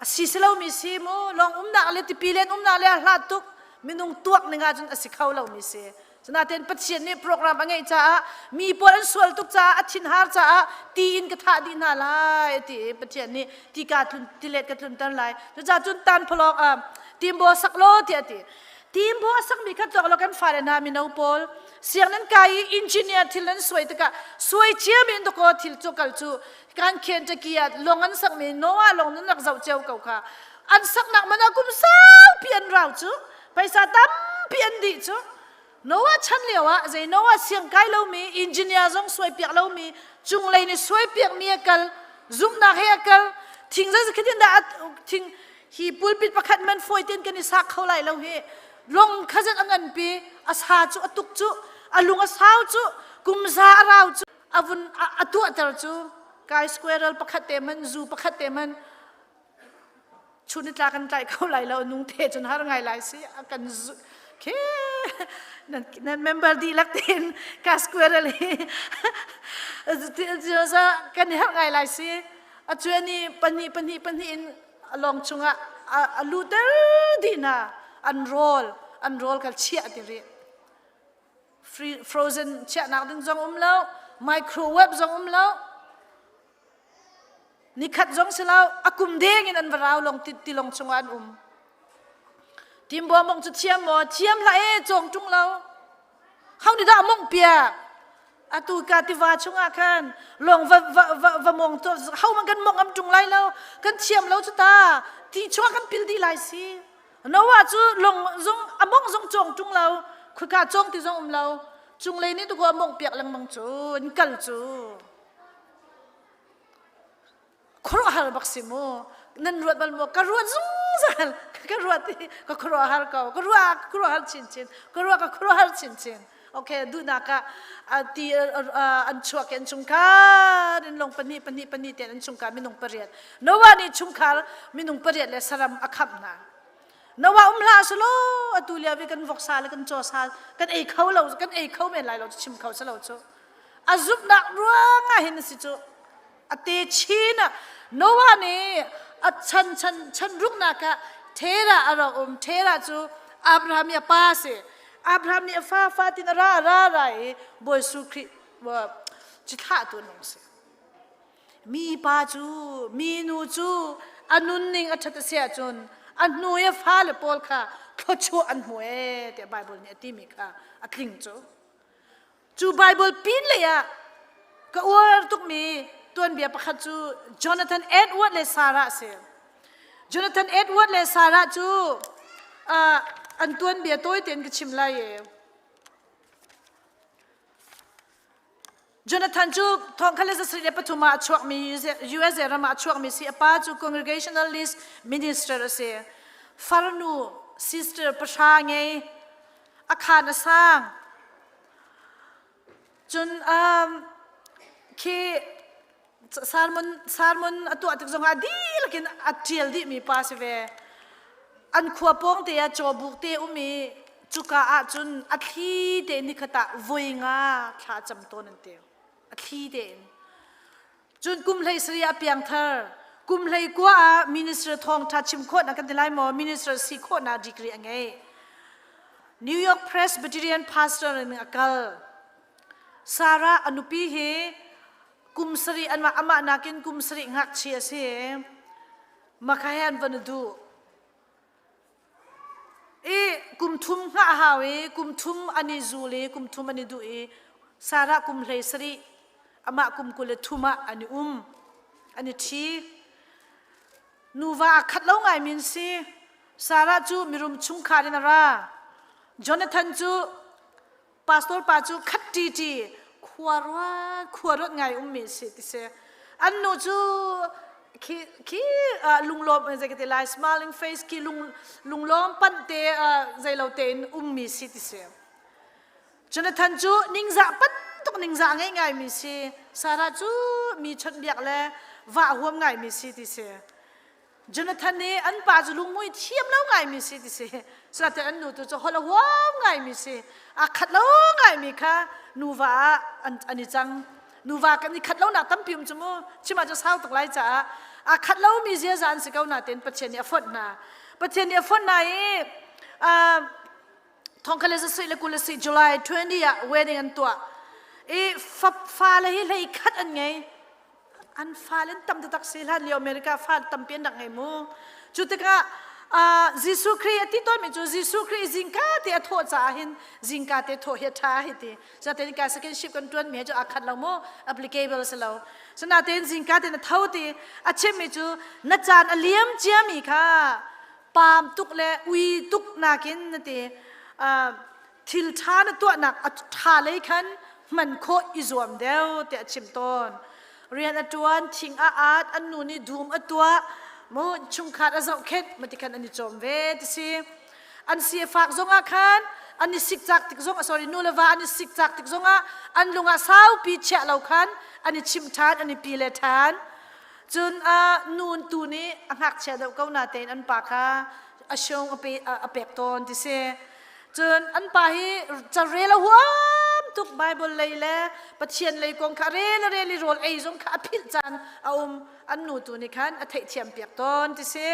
A si si lomi si mu lawng umnak le tipi len umnak le a hlat tuk minung tuak ning ahcun a si kho lomi si. Sinain Pathian nih program a ngeih caah mi pawl an sual tuk caah a thinhar caah ti in ka thah dih hna lai ti i Pathian nih ti ka tlun tilet ka tlunter lai. Cucaah cun tan phalawk ah timbo sak law tiah a ti. Timbo a sakmi kha tuak law kan fale hna mino pawl siang nan kai i engineer thil nan suai tikah suai ciami in dakaw thil cu kal cu kan Kentucky ah lawng an sakmi Noah lawng nan rak zoh cio ko kha an saknak man ah kum saupi an rau cu Paisa tampi an dih cu Noah chan lio ah zei Noah siang kai lomi engineer zong suai piak lomi cunglei nih suai piak mi a kal zumhnak he a kal thing zei khitin dah thing hi pulpit pakhat man fawi ten kan i sak kho lai lo hi long khazat a ngan pi a sa cu a tuk cu a lung a sau cu kum za a rau cu a vun a tuahter cu kai squirrel pakhat te man zu pakhat te man chun ni tla kan tlai kho lai lo nung te cun har ngai lai si a kan zu khe nan nan member dihlak tein ka squirrel hi kan har ngai lai si a cuan i pahnih pahnih pahnih in lawng chungah a luter dih na an rawl an rawl kal chiah ti rih frozen chiahnak ding zong um lo microwave zong um lo Nikhat zong si lo, a kum deng in an va rau long tilong chungah an um. Timbua mong cu thiam maw? Thiam hlah e, cawng ṭung lo. Ho nih dah mong piak? Atu ka tiva chungah khan long va va va va mong to ho man kan mong am ṭung lai lo. Kan thiam lo cu ta. Ti chungah kan pil dih lai si. Noah cu long zong a mong zong cawng ṭung lo. Khuika cawng ti zong um lo. Cunglei nih tuku a mong piak lengmang cu in kal cu. Khuaruahhar bak si mu. Nan ruat bal maw? Ka ruat zungzal. Ka ruat i ka khuaruahhar ko. Ka ruah ka khuaruahhar chinchin. Ka ruah ka khuaruahhar chinchin. Okay, duhnak ah ti an chuak in chungkhar in long pahnih pahnih pahnih ten an chungkhar minung pariat. Noah nih chungkhar minung pariat le saram a khamh hna. Noah um hlah selaw atu lio vi kan voksa le kan cawsa kan ei kho lo kan ei kho men lai lo chim kho selo cu. A zumhnak ruangah hin si cu. A te chin ah Noah nih a chan chan chan ruknak ah Thera a rak um. Thera cu Abraham i a pa si. Abraham nih a fa fa tin a ra ra ra i Bawi Jesuh Khrih cithlah tu an si. Mi pa cu mi nu cu a nunning a ṭhat a si ahcun a hnu i a fale pawl kha thluachuah an hmu ee tiah Baibal nih a timi kha a tling cu. Cu Baibal pin lei ah ka uar tukmi tuanbia pakhat cu Jonathan Edward le Sarah a si. Jonathan Edward le Sarah cu uh, an tuanbia tawi tein ka chim lai i Jonathan cu thongkhat le 73 ah a chuakmi USA ram ah a chuakmi si. A pa cu Congregationalist minister a si. Farnu sister pahra ngei. A khan a sang. Cun um, khi sermon sermon a tuah tik zongah dihlak in a ṭial dihmi pa si ve. An khua pawng te ah cawbuk te um i cuka ah cun a thli te nikhat ah voi nga thla cam tawn an ti. A thli tein. Cun kum hlei sarih ah piangthar. Kum hlei kua ah minister thawngṭha chim khawhnak kan ti lai maw? Minister si khawhnak degree a ngei. New York Presbyterian pastor in a kal. Sarah a nupi hi kum sarih anmah amah nakin kum sarih ngakchia a si. Maka he an van i duh. I kum thum hngah hau i kum thum an i zul i kum thum an i duh i Sarah kum hlei sarih amah kum 23 ah an i um an i ṭhi. Nuva aa khat lo ngai min si. Sarah cu mirum chungkhar in a ra. Jonathan cu pastor pa cu khat ṭi khua ruat khua ruat ngai ummi si ti si an nu cu khi khi lunglawm zei ka ti lai smiling face khi lung lunglawm panh te zei lo tein ummi si ti si Jonathan cu ningzah pan tuk ningzah ngei ngai mi si Sarah cu mi chawnhbiak le vah huam ngai mi si ti si Jonathan nih an pa cu lungmui thiam lo ngaimi si ti si. Sinain an nu tu cu holh a huam ngaimi si. A khat lo ngaimi kha nuva ah an, an i cang. Nuva kan i khat lonak tampi um cu mu. Chim ah cu sau tuk lai caah a khat lomi ziaza an si ko nain Pathian nih a fonh hna. Pathian nih a fonh hna i uh, thongkhat le zasui le kul le si July 20 ah wedding an tuah. I fa, fa le hi hlei khat an ngei. An fale an tam taktak si hlan lio America fa tampi an rak ngei mu. Cu tikah uh, Jesuh Khrih a ti tawnmi cu Jesuh Khrih zingka te a thawh caah hin zingka te thawh hi a ṭha hi ti. Zaten ka second shift kan ṭuan mi he cu aa khat lo mu applicable si lo. Sinain zingka te na tho ti a chimmi cu na caan a liam ciami kha paam tuk le ui tuk nakin na ti uh, thil ṭha na tuahnak a ṭha lei khan hman khawh i zuam deuh tiah a chim tawn. Rian a ṭuan, thing a at, an nu nih dum a tuah, mu chungkhar a zohkhenh, mati khan an i cawm ve ti si. An si a fak zongah khan an i sikcak tik zong sorry nu le va an i sikcak tik zongah an lung ah saupi chiah lo khan an i chimh ṭhan, an i pi le ṭhan. Cun a nun tu nih a ngakchia deuh ko na tein an pa kha a siong a pe a pek tawn ti si. Cun an pa hi carel a huam tuk Bible lei le Pathian lei kong kha rel a rel i rawl ei zong kha a philh caan a um an nu tu nih khan a theihthiam piak tawn ti si.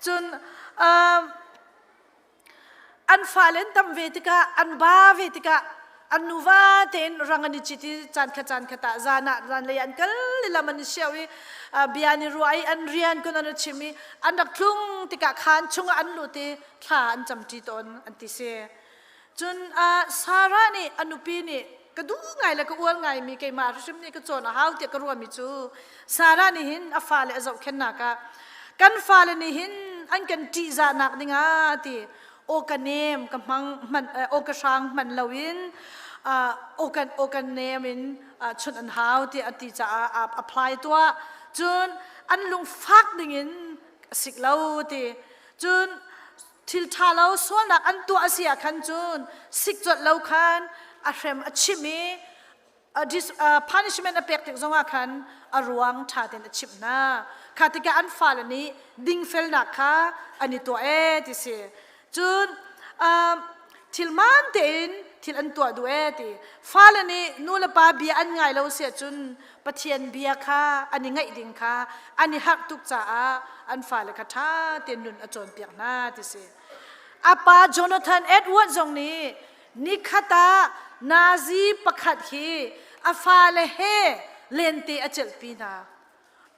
Cun uh, an fale an tam ve tikah an ba ve tikah an nuva tein rang an i cit i caan khat caan khat ah zan ah zan lei an kal i lam an i siau i bia an i ruah i an rian kun an i chim i an rak tlung tikah khaan chungah an lut i thla an camṭi tawn an ti si. Cun uh, Sarah nih a nupi nih ka duh ngai le ka uar ngaimi keimah hrim nih ka cawn a hau tiah ka ruahmi cu Sarah nih hin a fale a zohkhenhnak ah kan fale nih hin an kan ṭihzahnak dingah ti aw ka nem ka hmang hman aw ka hrang hman loin aw kan aw kan nem in chunh an hau tiah a ti caah a apply tuah cun an lungfak dingin a sik lo ti Cun thil ṭha lo sualnak an tuah a si ah khan cun sik colh lo khan a hrem a chimh i Punishment a pek tik zongah khan a ruang ṭha tein a chimh hna. Kha tikah an fale nih dingfelnak kha an i tuah ee ti si. Cun thil hmaan tein thil an tuah duh ee ti. Fale nih nu le pa bia an ngai lo si ahcun Pathian bia kha an i ngaih ding kha an i harh tuk caah an fale kha ṭha tein nun a cawnpiak hna ti si. A pa Jonathan Edwards zong nih Nikhat ah Nazi pakhat hi a fale he lente a celhpi hna.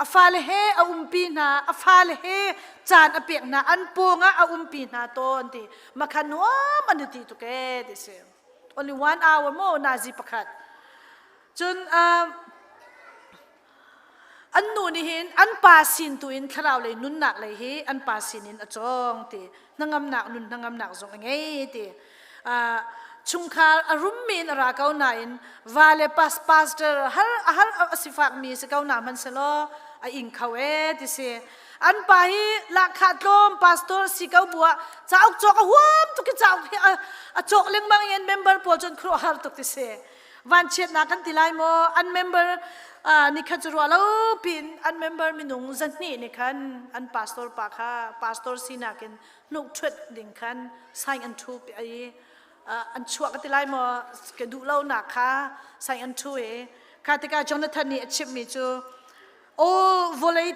A fale he a umpi hna, a fale he caan a pek hna, an pawng ah a umpi hna tawn ti. Makha nuam an i ti tuk ee ti si. Only one hour mo Nazi pakhat. Cun an nu nih hin an pa sin tu in thlarau lei nunnak lei hi an pa sin in a cawng ti hnangamnak nun hnangamnak zong a ngei ti chungkhar a rummi in a ra ko nain va le pas pastor har har a sifak mi si ko na man selaw a ing kho e ti si an pa hi lahkhah tlawm pastor si ko buah cauk cawk a huam tuk i cauk hi a cawk lengmang in member pawl cun khuaruah har tuk ti si vanchiatnak kan ti lai maw an member nikhat cu ruah lo pin an member minung zahnih nih khan an pastor pa kha pastor sinak in hnuk ṭhuat ding khan sign an ṭhu i an chuah ka ti lai maw ka duh lo nak kha sign an ṭhu i kha tikah Jonathan nih a chimhmi cu o vawlei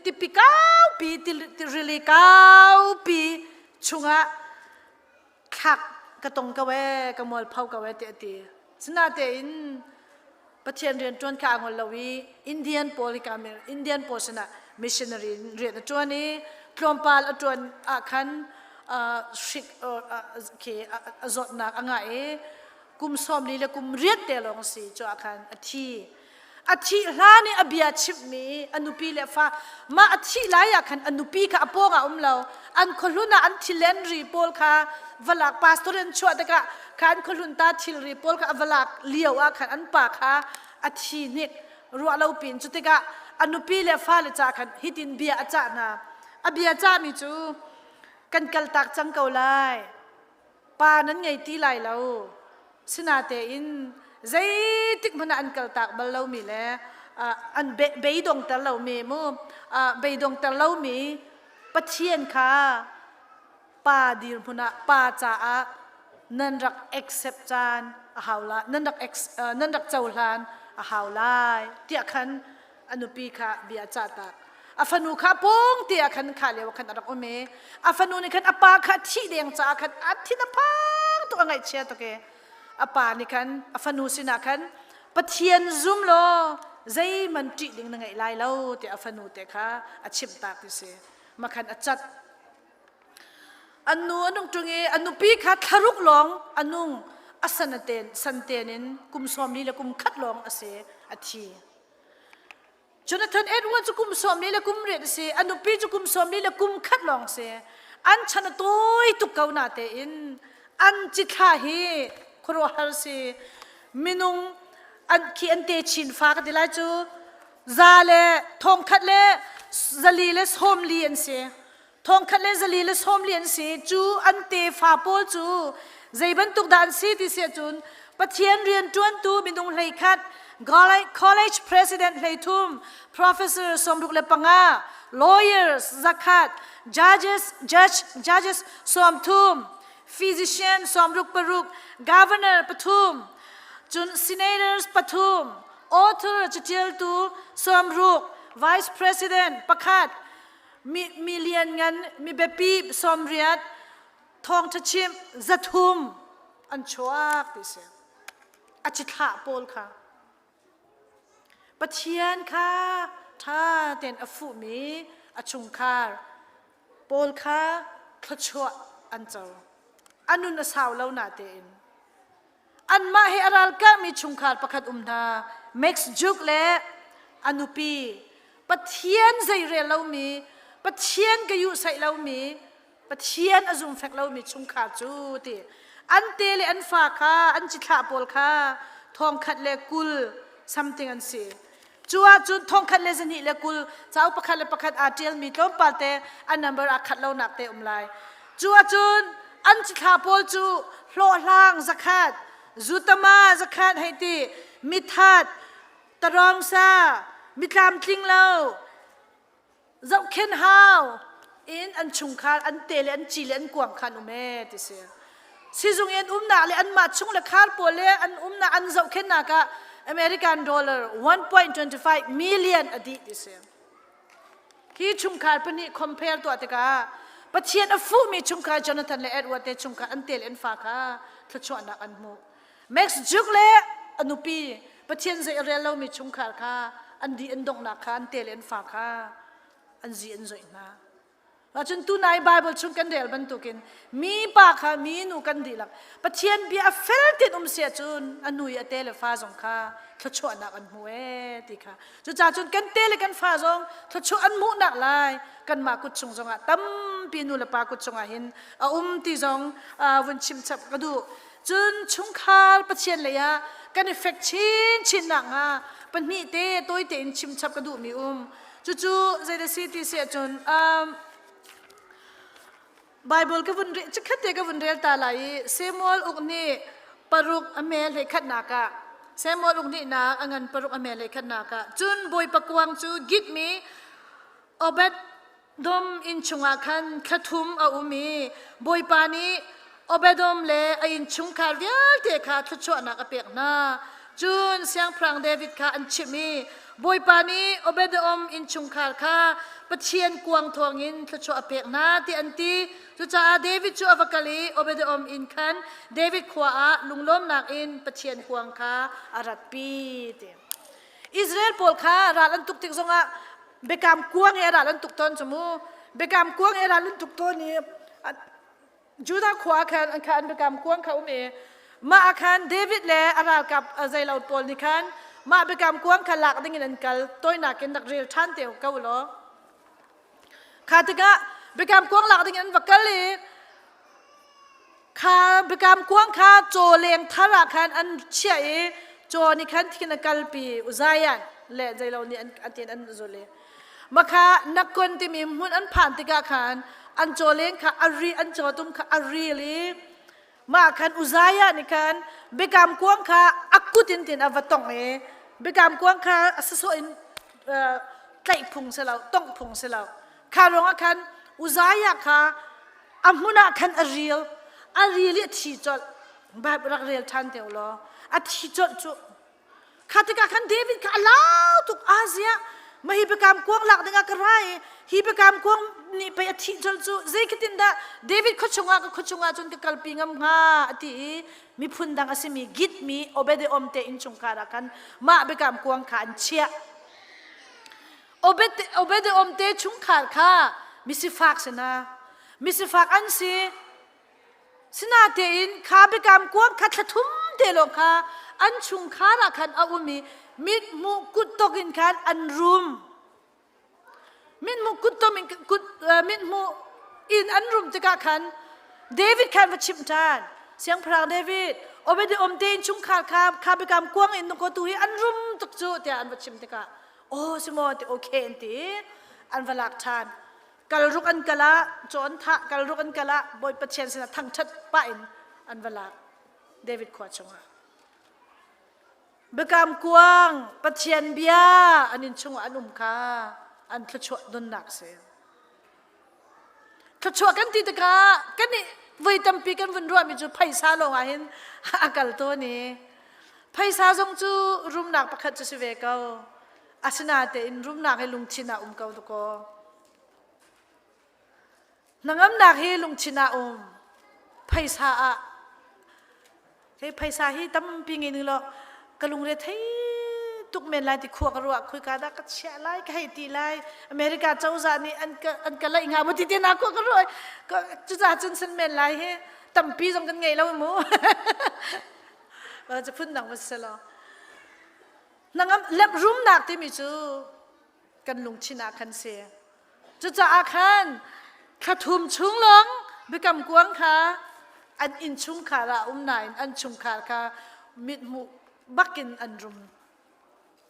tipi kaupi rili kaupi chungah thlak ka tong ko ee ka mualpho ko ee ti a ti sinatein Pathian rian ṭuan kha a ngol lo i Indian pawl hi ka Indian pawl sinah missionary rian a ṭuan i tlawmpal a ṭuan ah khan hrik khi a zawtnak a ngah i kum sawmli le kum riat te lawng si cu ah khan a thi A thih hlan i a bia chimhmi a nupi le fa mah a thih lai ah khan a nupi kha a pawng ah um lo an khuahlun ah an thilen ri pawl kha valak pastor an chuah tikah kha an khuahlun ta thilri pawl kha a valak lio ah khan an pa kha a thi hnik ruah lo pin cu tikah a nupi le fale ca khan hitin bia a cah hna a bia cahmi cu kan kaltak cang ko lai pa nan ngei ti lai lo sinatein zeitik hmanh ah an kaltak bal lomi le an beidongter lomi mu beidongter lomi Pathian kha pa dirhmun ah pa caah nan rak accept caan a hau la nan rak nan rak cohlan a hau lai tiah khan a nupi kha bia a cah tak a fanu kha pung te ah khan kha lio khan a rak um i a fanu nih khan a pa kha thih deng caah khan a thin a phang tuk a ngaihchia tuk i a pa nih khan a fanu sinah khan Pathian zum law zeihmanh ṭih ding na ngeih lai lo tiah a fanu te kha a chimh tak ti si makhan a cat an nu a nung ṭung i a nupi kha thlaruk lawng a nung a san a ten san ten in kum sawm li le kum khat lawng a si a thi Jonathan Edwards cu kum sawm li le kum riat a si a nupi cu kum sawm li le kum khat lawng si an chan a tawi tuk ko na tein an cithla hi khuaruahhar si minung an khi an te chin fa ka ti lai cu za le thong khat le zali le sawm li an si thong khat le zali le sawm li an si cu an tefa pawl cu zei bantuk dah an si ti si ahcun Pathian rian ṭuantu minung hlei khat college president hlei thum professor 65 lawyers zakhat judges judge judges 30 physician 66 governor pathum cun senators pathum author catialtu 60 vice president pakhat Mi, mi lianngan, mi biapi 80, thawngṭha chimh 300 an chuak ti si. A cithlah pawl kha. Pathian kha ṭha tein a fuhmi a chungkhar pawl kha thluachuah an co. A nun a sau lo na tein. Anmah he a ralkahmi chungkhar pakhat um hna. Max Juk le a nupi Pathian zeirel lomi, Pathian ka yuhsaih lomi, Pathian a zumfek lomi chungkhar cu ti. An te le an fa kha, an cithlah pawl kha 120 something an si. Cu ahcun 1220 cauk pakhat le pakhat aa ṭialmi tlawmpal te an number aa khat lonak te um lai. Cu ahcun an cithlah pawl cu hlawhhlang zakhat, zutama zakhat hei ti. Mithat, tarawngsa, mitlamtling lo, zohkhen hau in an chungkhar an te le an ci le an kuang khan um e ti si. Sizung in umnak le anmah chung le khar pawl le an umnak an zohkhennak ah American dollar 1.25 million a dih ti si. Hi chungkhar pahnih compare tuah tikah Pathian a fuhmi chungkhar Jonathan le Edward te chungkhar an tel an fa kha thluachuahnak an hmuh. Max Juk le a nupi Pathian zei a rel lomi chungkhar kha an di an donghnak kha an tel an fa kha an zi an zoih hna. Cun tunai Bible chung kan rel bantukin mi pa kha mi nu kan dihlak Pathian bia a fel tin um sia cun a nu i a te le fa zong kha thluachuahnak an hmu ee ti kha. Cucaah cun kan te le kan fa zong thluachuah an hmuhnak lai kanmah kut chung zongah tampi nu le pa kut chungah hin a um ti zong vun chim chap ka duh. Cun chungkhar Pathian lei ah kan i fek chinchin nakhnga pahnih te tawi tein chim chap ka duhmi um. Cucu zeidah si ti si ahcun um, Bible ka vun rel chikkhat te ka vun rel ta lai i Samuel uk nih paruk a mel he khatnak ah Samuel uk nih nak a ngan paruk a mel he khatnak ah cun Bawipa kuang cu git mi Obed Dom inn chungah khan thla thum a um i Bawipa nih Obedom le a innchungkhar vialte kha thluachuahnak a pek hna. Cun Siangpahrang David kha an chimh i Bawipa nih Obedom innchungkhar kha Pathian kuang thawngin thluachuah a pek hna ti an ti. Cucaah David cu a va kal i Obedom inn khan David khua ah lunglawmnak in Pathian kuang kha a ratpi ti. Israel pawl kha ral an tuk tik zongah biakam kuang he ral an tuk tawn cu mu biakam kuang he ral an tuk tawn i Judah khua khan an kha an biakam kuang kha um i mah ah khan David le a ralkap zeilo pawl nih khan mah biakam kuang kha lak ding in an kal toinak in rak rel ṭhan te ko law kha tikah biakam kuang lak ding in an va kal i kha biakam kuang kha caw leng thar ah khan an chiah i caw nih khan thin a kalpi Uzziah le zeilo nih an tin an zul i makha nakon timi hmun an phan tikah khan an caw leng kha a ri an caw tum kha a ril i mah khan Uzziah nih khan biakam kuang kha a kut in tin a va tongh i biakam kuang kha a sasawh in tlaih phung si lo tongh phung si lo kha ruangah khan Uzziah kha a hmun ah khan a ril a ril i a thi colh Bible rak rel ṭhan te law a thi colh cu kha tikah khan David kha a lau tuk Asia ma hi biakam kuang lak dingah ka ra i hi biakam kuang nih pei a thih colh cu zeitin dah David khuachung ah ka khuachung ah cun ka kalpi ngam hnga a ti i miphun dang a simi Git mi Obed-Edom te innchungkhar ah khan mah biakam kuang kha an chiah Obed-Edom te chungkhar kha misifak si hna misifak an si sinatein kha biakam kuang kha thla thum te lawng kha an chungkhar ah khan a um i mithmuh kuttok in khan an rum mithmuh kuttom in kut mithmuh in an rum tikah khan David khan va chimh ṭhan siangpahrang David Obed-Edom te in chungkhar kha kha biakam kuang in ko tu hi an rum tuk cu tiah an va chim tikah aw si maw ti okay an ti an va lak ṭhan kalruk an kal ah cawn thah kalruk an kal ah Bawi Pathian sinah thangṭhat pah in an va lak David khua chungah biakam kuang Pathian bia an inn chungah an um kha an thluachuah donnak si thluachuah kan ti tikah kan i voi tampi kan vun ruahmi cu phaisa lawng ah hin a kal tawn i phaisa zong cu rumnak pakhat cu si ve ko Asinain rumnak hi lungthin ah um ko dakaw. Hnangamnak hi lungthin ah um. Phaisa ah hei phaisa hi tampi ngei ning law ka lungre thei tuk men lai ti khua ka ruah khoi ka dah ka chiah lai ka hei ti lai America cozah nih an ka an ka laih hnga mu ti te na khua ka ruah cucaah cun san men lai hi tampi zong kan ngei lo mu cu phun dang va si lo Hnangam rumnak timi cu kan lungthin ah khan si. Cucaah khan thla thum chung lawng biakam kuang kha an inn chungkhar ah um nain an chungkhar kha mithmuh bakin an rum.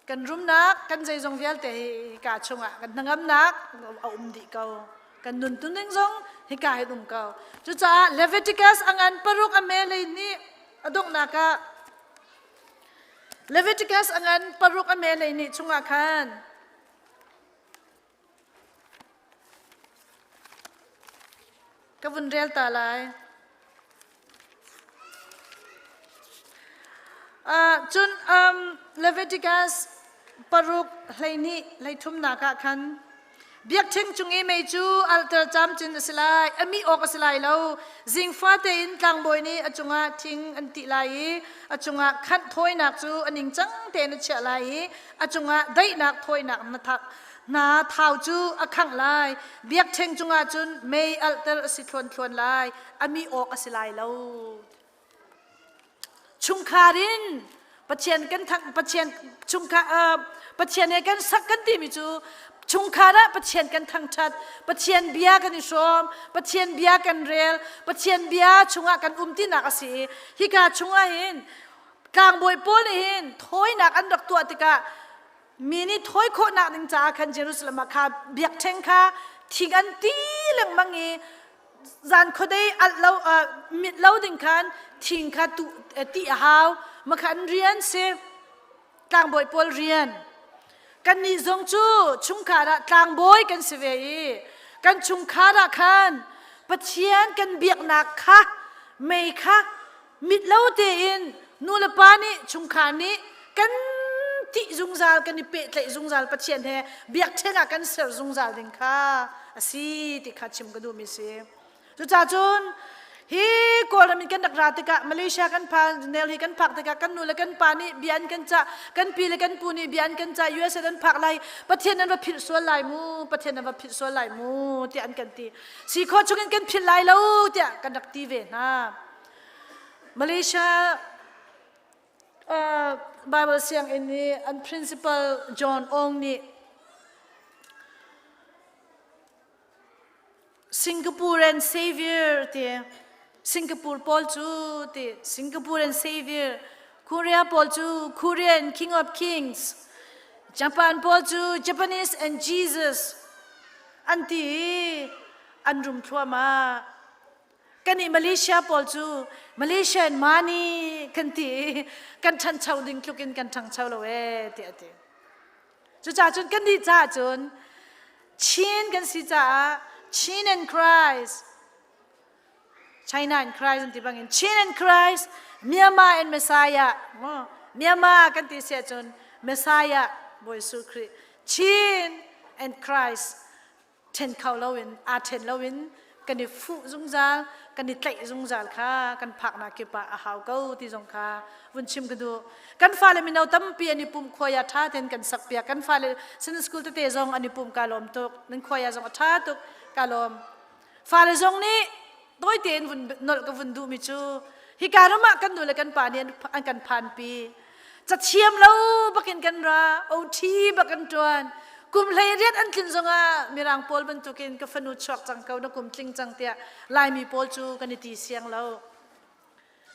Kan rumnak, kan zeizong vialte hi hika chungah kan hnangamnak a um dih ko. Kan nun tuning zong hika hin um ko. Cucaah Leviticus a ngan paruk a melei nih a donghnak ah. Leviticus a ngan paruk a me lei ni chungah khan ka vun rel ta lai. Uh, cun um, Leviticus paruk 12 hleithumnak ah khan biakṭheng cung i mei cu altar camcin a si lai, a mih awk a si lai lo. Zingfa tein tlangbawi nih a cungah thing an tih lai i a cungah khanh thawinak cu a ningcang tein a chiah lai i a cungah daihnak thawinak na thak hna thau cu a khangh lai. Biakṭheng cungah cun mei alhter a si thluanthluan lai, a mih awk a si lai lo. Chungkhar in Pathian kan thang Pathian chungkhar uh, Pathian he kan sak kan timi cu chungkhar ah Pathian kan thangthat Pathian bia kan i hrawm Pathian bia kan rel Pathian bia chungah kan um tinak a si i hika chungah hin tlangbawi pawl nih hin thawinak an rak tuah tikah mi nih thawi khawhnak ding caah khan Jerusalem ah kha biakṭheng kha thing an ti lengmang i zan khuadei alh lo mit lo ding khan thing kha tu ti a hau makhan rian si tlangbawi pawl rian kannih zong cu chungkhar ah tlangbawi kan si ve i kan chungkhar ah khan Pathian kan biaknak kha mei kha mit lo tein nu le pa nih chungkhar nih kan tih zungzal kan i pehtlaih zungzal Pathian he biakṭheng ah kan ser zungzal ding kha a si ti kha chim ka duhmi si. Cucaah cun hi Kawlram in kan rak ra tikah Malaysia kan phan Delhi kan phak tikah kan nu le kan pa nih bia an kan cah kan pi le kan pu nih bia an kan cah USA an phak lai Pathian an va philh sual lai mu Pathian an va philh sual lai mu tiah an kan ti si khawh chungin kan philh lai lo tiah kan rak ti ve hna Malaysia uh, Bible sianginn i an principal John Ong nih Singaporean Savior ti Singapore pawl cu ti Singaporean Savior Korea pawl cu Korean King of Kings Japan pawl cu Japanese and Jesus an ti i an rum thluahmah kan i Malaysia pawl cu Malaysian money kan ti i kan ṭhancho ding tluk in kan ṭhangcho lo ee tiah a ti. Cucaah cun kan nih caah cun Chin kan si caah Chin and Christ China and Christ an ti bangin Chin and Christ Myanmar and Messiah Myanmar kan ti siah cun Messiah Bawi Jesuh Khrih Chin and Christ ṭhen kho loin aa ṭhen loin kan i fuh zungzal kan i tlaih zungzal kha kan phaknak kip ah a hau ko ti zong kha vun chim ka duh kan fale mino tampi an i pumh khuai ah ṭha tein kan sak piak kan fale Sunday school tete zong an i pum ka lawm tuk nan khuai ah zong a ṭha tuk ka lawm fale zong nih tawi tein vun nolh ka vun duhmi cu hika ram ah kan nu le kan pa nih an kan phanpi Cathiam lo bakin kan ra, OT bak kan ṭuan. Kum 18 an tlin zongah Mirang pawl bantukin ka fanu chuak cang ko na kum tling cang tiah Laimi pawl cu kan i ti siang lo.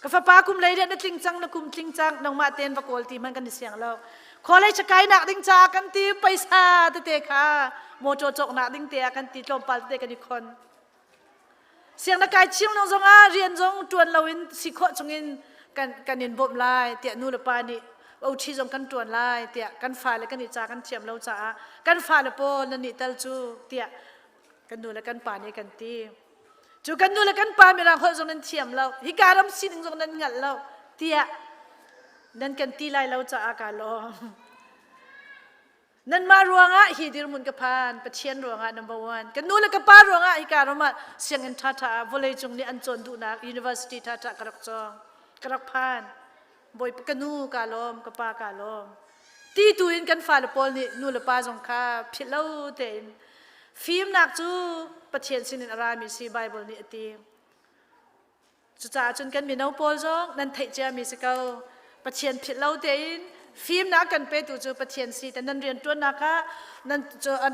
Ka fapa kum 18 na tling cang na kum tling cang nangmah tein va kawl ti hmanh kan i siang lo. College kainak ding caah kan ti paisa tete kha motor cawknak ding te ah kan ti tlawmpal tete kan i khon. Siang na kai chiang lo zongah rian zong ṭuan loin si khawh chungin kan kan in bawmh lai tiah nu le pa nih OT zong kan ṭuan lai tiah kan fale kan i ca kan thiam lo caah kan fale pawl nan nih tal cu tiah kan nu le kan pa nih kan ti. Cu kan nu le kan pa mirang holh zong nan thiam lo hika ram sining zong nan hngalh lo tiah nan kan ti lai lo caah ka lawm. Nanmah ruangah hi dirhmun ka phan, Pathian ruangah number one. Kan nu le ka pa ruangah hika ram ah sianginn ṭhaṭha ah vawleicung nih an cawn duhnak university ṭhaṭha ka rak cawng, ka rak phan. Bawipa ka nu ka lawm, ka pa ka lawm. Ti tu in kan fale pawl nih nu le pa zong kha philh lo tein fimnak cu Pathian sinin a rami si Bible nih a ti. Cucaah cun kan mino pawl zong nan theih ciami si ko. Pathian philh lo tein fimnak kan petu cu Pathian si te nan rianṭuannak ah nan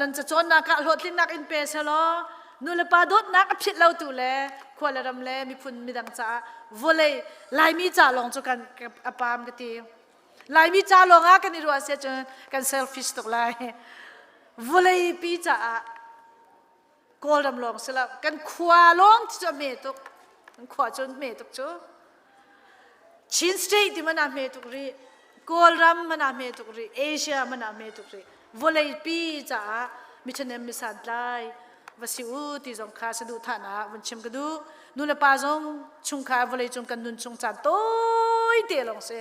nan cacawnnak ah hlawhtlinnak in pe selaw nu le pa dawtnak a philh lotu le khua le ram le miphun midang caah vawlei Laimi ca lawng cu kan a pam ka ti. Laimi ca lawng ah kan i ruah si cun kan selfish tuk lai. Vawlei pi caah Kawlram lawng si lo kan khua lawng cu a hme tuk kan khua cu hme tuk cu Chin state ti mana hme tuk rih. Kawlram mana hme tuk rih, Asia mana hme tuk rih. Vawlei pi caah miṭhahnem misantlai va si u ti zong kha saduhthahnak vun chim ka duh. Nu le pa zong chungkhar vawlei cung kan nun chung caan tawi te lawng si.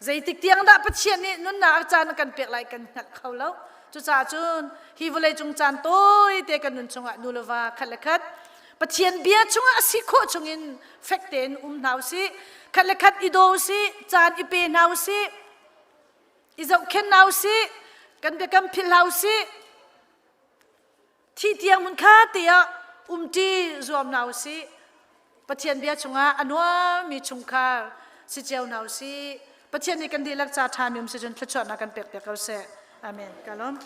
Zeitik tiang dah Pathian nih nunnak caan a kan pek lai kan hngalh kho lo. Cucaah cun hi vawlei cung caan tawi te kan nun chungah nu le va khat le khat Pathian bia chungah a si khawh chungin fek tein um hna usih. Khat le khat i daw usih, caan i pe hna usih, i zohkhenh hna usih, kan biakam philh hlah usih. Thi tiang mun kha te ah umṭi zuam hna usih. Pathian bia chungah a nuammi chungkhar si cio hna usih. Pathian nih kan dihlak ca ṭhami um si cun thluachuahnak kan pek piak ko seh. Amen. Ka lawm.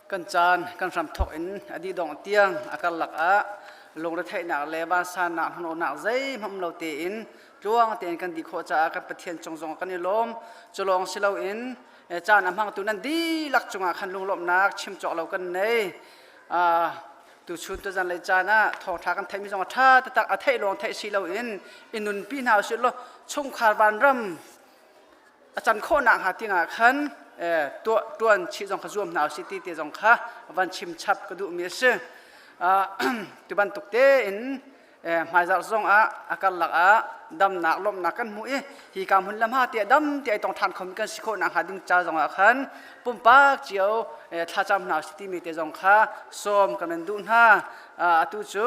Kan caan kan hram thawk in a dih dongh tiang a karlak ah lungretheihnak le vansannak hnawhnak zeihmanh um lo tein tluang tein kan dih khawh caah kan Pathian cung zong kan i lawm. Cu lawng si loin caan a hmangtu nan dihlak cungah khan lunglawmhnak chim cawk lo kan nei. Tuchun tuzan lei caan ah thawngṭha kan theihmi zong a ṭha taktak a theih lawng theih si loin i nunpi hna usih law chungkhar vanram a can khawhnak hnga tingah khan tuah tuan chih zong kha zuam hna usih ti te zong kha van chim chap ka duhmi a si. Tu bantuk tein hmaizarh zong ah a karlak ah damnak lawmhnak kan hmuh i hi ka hmun le hma te dam te ai tong ṭhan khomi kan si khawh nakhnga ding ca zong ah khan pumpak cio thlacam hna usih timi te zong kha sawm kan nan duh hna. Atu cu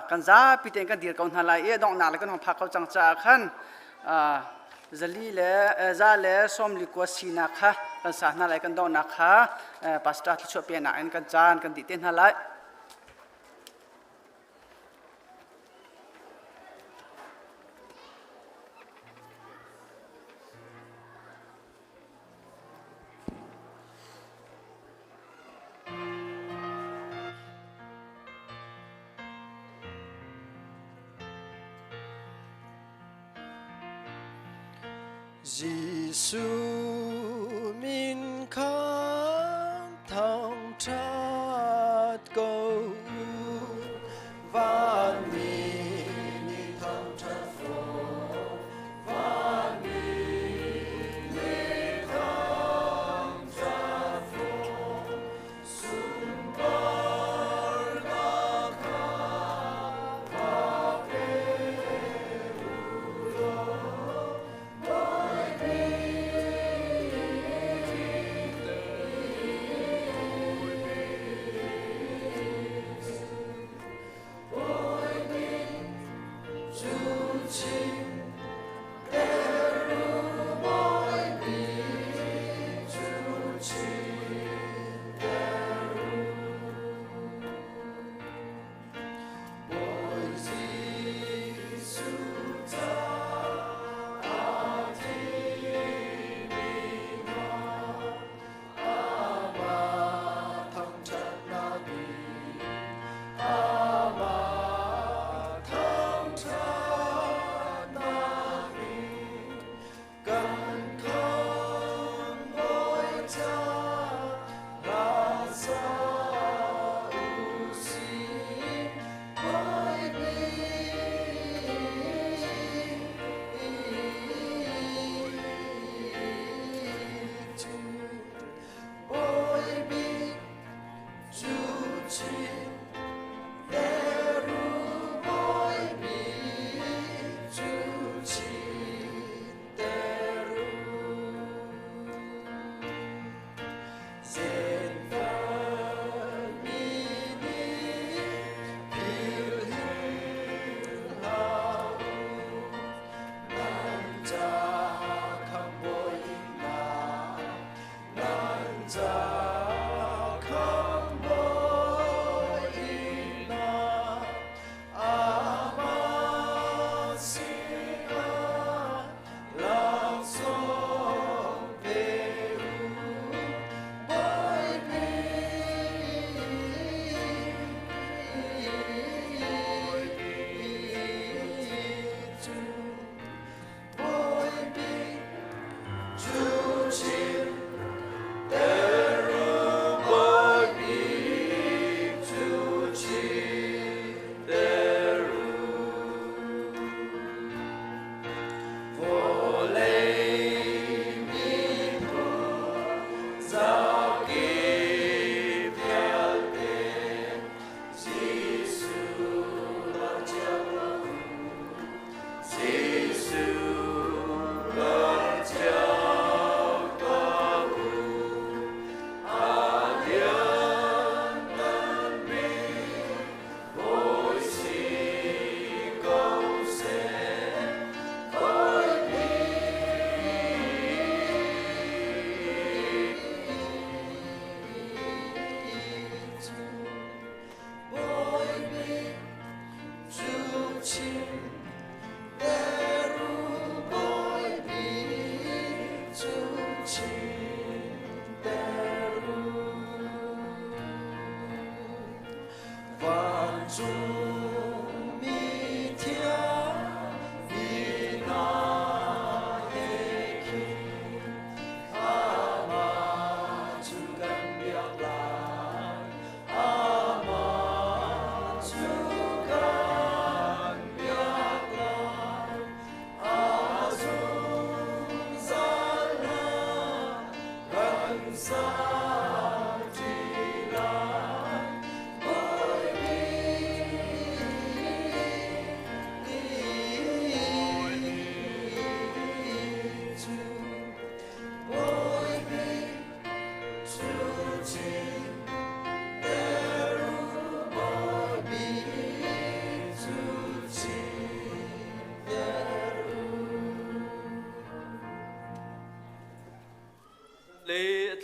kan zapi tein kan dir ko hna lai i donghnak le kan hong phak ko cang caah khan zali le za le sawmli kua sinak kha kan sa hna lai. Kan donghnak kha pastor thluachuah penak in kan caan kan dih te hna lai. Jesuh min kha thangṭhat ko u, vanmi nih thangṭhat fawn, vanmi nih thangṭhat fawn, sunparnak kha va pe u law, Amah thangṭhat.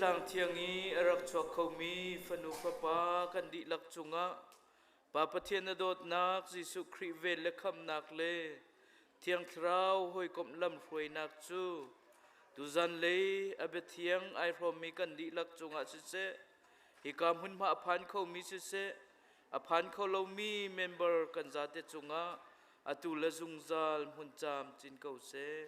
Tlang Thiang i a rak chuak khomi fanu fapa kan dihlak cungah Pa Pathian na dawtnak, Jesuh Khrih vel le khamnak le Thiang Thlarau hawikomh lamhruainak cu tuzan lei a biathiang ai hrawmmi kan dihlak cungah siseh, hika hmunhma a phan khomi siseh, a phan kho lomi member kan zate cungah atu le zungzal hmun caam cin ko seh.